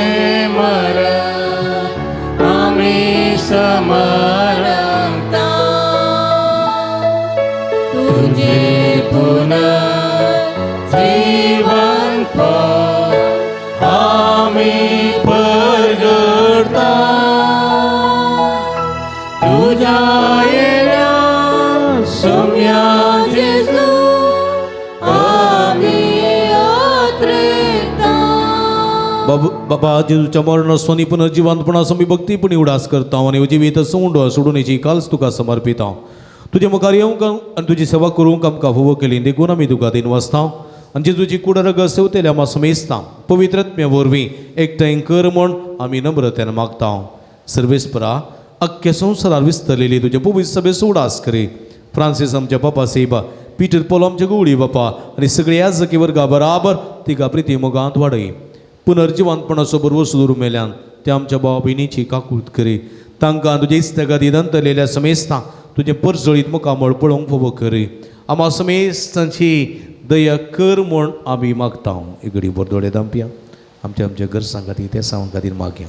C: मरण आम्ही समरंता, तुझे पुनर्जीवन आम्ही परगडता, तुझ्या येण्या सौम्या जेजू आम्ही
A: अत्रेता.
B: बाबा बाबा जेजूच्या मरण सोनी पुनर्जिवंतपणा आमी भक्तीपणी उडास करता आनी जिवीत सोंड सोडून कालच तुका समर्पिता. तुजे मुखार येवंक आनी तुजी सेवा करूंक आमकां फावो केली देखून आमी तुका दिन वाचता आनी जेजूची कूड रगत सेवतेल्या आमा समेस्ता पवित्र आत्म्या वरवीं एकठांय कर म्हूण आमी नम्रतेन मागता. सर्वेस्परा, अख्ख्या संवसारार विस्तरलेली तुजे पवित्र सभेचो उडास करी. फ्रांसीस आमच्या बापा सेबा, पिटर पोलो आमच्या गवळी बापा आनी सगळे याजकी वर्गा बराबर तिका प्रिती मोगांत वाडय. पुनर्जिवंतपणाचो बरवस दवरून मेल्यान ते आमच्या भाव भयणीची काकूत करी. तांकां तुजे इस्तेगादी दंतलेल्या समेस्तां तुजें परजळीत मुखामळ पळोवंक फावो करी. आमा समेस्तांची दया कर म्हूण आमी मागता. एक घडी बरदोडे दामपया आमच्या आमच्या गरजां खातीर ते खातीर मागया.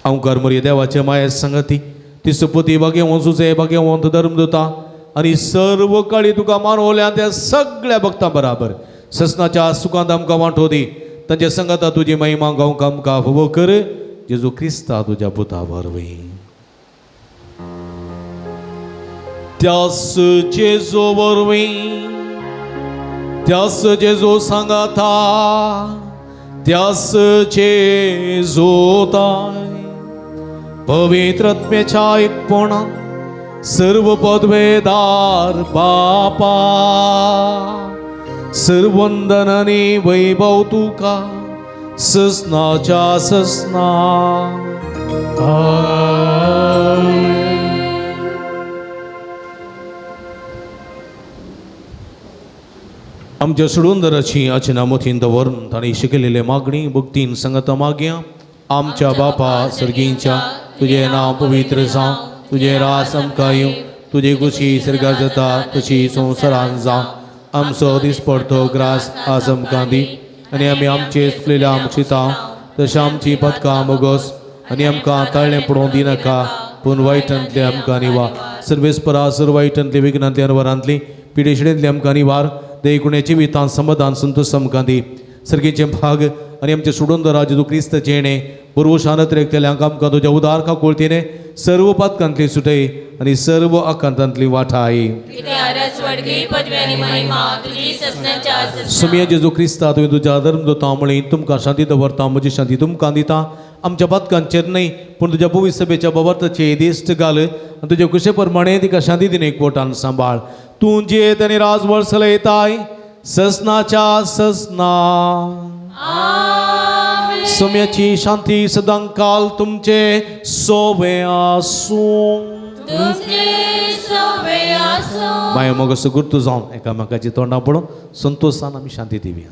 B: अंकार मरये देवाचे माये सांगती ती सुपती भाग्यवंत सुचे भाग्यवंत धर्म दिता आनी सर्व काळी तुका मानवल्या त्या सगळ्या भक्तां बराबर ससनाच्या सुखांत आमकां वांटो दी. तांच्या संगाता तुजी महिमा गावंक आमकां फावो कर. जेजू क्रिस्ता तुज्या पुता वरवीं. त्यास जेजू वरवीं, त्यास जेजू सांगाता, त्यास जेजू ताय पवित्र आत्म्याच्या एकपणान सर्व पदवेदार बापा, सर्वंदन आनी वैभव तुका ससनाच्या ससना. आमच्या सोडूनदाराची आचना मोतीन दवरून तांणी शिकयलेले मागणी भक्तीन संगता मागया. आमच्या बापा सर्गींच्या, तुजें नांव पवित्र जावं, तुजें रास आमकां येवं, तुजी खुशी सर्गार जाता तशी संवसारान जावं. आमचो दिसपडतो ग्रास आज आमकां दी आनी आमी आमचे चुकलेल्या आमचिता तशें आमची पदकां मोगोस आनी आमकां ताळें पडोवंक दिनाका, पूण वायटांतले आमकां निवा. सर्वेस्परा सर्व वायटांतली विघ्नांतली अनवरांतली पिडेशिडेंतली आमकां निवार. देकुणे जिवितान समाधान संतोष आमकां दी. सर्गीचे भाग आनी आमचे सोडून जेजू क्रिस्त जेणे बरोबर शानत रेखतल्यांक आमकां तुज्या उदार काकुळतीने सर्व पातकांतली सुटय आनी सर्व आकांतांतली वाठाय. सुमिया जेजू क्रिस्ता, तुवें तुज्या धर्म दोता म्हळी तुमकां शांती दवरता, म्हजी शांती तुमकां दिता. आमच्या पातकांचेर न्हय पूण तुज्या पवित्र सभेच्या बाबर्थाचे दिश्ट घाल आनी तुज्या कुशे प्रमाणे तिका शांती दिने एकवटान सांबाळ. तूं जियेत आनी राजवळ चलयताय ससनाच्या ससना. सम्याची शांती सदांकाल तुमचे सोवे आसूं.
A: तुमचे सोवे आसूं.
B: माया मोगाचो गुर्तू जावन एकामेकाची तोंडां पळोवन संतोशान आमी शांती दिवया.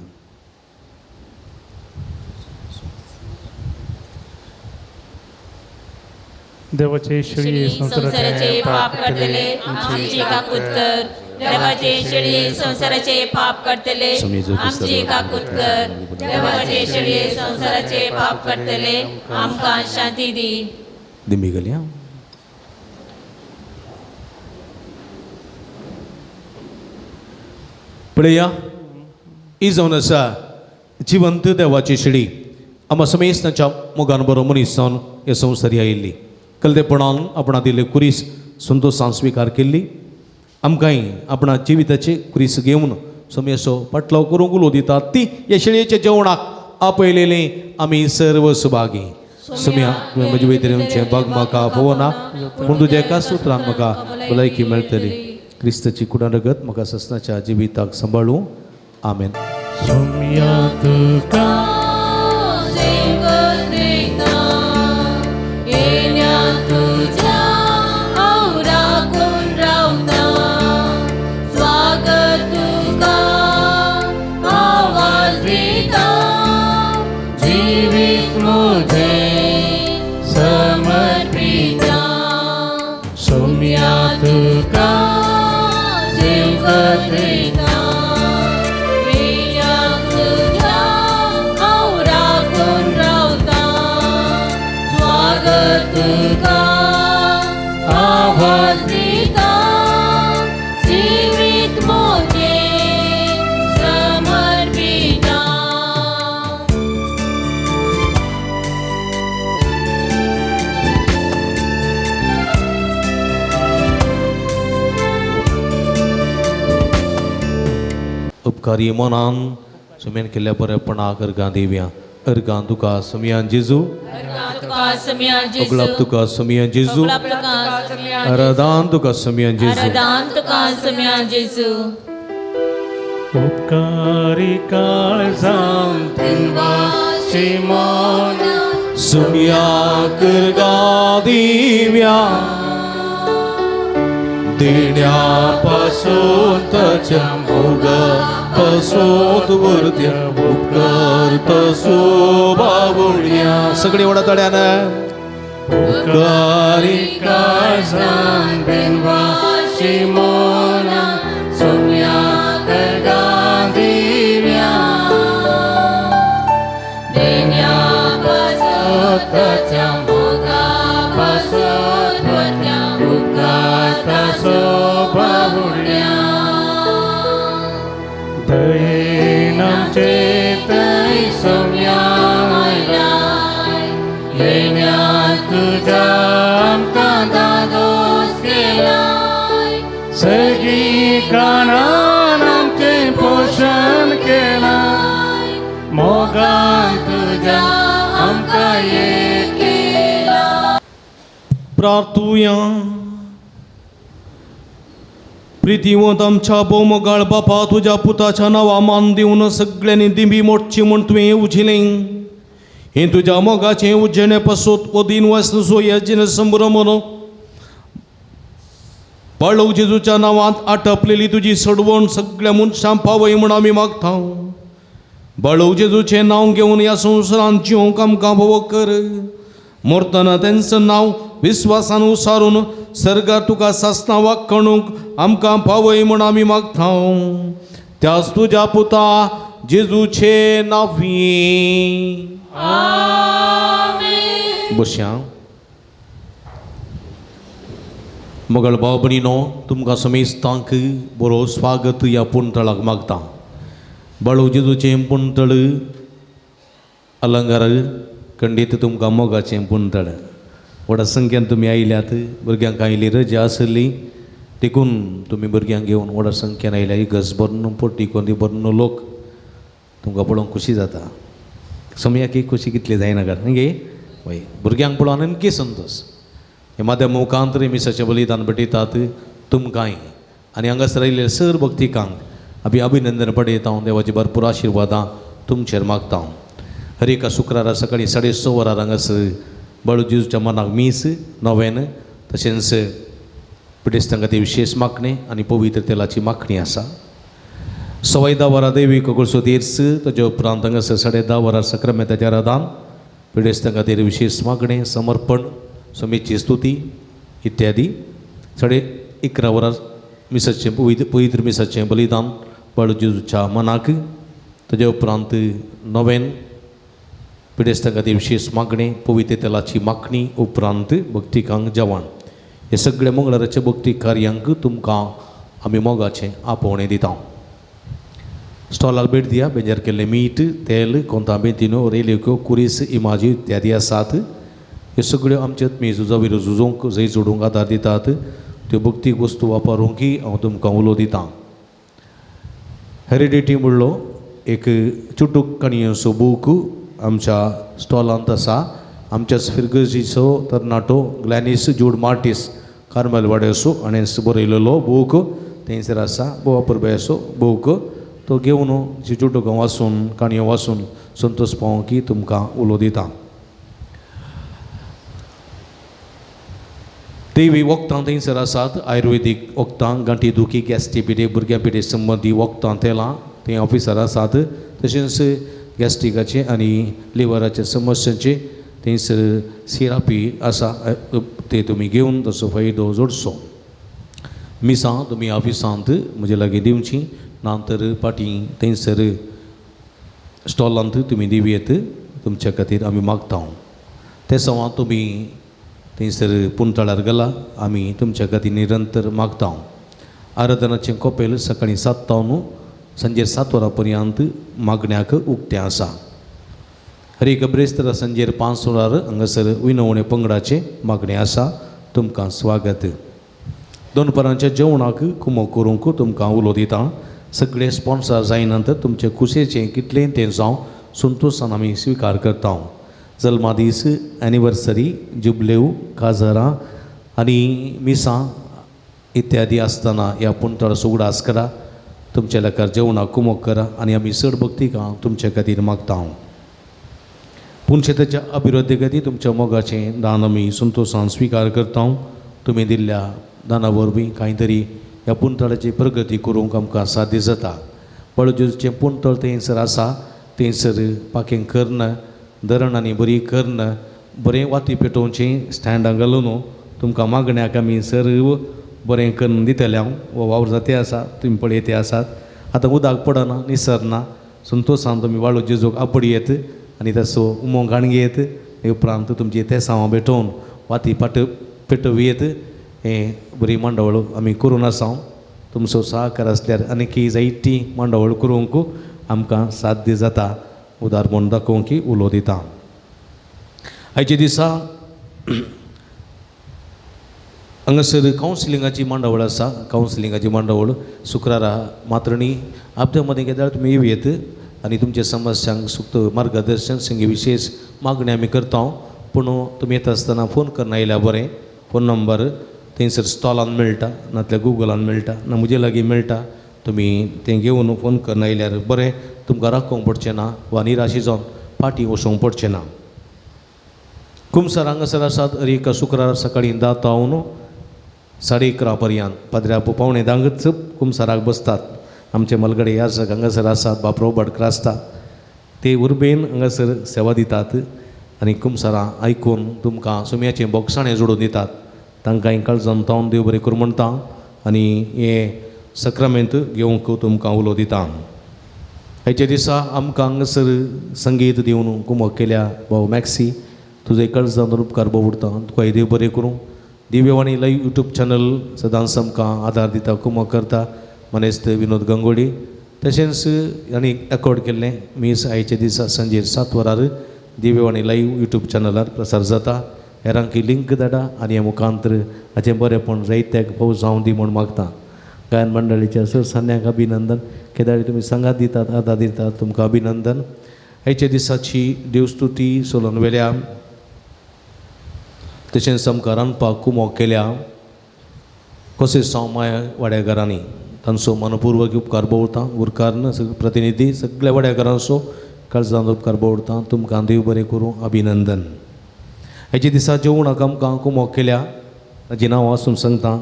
C: देवाचे
A: शेळी
C: शेळी
A: संसाराचे पाप काडटले, आमची काकूत कर. देवाचे शेळी संसाराचे पाप काडटले, आमची काकूत कर. देवाचे शेळी संसाराचे पाप काडटले, आमकां शांती दी.
B: दिंबी घालया. पळया, ही जावन आसा जिवंत देवाची शिडी. आमा समेस्तांच्या मोगान बरो मनीस जावन हे संवसारी आयिल्ली, कलदेपणान आपणा दिल्ले कुरीस संतोशान स्विकार केल्ली. आमकांय आपणा जिविताचे कुरीस घेवन समेसो पाटलाव करूंक उलो दितात ती ह्या शेळयेच्या जेवणाक आपयलेले आमी सर्व सुभागी. समिया, तुवें म्हजे वैतरेंचें बाग म्हाका पळोवना, पूण तुज्या एका सुत्रान म्हाका भलायकी मेळटली. क्रिस्ताची कुडां रगत म्हाका ससनाच्या जिविताक सांबाळूं. आमेन.
C: सोम्या तुका
A: तुझ्या हांव राखून रावता, स्वागत तुका आवाज दिता, जिवीत म्हजें समर्पिता.
C: सोम्या तुका
A: सेवक दिता, येण्या तुझ्या हांव राखून रावता, स्वागत तुका आवाज दिता, जिवीत म्हजें समर्पिता.
B: उपकारी मनान सुमेन केल्ल्या बरेपणाक अर्गां दिवया. अर्गां तुका समियान जेजू.
A: तुका समिया जेजू.
B: अगलाप तुका समियान जेजू.
A: अगलाप तुका समिया.
B: आराधान तुका समियान जेजू.
A: आराधान तुका समिया जेजू.
C: उपकारी काळजान दिनवासी मन
B: सुम्या अर्गां दिव्या, देण्या पासून ताच्या मोगा पासून वरत्या उपकार तसो बाबुळ्या. सगळी व्हडा तड्यान उपकारी
C: काळजान दिनवासी मन सोम्या अर्गां दिव्या,
A: देण्या पासून ताच्या मोगा पासून वरत्या
C: उपकार तसो बाबुळ्या. दयेन आमचे थंय सोम्या
A: आयलाय,
C: येण्या तुज्या आमकां
A: दादोस केलाय,
C: सगळी कानान आमचें पोशण केलां, मोगान तुज्या आमकां एक
A: केला.
B: प्रार्थुया. प्रितीवंत आमच्या भोवमोगाळ बापा, तुज्या पुताच्या नांवा मान दिवन सगळ्यांनी दिंबी मोडची म्हूण तुवें येवजिलें. हें तुज्या मोगाचें उज्जेणे पासत वदीन वासो ह्या संभ्रमन बाळव जेजूच्या नांवांत आटपलेली तुजी सडवण सगळ्या मनशां पावय म्हूण आमी मागता. बाळव जेजूचें नांव घेवन ह्या संवसारांत जिवंक आमकां भोव कर. मरतना तेंचो नांव विस्वासान उसारून सर्गार तुका सासना वागणूक आमकां पावय म्हूण आमी मागता, त्याच तुज्या पुता जेजूचे नांवी. बसया. मगळ भाव भयणीनो, तुमकां समेस्तांक बरो स्वागत ह्या पुणतळाक मागता. बाळू जेजूचें पुणतळ अलंकार खंडीत तुमकां मोगाचें पुणतळ. व्हडा संख्येन तुमी आयल्यात. भुरग्यांक आयली रजा आसली देखून तुमी भुरग्यांक घेवन व्हडा संख्येन आयल्या. ही गस भरून पोटी कोंदी भरून लोक तुमकां पळोवंक खोशी जाता. समयाक एक खोशी कितली जायना गे वय भुरग्यांक पळोवन आणखी संतोश. हे माध्यम मुखांतर मिसाचें बलिदान भेटयतात तुमकांय आनी हांगासर आयिल्ले सर भक्तिकांक आमी अभिनंदन पडयता. हांव देवाची भरपूर आशिर्वादां तुमचेर मागता. हर एका शुक्रारा सकाळीं 6:30 वरार हांगासर बाळू जेजूच्या मनाक मीस नोवेन तशेंच पिडेस्तां खातीर विशेश मागणें आनी पवित्र तेलाची मागणी आसा. 10:15 वरां देवी कोगळसो तेर्स, ताज्या उपरांत हांगासर 10:30 वरां सक्रामेंताच्या रादान पिडेस्तां खातीर विशेश मागणें, समर्पण, समेची स्तुती इत्यादी. 11:30 वरां मिसाचें पवित्र मिसाचें बलिदान बाळू जेजूच्या मनाक, ताज्या उपरांत नोवेन पिडेस्तां खातीर विशेश मागणें, पवित्र तेलाची मागणी, उपरांत भक्तिकांक जेवण. हे सगळे मंगळाराचे भक्ती कार्यांक तुमकां आमी मोगाचें आपोवणें दिता. स्टॉलाक भेट दिया. बेंजार केल्लें मीठ, तेल, कोंता बेंतिनो, रेलिक्यो, कुरीस, इमाजी इत्यादी आसात. ह्यो सगळ्यो आमचे आत्मीय झुजा विरोध झुजोवंक, जैत जोडूंक आदार दितात. त्यो भक्तीक वस्तू वापरूंकय हांव तुमकां उलो दितां. हेरिडिटी म्हणलो एक चुटूक काणयेचो बूक आमच्या स्टॉलांत आसा. आमच्याच फिरगर्जीचो तरणाटो ग्लॅनीस जूड मार्टीस कार्मेल वाड्याचो हाणें बरयलेलो बूक थंयसर आसा. भोव अपुरबायेचो बूक, तो घेवन चुटुकां वाचून, काणयो वाचून संतोश पावोवंक की तुमकां उलो दिता. देवी वखदां थंयसर आसात. आयुर्वेदीक वखदां, गांठी दुखी, गॅस्ट्री पिडे, भुरग्यां पिडे संबंदी वखदां, तेलां थंय ऑफिसर आसात. तशेंच गॅस्ट्रिकाचे आनी लिवराचे समस्यांचे थंयसर सिरापी आसा, ते तुमी घेवन तसो फायदो जोडचो. मिसां तुमी ऑफिसांत म्हजे लागीं दिवची, ना तर फाटीं थंयसर स्टॉलांत तुमी दिवयेत, तुमच्या खातीर आमी मागता. ते सवां तुमी थंयसर पुंतळार गेला, आमी तुमच्या खातीर निरंतर मागता. आराधनाचें कोपेल सकाळीं 7 तावन सांजे 7 वरां पर्यंत मागण्याक उक्तें आसा. हर एक ब्रेस्तारा सांजेर 5 वरार हांगासर विनवणे पंगडाचें मागणें आसा. तुमकां स्वागत. दनपारांच्या जेवणाक कुमो करूंक तुमकां उलो दिता. सगळे स्पॉन्सर जायना तर तुमचे खुशेचें कितलें तें जावं संतोशान आमी स्विकार करता. जल्मादीस, एनिवर्सरी, जुबलेव, काजरां आनी मिसां इत्यादी आसतना ह्या पुंतळाचो उगडास करा. तुमच्या लेखार जेवणाक कुमोक करा आनी आमी चड भक्तिकां तुमचे खातीर मागता. पुनशेताच्या अभिवृद्धी खातीर तुमच्या मोगाचें दान आमी संतोशान स्विकार करता. तुमी दिल्ल्या दाना वरवीं कांय तरी ह्या पुंतळाची प्रगती करूंक आमकां साध्य जाता. बळजेचें पुंतळ थंयसर आसा, थंयसर पाखें कर्ण, धरण आनी बरी कर्ण, बरें वाती पेटोवचें स्टँडां घालून तुमकां मागण्याक आमी सर्व बरें करून दितले. हांव हो वावर जाते आसा, तुमी पळयते आसात. आतां उदक पडना, निसरना, संतोशान तुमी वाळू जेजूक आपड येत आनी तसो उमो घाणगेत. उपरांत तुमची तेसांवां भेटोवन वाती पाट पेटोवयेत. हें बरी मांडावळ आमी करून आसा. तुमचो सहकार आसल्यार आनीक जायती मांडावळ करूंक आमकां साध्य जाता. उदार म्हूण दाखोवंक उलो दिता. आयच्या दिसा हांगासर कावन्सिलिंगाची मांडावळ आसा. कावन्सिलिंगाची मांडावळ शुक्रारा मात्रणी आपल्या मदीं केन्ना तुमी येवयेत आनी तुमच्या समस्यांक सुक्त मार्गदर्शन संगी विशेश मागणी आमी करता. पूण तुमी येता आसतना फोन करून आयल्यार बरें. फोन नंबर थंयसर स्टॉलान मेळटा, नातल्यार गुगलान मेळटा, ना म्हजे लागीं मेळटा. तुमी तें घेवन फोन करून आयल्यार बरें, तुमकां राखोवंक पडचें ना वा निराशी जावन फाटीं वचूंक पडचें ना. कुमसार हांगासर आसात. हर एका शुक्रारा सकाळीं 10 तावन 11:30 पर्यंत पाद्र्या 9:45 कुमसाराक बसतात. आमचे मलगडे याजक हांगासर आसात, बाप रोबर्ट क्रास्ता, ते उर्बेन हांगासर सेवा दितात आनी कुमसारां आयकून तुमकां सुम्याचें बोगसाणें जोडून दितात. तांकां काळजान तावन देव बरें करूं म्हणटा आनी हें सक्रामेंत घेवंक तुमकां उलो दिता. आयच्या दिसा आमकां हांगासर संगीत दिवन कुमक केल्या भाव मॅक्सी, तुजें काळजान उपकार बोवडता, तुका देव बरें करूं. दिव्यवाणी लायव्ह यूट्यूब चॅनल सदांच आमकां आदार दिता, कुमक करता. मनेस्त विनोद गंगोडी तशेंच आनी रेकॉर्ड केल्लें मीस आयच्या दिसा सांजेर 7 वरार दिव्यवाणी लायव्ह यूट्यूब चॅनलार प्रसार जाता. हेरांकी लिंक धाडा आनी ह्या मुखांतर हाचें बरेंपण जायत्याक भोव जावं दी म्हूण मागता. गायन मंडळीच्या सर सन्यांक अभिनंदन. केदाळी तुमी सांगात दितात, आदार दितात, तुमकां अभिनंदन. आयच्या दिसाची देवस्तुती सोलोन वेल्या तशेंच आमकां रांदपाक कुमोक केल्या कशें साव माया वाड्याघरांनी तांचो मनपूर्वक उपकार बोवता. गुरकारन सगळे प्रतिनिधी सगळ्या वाड्याघरांचो काळजान उपकार बोवडता. तुमकां देव बरें करूं. अभिनंदन. हेजे दिसा जेवणाक आमकां कुमोक केल्या ताजी नांव आसून सांगता.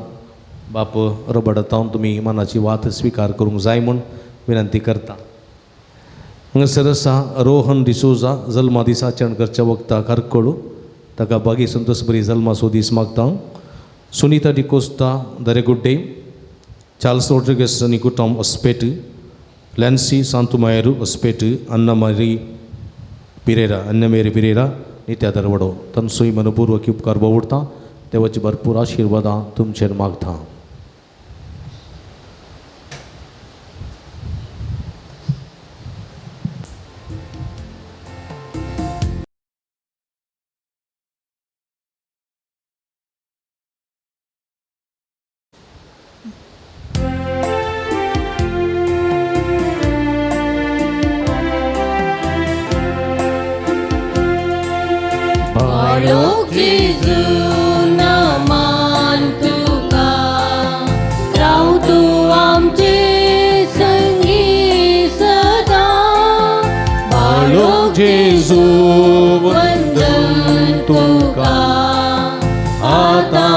B: बाप रॉबर्ट हांव तुमी मनाची वात स्विकार करूंक जाय म्हूण विनंती करता. हांगासर आसा रोहन डिसोजा, जल्मा दिसा आचरण करच्या वखदा कारकोळू, ताका बागी संतोष बरी जल्माचो दीस मागता. सुनीता डिकोस्ता दरेगुड्डे, चार्ल्स रोड्रिगस आनी कुटुंब ओस्पेट, लॅन्सी सांतुमायरू ओस्पेट, अन्ना मारी पिरेरा, अन्नमेरी पिरेरा, नित्या दरवडो, तांचोय मनपूर्वक उपकार बोवडता. देवाची भरपूर आशिर्वादां तुमचेर मागता.
A: बाळोक जेजू मान तुका, राव तूं आमचे संगी सदा.
B: बाळोक जेजू
A: वंदन तुका,
B: आतां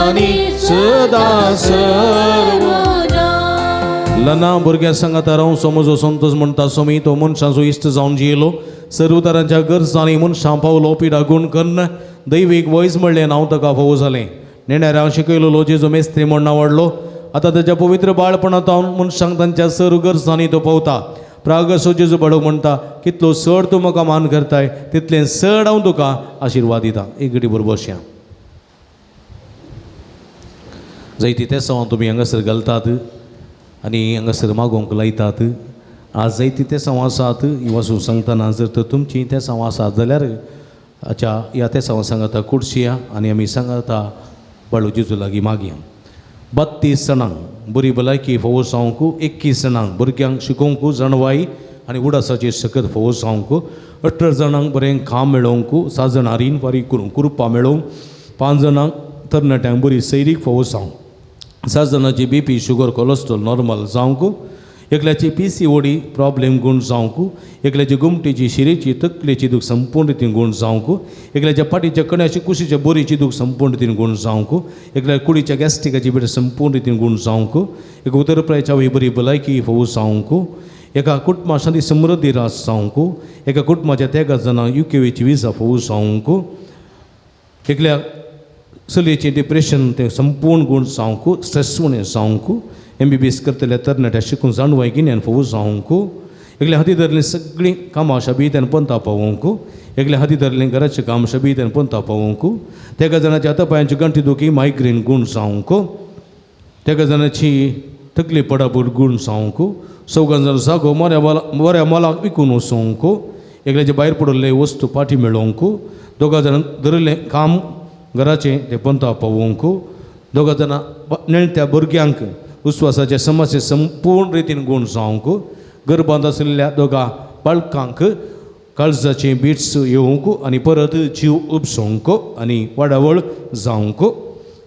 B: आनी सदां
A: सर्वदा.
B: लना भुरग्यां सांगाता राव समजो संतोष म्हणटा स्वामी, तो मनशांचो इश्ट जावन जियेलो, सर्व तरांच्या गरजांनी मनशां पावलो, पिडा गुण कन्न दैवीक वयज म्हणलें नांव ताका फावो जालें. नेणाऱ्यांक शिकयलो जेजू मेस्त्री म्हण आवडलो. आतां ताच्या पवित्र बाळपणांत मनशांक तांच्या सर्व गरजांनी तो पावता. प्रागसो जेजू बाळक म्हणटा, कितलो चड तूं म्हाका मान करताय तितलें चड हांव तुका आशिर्वाद दिता. एक घडी बरोबर बसया. जायती तेसांव तुमी हांगासर घालतात आनी हांगासर मागोवंक लायतात. आज जायती तेसांव आसात ही वाचूंक सांगतना जर तर तुमची तेसांव आसात जाल्यार अच्छा ह्या तेसांव सांगाता कुडशिया आनी आमी सांगाता बाळू जेजू लागीं मागया. 32 जाणांक बरी भलायकी फावो जावंक, 21 जाणांक भुरग्यांक शिकोवंक जाणवाय आनी उडासाची सकत फावो जावंक, 18 जाणांक बरें काम मेळोवंक, 7 जाणां रीण फारीक करूंक कृपा मेळोवंक, 5 जाणांक तरणाट्यांक बरी सैरीक फावो जावंक, 7 जाणांची B P sugar cholesterol normal जावंक, एकल्याची PCOD problem गूण जावंक, एकल्याची गुमटीची शिरेची तकलेची दूख संपूर्ण रितीन गूण जावंक, एकल्याच्या फाटीच्या कण्याची कुशीच्या बोरीची दूख संपूर्ण रितीन गूण जावंक, एकल्या कुडीच्या गॅस्ट्रिकाची बेट संपूर्ण रितीन गूण जावंक, एक उदरप्रायच्या वय बरी भलायकी फावो जावंक, एका कुटुंबा शांती समृद्धी रास जावंक, एका कुटुंबाच्या तेगा जाणांक UKची विजा फावो जावंक, एकल्या चलयेचें डिप्रेशन तें संपूर्ण गूण जावंक, स्ट्रेस उणें जावंक, MBBS करतल्या तरणाट्या शिकून जाणवाय गिन्यान फावो जावंक, एकल्या हाती धरलीं सगळीं कामां शबीत आनी पंता पावोवंक, एकल्या हाती धरलीं घराचें काम शबीत आनी पंता पावोवंक, तेगा जाणाच्या हाता पांयांची गांठी दुखी मायग्रेन गूण जावंक, तेगा जाणाची तकली पडापड गूण जावंक, चौगां जाण जागो बऱ्या मोलाक विकून वचोंक, एकल्याचे भायर पडिल्ले वस्तू पाटी मेळोवंक, दोगां जाणांक धरिल्लें काम घराचें तें पंता पावोवंक, दोगां जाणां नेणट्या भुरग्यांक उस्वासाचे समस्ये संपूर्ण रितीन गूण जावंक, गर्भांत आशिल्ल्या दोगां बाळकांक काळजाचे बिट्स येवंक आनी परत जीव उपसोवंक आनी वाडावळ जावंक,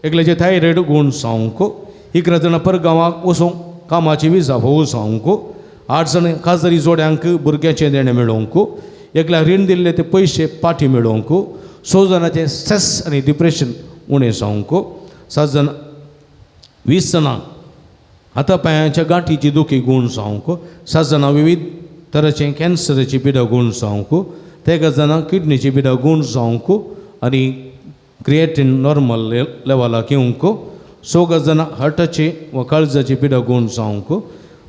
B: एकल्याचे थायरॉयड गूण जावंक, 11 जाणां परगांवाक वचूंक कामाची विजा फावो जावंक, 8 जाणां खाजरी जोड्यांक भुरग्याचें देणें मेळोवंक, एकल्या रीण दिल्ले ते पयशे पाटी मेळोवंक, 6 जाणांचें स्ट्रेस आनी डिप्रेशन उणें जावंक, 7 जाणां 20 जाणां हाता पांयांच्या गांठीची दुखी गूण जावंक, 7 जाणां विविध तरांचे कॅन्सराची पिडा गूण जावंक, 13 जाणां किडनीची पिडा गूण जावंक आनी क्रिएटीन नॉर्मल लेवलाक येवंक, 4 जाणां हार्टाची वा काळजाची पिडा गूण जावंक,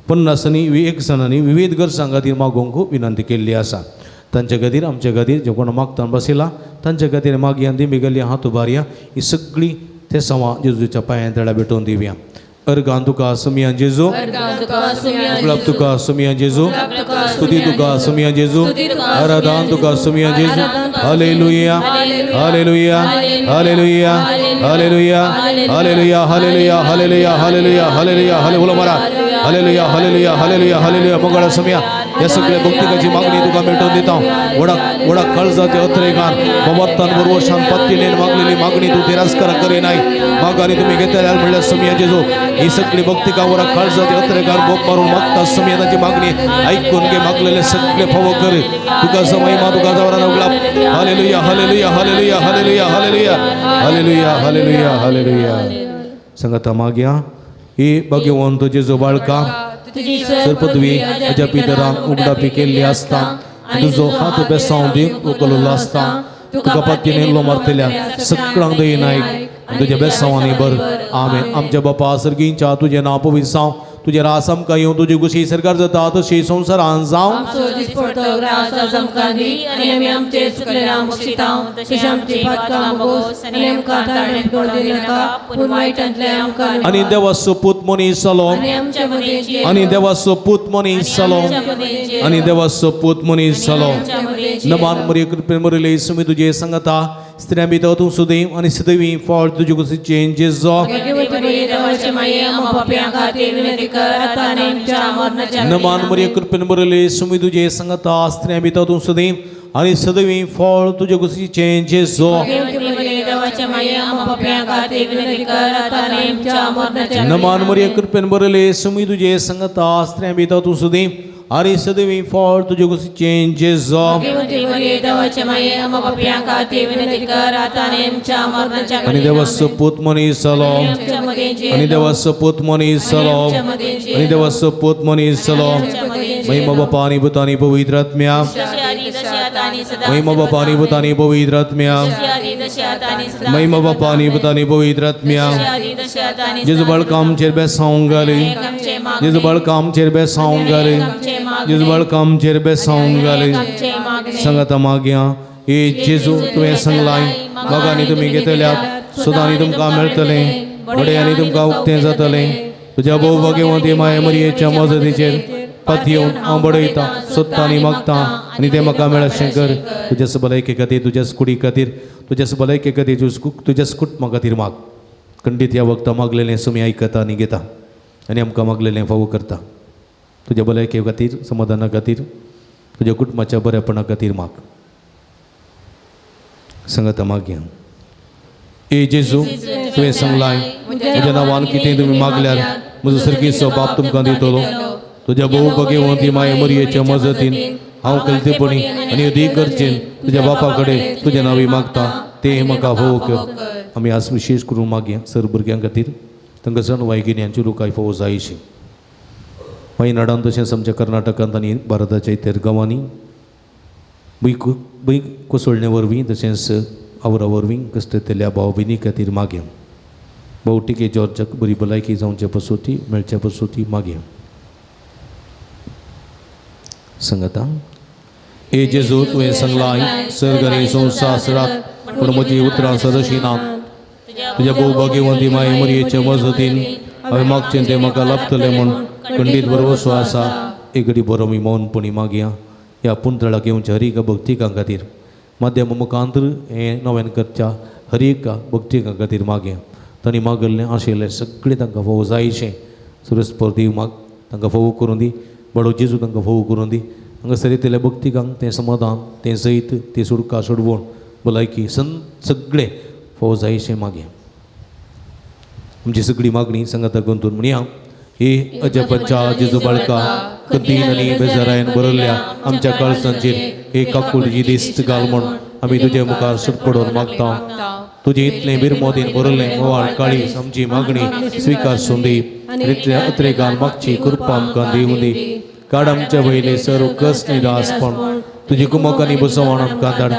B: 50 आनी 1 जाणांनी विविध गरजां खातीर मागोवंक विनंती केल्ली आसा. तांचे खातीर आमचे खातीर जे कोण मागता बसयला तांचे खातीर मागया, दिमी गेल्ली हात उबारया. ही सगळीं तेसांवां जेजूच्या पांयां तळा भेटोवन दिवया. अर्गां तुका सुमिया जेजू, गुलाब तुका सुमिया जेजू, स्तुती तुका सुमिया जेजू, आराधन तुका सुमिया जेजू. Hallelujah, hallelujah, hallelujah, hallelujah, hallelujah, hallelujah, hallelujah, hallelujah, hallelujah, hallelujah, hallelujah, hallelujah, hallelujah, hallelujah. मंगळ सुमिया ह्या सगळ्या भक्तिकाची मागणी तुका मेटोवन दिता. व्हडा व्हडा काळजाच्या अत्रेगान बाबात्तान बरोबर पत्तीने मागलेली मागणी तूं तिरस्कार करिनाय. मागारी तुमी घेतल्या म्हणल्यार समिया जेजू ही सगळी भक्तिका व्हडा काळजाच्या अत्रेगान बोक मारून मागता. समिया ताची मागणी ऐकून घे, मागलेले सगळे फावो कर. तुका महिमा, तुका जवरान उगला. Hallelujah hallelujah hallelujah hallelujah hallelujah hallelujah hallelujah hallelujah. संगता मागया ही भाग्यवंत जेजू बाळका, सर पदवी म्हज्या पितरान उगडापी केल्ली आसता, तुजो हात बेसांव दिवन उखललो आसता. तुका पातीने उलो मारतल्या सगळ्यांक दई नायक तुज्या बेसांवांनी बर. आमेन. आमच्या बापा सर्गींच्या तुजें नांव पवित्र जावं, तुजें रास आमकां येवं, तुजी खुशी सरकार जाता तशी संवसारान जावं.
A: आमचो दिसपडतो ग्रास आज आमकां दी आनी आमी आमचे चुकलेल्या बक्षितांव तशें आमची पातकां भोगोस आनी आमकां ताणें पडूं दिनाका, पूण वायटांतल्यान आमकां
B: आनी देवाचो पूत मनीस जालो,
A: आनी आमच्या मदीं
B: आनी देवाचो पूत मनीस जालो, आनी देवाचो पूत मनीस जालो. नमान मरिये कृपेन भरिल्ले सुमी तुजे संगता, स्त्रियां भितर तूं सुदैव आनी सदैवी फळ तुजे कुशीचें जेजो.
A: भाग्यवती मरिये देवाची माये, आम्हा पाप्यां खातीर विनंती कर आतां आनी आमच्या मरणाच्या
B: नमान मरिये कृपेन भरिल्ले सुमी तुजे संगता, स्त्रियां भितर तूं सुदैव आनी सदैवी फळ तुजे कुशीचें जेजो.
A: भाग्यवती मरिये देवाची माये, आम्हा पाप्यां खातीर विनंती कर आतां आनी आमच्या मरणाच्या
B: नमान मरिये कृपेन भरिल्ले सुमी तुजे संगता, स्त्रियां भितर तूं सुदैव आनी सदैवी फळ तुजे कुशीचें जेजो.
A: भाग्यवती मरिये देवाची माये, आम्हा पाप्यां खातीर विनंती कर आतां आनी आमच्या मरणाच्या
B: आनी देवाचो पूत मनीस जालो, आनी देवाचो पूत मनीस जालो, आनी देवाचो पूत मनीस जालो. महिमा बापा आनी पुता आनी पवित्र आत्म्या, महिमा बापा आनी पुता आनी पवित्र आत्म्या, महिमा बापा आनी पुता आनी पवित्र आत्म्या. जेजू बाळका आमचेर बेसावंक घाली, जेजू बाळका आमचेर बेसावंक घाली, जेजू बाळका आमचेर बेसावंक घाली. संगता मागया हे जेजू तुवें सांगलाय, मोगांनी तुमी घेतल्यात सुदांनी तुमकां मेळटलें, बड्यांनी तुमकां उक्तें जातलें. तुज्या भोव भाग्यवंती माये मरियेच्या मजतीचेर पातयेवन हांव बडयतां, सोदतां आनी मागतां आनी तें म्हाका मेळशें कर. तुज्याच भलायके खातीर, तुज्याच कुडी खातीर, तुज्याच भलायके खातीर, तुज्याच कुटुंबा खातीर माग. खंडीत ह्या वखदां मागलेलें सुमी आयकता आनी घेता आनी आमकां मागलेलें फावो करता. तुज्या भलायके खातीर, समाधाना खातीर, तुज्या कुटुंबाच्या बरेपणा खातीर माग. संगता मागया ए जेजू तुवें सांगलाय, म्हज्या नांवान कितें तुमी मागल्यार म्हजो सर्गीचो बाप तुमकां दितलो. तुज्या भोव भाग्यवंती माये मरियेच्या मजतीन हांव कलतेपणी आनी अदीक गरजेन तुज्या बापा कडेन तुज्या नांवी मागता तें म्हाका फावो कर. आमी आज विशेश करून मागया सर भुरग्यां खातीर, तांकां जाणवाय गिन्यानची लोकांय फावो जायशी. वायनाडान तशेंच आमच्या कर्नाटकांत आनी भारताच्या इतर गांवांनी भूंय कोसळणे वरवीं तशेंच आवरा वरवीं कश्ट भाव भयणी खातीर मागया. भाव टिके जॉर्जाक बरी भलायकी जावचे पसोती मेळचे पसोती मागया. संगता ए जेजू तुवें सांगलाय, सर्ग आनी संवसार सरात पूण म्हजी उतरां सदशी ना. तुज्या भोव भाग्यवंती माये मरियेच्या मजतीन हांवें मागचें तें म्हाका लाभतलें म्हूण खंडीत भरवसो आसा. एक घडी बरो आमी मौनपणी मागया ह्या पुंतळाक येवच्या हर एका भक्तिकां खातीर, माध्यम मुखांतर हें नव्यान करच्या हर एका भक्तिकां खातीर मागया. तांणी मागल्लें आशिल्लें सगळें तांकां फावो जायशें सुरस्पर देव माग तांकां फावो करूं दी. बडो जेजू तांकां फावो करूं दी. हांगासर येतल्या भक्तिकांक तें समाधान, तें जैत, तें सुडका सोडवण, भलायकी सगळें फावो जायशें मागया. आमची सगळी मागणी संगता गुंतून म्हणया हे अजपच्या जेजू बाळका, कठीण आनी बेजारायन बरयल्ल्या आमच्या काळजांचेर हे काकुळची दिस्त घाल म्हूण आमी तुजे मुखार सुटपडून मागता. तुजे इतलें बिरमोदीन बरयल्लें मोवाळ काळीज आमची मागणी स्विकार सुंदी. इतल्या अत्रेगान मागची कृपा आमकां दिवं दी. काड आमच्या वयले सर्व कस निरासपण तुजी कुमकांनी बसवण आमकां धाड.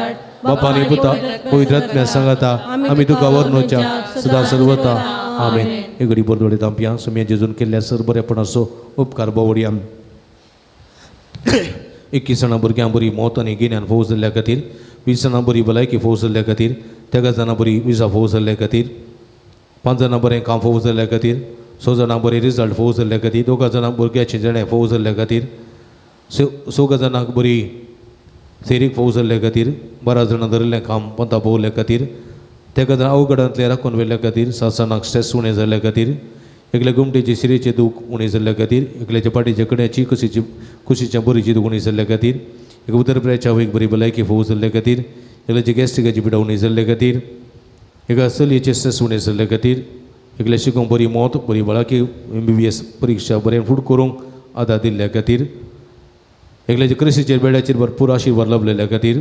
B: बापानी पुता पवित्र आत्म्या सांगता आमी तुका वर्णोच्या सदां सर्वता. आमेन. हे घडी बरदोडे तांपया सुम्या जेजून केल्ल्या सर बरेपणाचो उपकार बोवडया. 21 जाणां भुरग्यां बरी मौत आनी गिन्यान फोव जाल्ल्या खातीर, 20 जाणां बरी भलायकी फोव जाल्ल्या खातीर, 13 जाणां बरी विजा फोव जाल्ल्या खातीर, 5 जाणां बरें काम फोव जाल्ल्या खातीर, 6 जाणां बरें रिजल्ट फोव जाल्ल्या खातीर, 2 जाणां भुरग्याचें जेणें फोव जाल्ल्या खातीर, 6 जाणांक बरी सेरीक फोव जाल्ल्या खातीर, 12 जाणां धरिल्लें काम पंता पोवल्या खातीर, 13 जाणां अवघडांतलें राखून व्हेल्ल्या खातीर, 7 जाणांक स्ट्रेस उणें जाल्ल्या खातीर, एकल्या गुमटेचे शिरेचें दूख उणें जाल्ल्या खातीर, एकल्याच्या पाटीच्या कड्याची कशीची कुशीच्या बरी जिद उणी जाल्ल्या खातीर, एका उदरप्रायच्या आवयक बरी भलायकी फोव जाल्ल्या खातीर, एकल्याची गॅस्ट्रिकाची पिडा उणी जाल्ल्या खातीर, एका चलयेचे स्ट्रेस उणें जाल्ल्या खातीर, एकल्या शिकोवंक बरी मौत बरी भलायकी MBBS परिक्षा बरें फूड करूंक आदार दिल्ल्या खातीर, एकल्याच्या क्रिस्तीचेर बेड्याचेर भरपूर आशिर्वाद लाभलेल्या खातीर,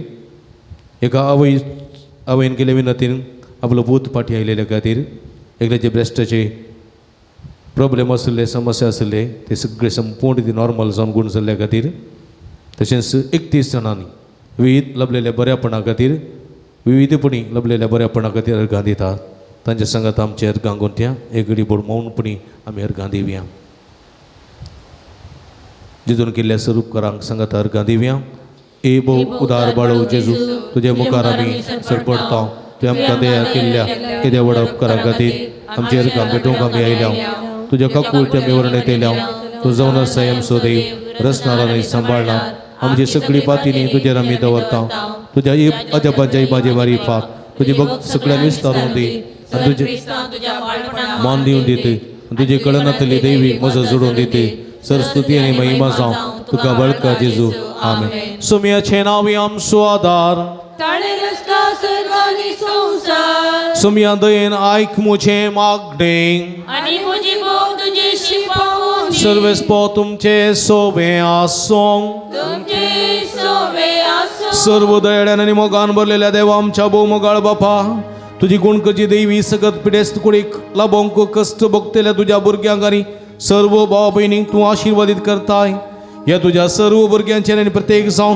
B: एका आवयन केले विनंतीन आपलो पूत फाटीं आयलेल्या खातीर, एकल्याचे ब्रेस्टाचे प्रॉब्लेम आशिल्ले समस्या आशिल्ले ते सगळे संपूर्ण ती नॉर्मल जावन गूण जाल्ल्या खातीर, तशेंच 31 जाणांनी विविध लाभलेल्या बऱ्यापणा खातीर विविधपणी लाभलेल्या बऱ्यापणा खातीर अर्घां दितात. तांच्या सांगात आमचे अर्घां गुंथया एक घडी बोड मौनपणी आमी अर्घां दिवया. जेजून केल्ल्या स्वरूपकारांक सांगात अर्घां दिवया. ए भोव उदार बाळो जेजू, तुजे मुखार आमी सरपडटा. तुवें आमकां दया केल्ल्या केद्या व्हड उपकारा खातीर आमचे अर्घां भेटोवंक आमी आयल्या. तुज्या काकूळत्या आमी वर्णेत येयल्या. तूं जावन आसा आमचो देव, रचणार आनी सांबाळणार. आमची सगळी पातीनी तुजेर आमी दवरता. तुज्या अजबाच्या इबाजे मारिफात तुजी भक्त सगळ्या विस्तारून दी आनी तुजे मान दिवन दिते आनी तुजे कळनातली देवी मजत जोडून दिते. सरस्तुती आनी महिमा जावं तुका बळका जेजू. आमेन. सुम्याचें नांव आमचो आदार, सुम्या दयेन आयक म्हजें मागणें
A: आनी म्हजी भोग तुजी शिपावूं
B: सर्वेस्पो तुमचे सोबें आसूं.
A: तुमचे सोबे आसूं.
B: सर्व दयाळ्यान आनी मोगान भरलेल्या देवा आमच्या भोव मोगाळ बापा, तुजी गुणकची देवी सगत पिडेस्त कुडीक लाभोवंक कश्ट भोगतल्या तुज्या भुरग्यांक आनी सर्व भाव भयणींक तूं आशिर्वादीत करताय. ह्या तुज्या सर्व भुरग्यांचेर आनी प्रत्येक जावन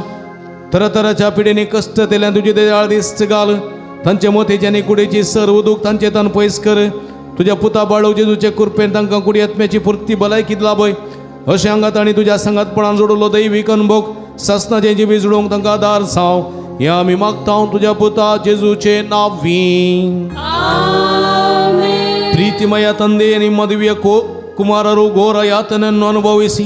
B: तरातराच्या पिडेनी कश्ट केल्यान तुजी दयाळ दिश्ट घाल. तांचे मोतेचे आनी कुडीची सर्व दूख तांचे तान पयस कर. तुज्या पुता बाळो जेजूचे कृपेन तांकां कुडी आत्म्याची पुर्ती भलायकी लाभय. अशें हांगा तांणी तुज्या सांगातपणान जोडलो दैवीक अनुभव सासनाचें जिवीत जोडूंक तांकां आदार जावं. हें आमी मागता तुज्या पुता जेजूचे नांवी. ಪ್ರೀತಿಮಯ ತಂದೆಯ ನಿಮ್ಮ ದಿವ್ಯ ಕುಮಾರರು ಘೋರ ಯಾತನೆಯನ್ನು ಅನುಭವಿಸಿ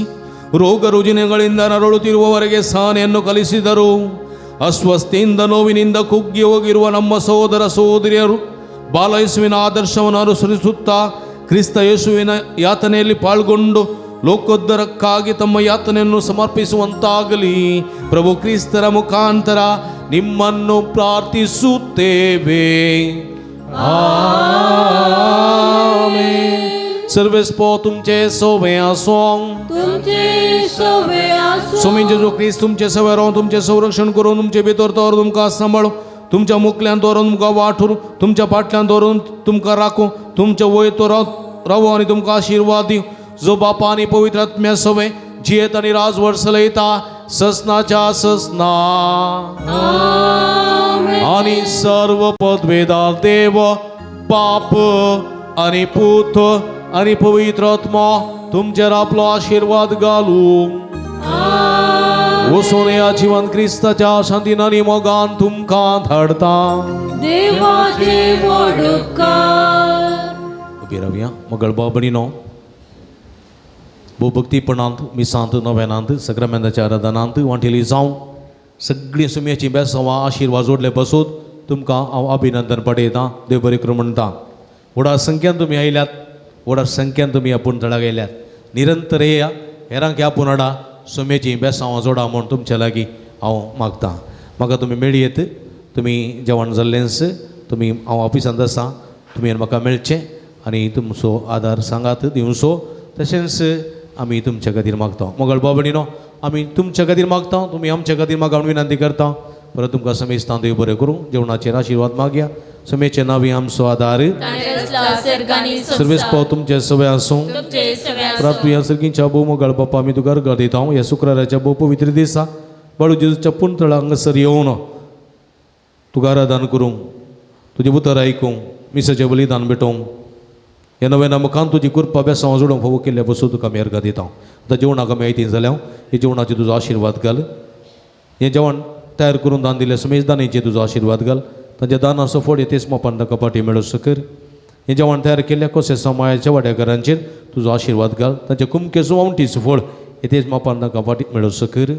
B: ರೋಗ ರುಜಿನಗಳಿಂದ ನರಳುತ್ತಿರುವವರೆಗೆ ಸಹನೆಯನ್ನು ಕಲಿಸಿದರು. ಅಸ್ವಸ್ಥೆಯಿಂದ ನೋವಿನಿಂದ ಕುಗ್ಗಿ ಹೋಗಿರುವ ನಮ್ಮ ಸಹೋದರ ಸಹೋದರಿಯರು ಬಾಲಯೇಸುವಿನ ಆದರ್ಶವನ್ನು ಅನುಸರಿಸುತ್ತಾ ಕ್ರಿಸ್ತ ಯೇಸುವಿನ ಯಾತನೆಯಲ್ಲಿ ಪಾಲ್ಗೊಂಡು ಲೋಕೋದ್ಧರಕ್ಕಾಗಿ ತಮ್ಮ ಯಾತನೆಯನ್ನು ಸಮರ್ಪಿಸುವಂತಾಗಲಿ. ಪ್ರಭು ಕ್ರಿಸ್ತರ ಮುಖಾಂತರ ನಿಮ್ಮನ್ನು ಪ್ರಾರ್ಥಿಸುತ್ತೇವೆ. ಆಮೆನ್. ಸರ್ವೇಸ್ಪೋ तुमचे सोबे आसूं.
A: तुमचे सोबे आसूं.
B: स्वामी जेजू क्रिस्त तुमचे सवे रावन तुमचें संरक्षण करून तुमचे भितर दवरून तुमकां सांबाळूं, तुमच्या मुखल्यान दवरून तुमकां वाट उरूं, तुमच्या फाटल्यान दवरून तुमकां राखूं, तुमच्या वयर तो रावो आनी तुमकां आशिर्वाद दिवं. जो बापा आनी पवित्र आत्म्या सवे जियेत आनी राजवट चलयता ससनाच्या ससना आनी सर्व पदवेदार देव बाप आनी पूत आनी पवित्र आत्मा तुमचेर आपलो आशिर्वाद घालूं. वचून ह्या जिवन क्रिस्ताच्या शांतीन आनी मोगान तुमकां धाडता.
A: देवाचे व्हड उपकार.
B: उबी रावया. मगळ भाव भयणीनो, भोव भक्तीपणांत मिसांत नव्यानांत सक्रमेंताच्या आराधनांत वांटेली जावं सगळीं सुम्याची बेसांवां आशिर्वाद जोडले बसून तुमकां हांव अभिनंदन पडयतां. देव बरें करूं म्हणटा. व्हडा संख्यान तुमी आयल्यात, व्हडा संख्यान तुमी आपूण थळाक आयल्यात. निरंतर येया, हेरांक आपूण हाडा, सुम्याची बेसांवां जोडा म्हूण तुमच्या लागीं हांव मागतां. म्हाका तुमी मेळयेत, तुमी जेवण जाल्लेंच तुमी हांव ऑफिसांत आसा, तुमी म्हाका मेळचें आनी तुमचो आदार सांगात दिवचो. तशेंच आमी तुमच्या खातीर मागता. मोगल भाव भयणीनो, आमी तुमच्या खातीर मागता, तुमी आमच्या खातीर मागा म्हूण विनंती करता. परत तुमकां समेस्तां देव बरें करूं. जेवणाचेर आशिर्वाद मागया. समेचे नावी आमचो आदार. सर्वेस पाव तुमचे सवय आसूं. प्राप्त सर्गींच्या भोव मोगाळ बापा, आमी तुका अर्घ दिता ह्या शुक्राराच्या भोव पवित्र दिसा बाळू जेजूच्या पुंतळा हांगासर येवन तुका आराधन करूंक, तुजें उतर आयकूंक, मिसाचें बलिदान भेटोवंक, ह्या नव्या मुखान तुजी कृपा बेसांव जोडूंक फावो केल्ल्या पसून तुका आमी अर्घ दिता. आतां जेवणाक आमी आयतीन जाल्या हे जेवणाचेर तुजो आशिर्वाद घाल. हें जेवण तयार करून दान दिलें समेज दानीचेर तुजो आशिर्वाद घाल. तांच्या दानाचो फळ तेच मोपान तांकां पाटी मेळूं सकर. हें जेवण तयार केल्ल्या कोसे समायाच्या वाड्याघरांचेर तुजो आशिर्वाद घाल. तांच्या कुमकेचो वावटीचो फळ तेच मोपान तांकां पाटी मेळूं सकर.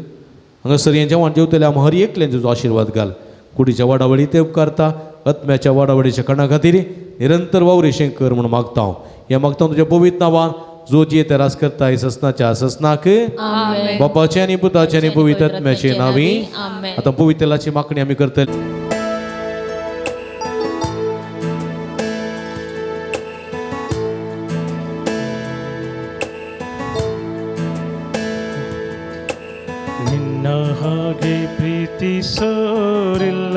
B: हांगासर हें जेवण जेवतल्या आमी हर एकल्यान तुजो आशिर्वाद घाल. कुडीच्या वाडावळी ते उपकारता, आत्म्याच्या वाडावळीच्या कारणा खातीर निरंतर वावरेशें कर म्हूण मागता हांव. हें मागता तुज्या पवित्र नांवान जो जियेता राज करता ससनाच्या ससनाक. बापाचे आनी पुताचे आनी पवित्र आत्म्याचे नांवी. आतां पवित्रलाची मागणी आमी करतले.
C: ನಿನ್ನ ಹಾಗೆ ಪ್ರೀತಿಸೋರಿಲ್ಲ,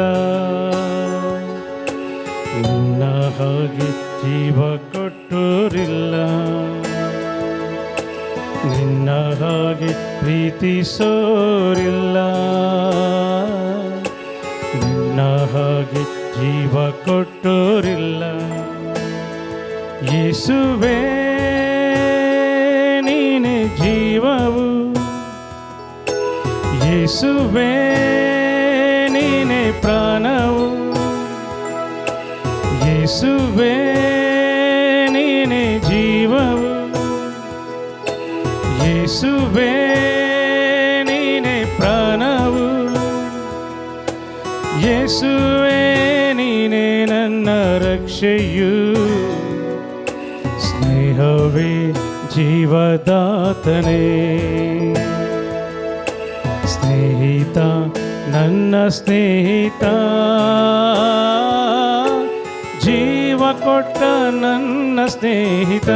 C: ನಿನ್ನ ಹಾಗೆ ಜೀವ ಕೊಟ್ಟೋರಿಲ್ಲ, ನಿನ್ನ ಹಾಗೆ ಪ್ರೀತಿಸೋರಿಲ್ಲ, ನಿನ್ನ ಹಾಗೆ ಜೀವ ಕೊಟ್ಟೋರಿಲ್ಲ. ಯೇಸುವೇ ನೀನೇ ಜೀವವು, ಯೇಸುವೇ ನೀನೇ ಪ್ರಾಣವು, ಯೇಸುವೇ ನೀನೇ ಜೀವವು, ಯೇಸುವೇ ನೀನೇ ಪ್ರಾಣವು, ಯೇಸುವೇ ನೀನೇ ನನ್ನ ರಕ್ಷೆಯು, ಸ್ನೇಹವೇ ಜೀವದಾತನೇ, ಸ್ನೇಹಿತ ನನ್ನ ಸ್ನೇಹಿತ, ಜೀವ ಕೊಟ್ಟ ನನ್ನ ಸ್ನೇಹಿತ,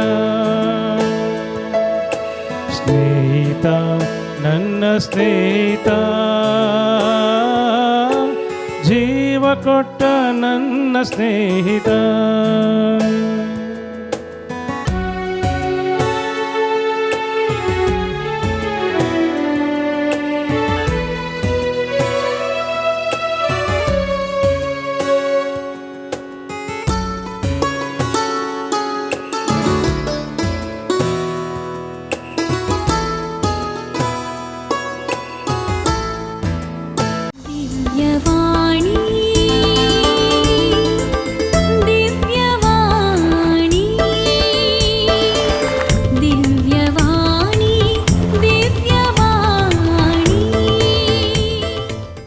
C: ಸ್ನೇಹಿತ ನನ್ನ ಸ್ನೇಹಿತ, ಜೀವ ಕೊಟ್ಟ ನನ್ನ ಸ್ನೇಹಿತ.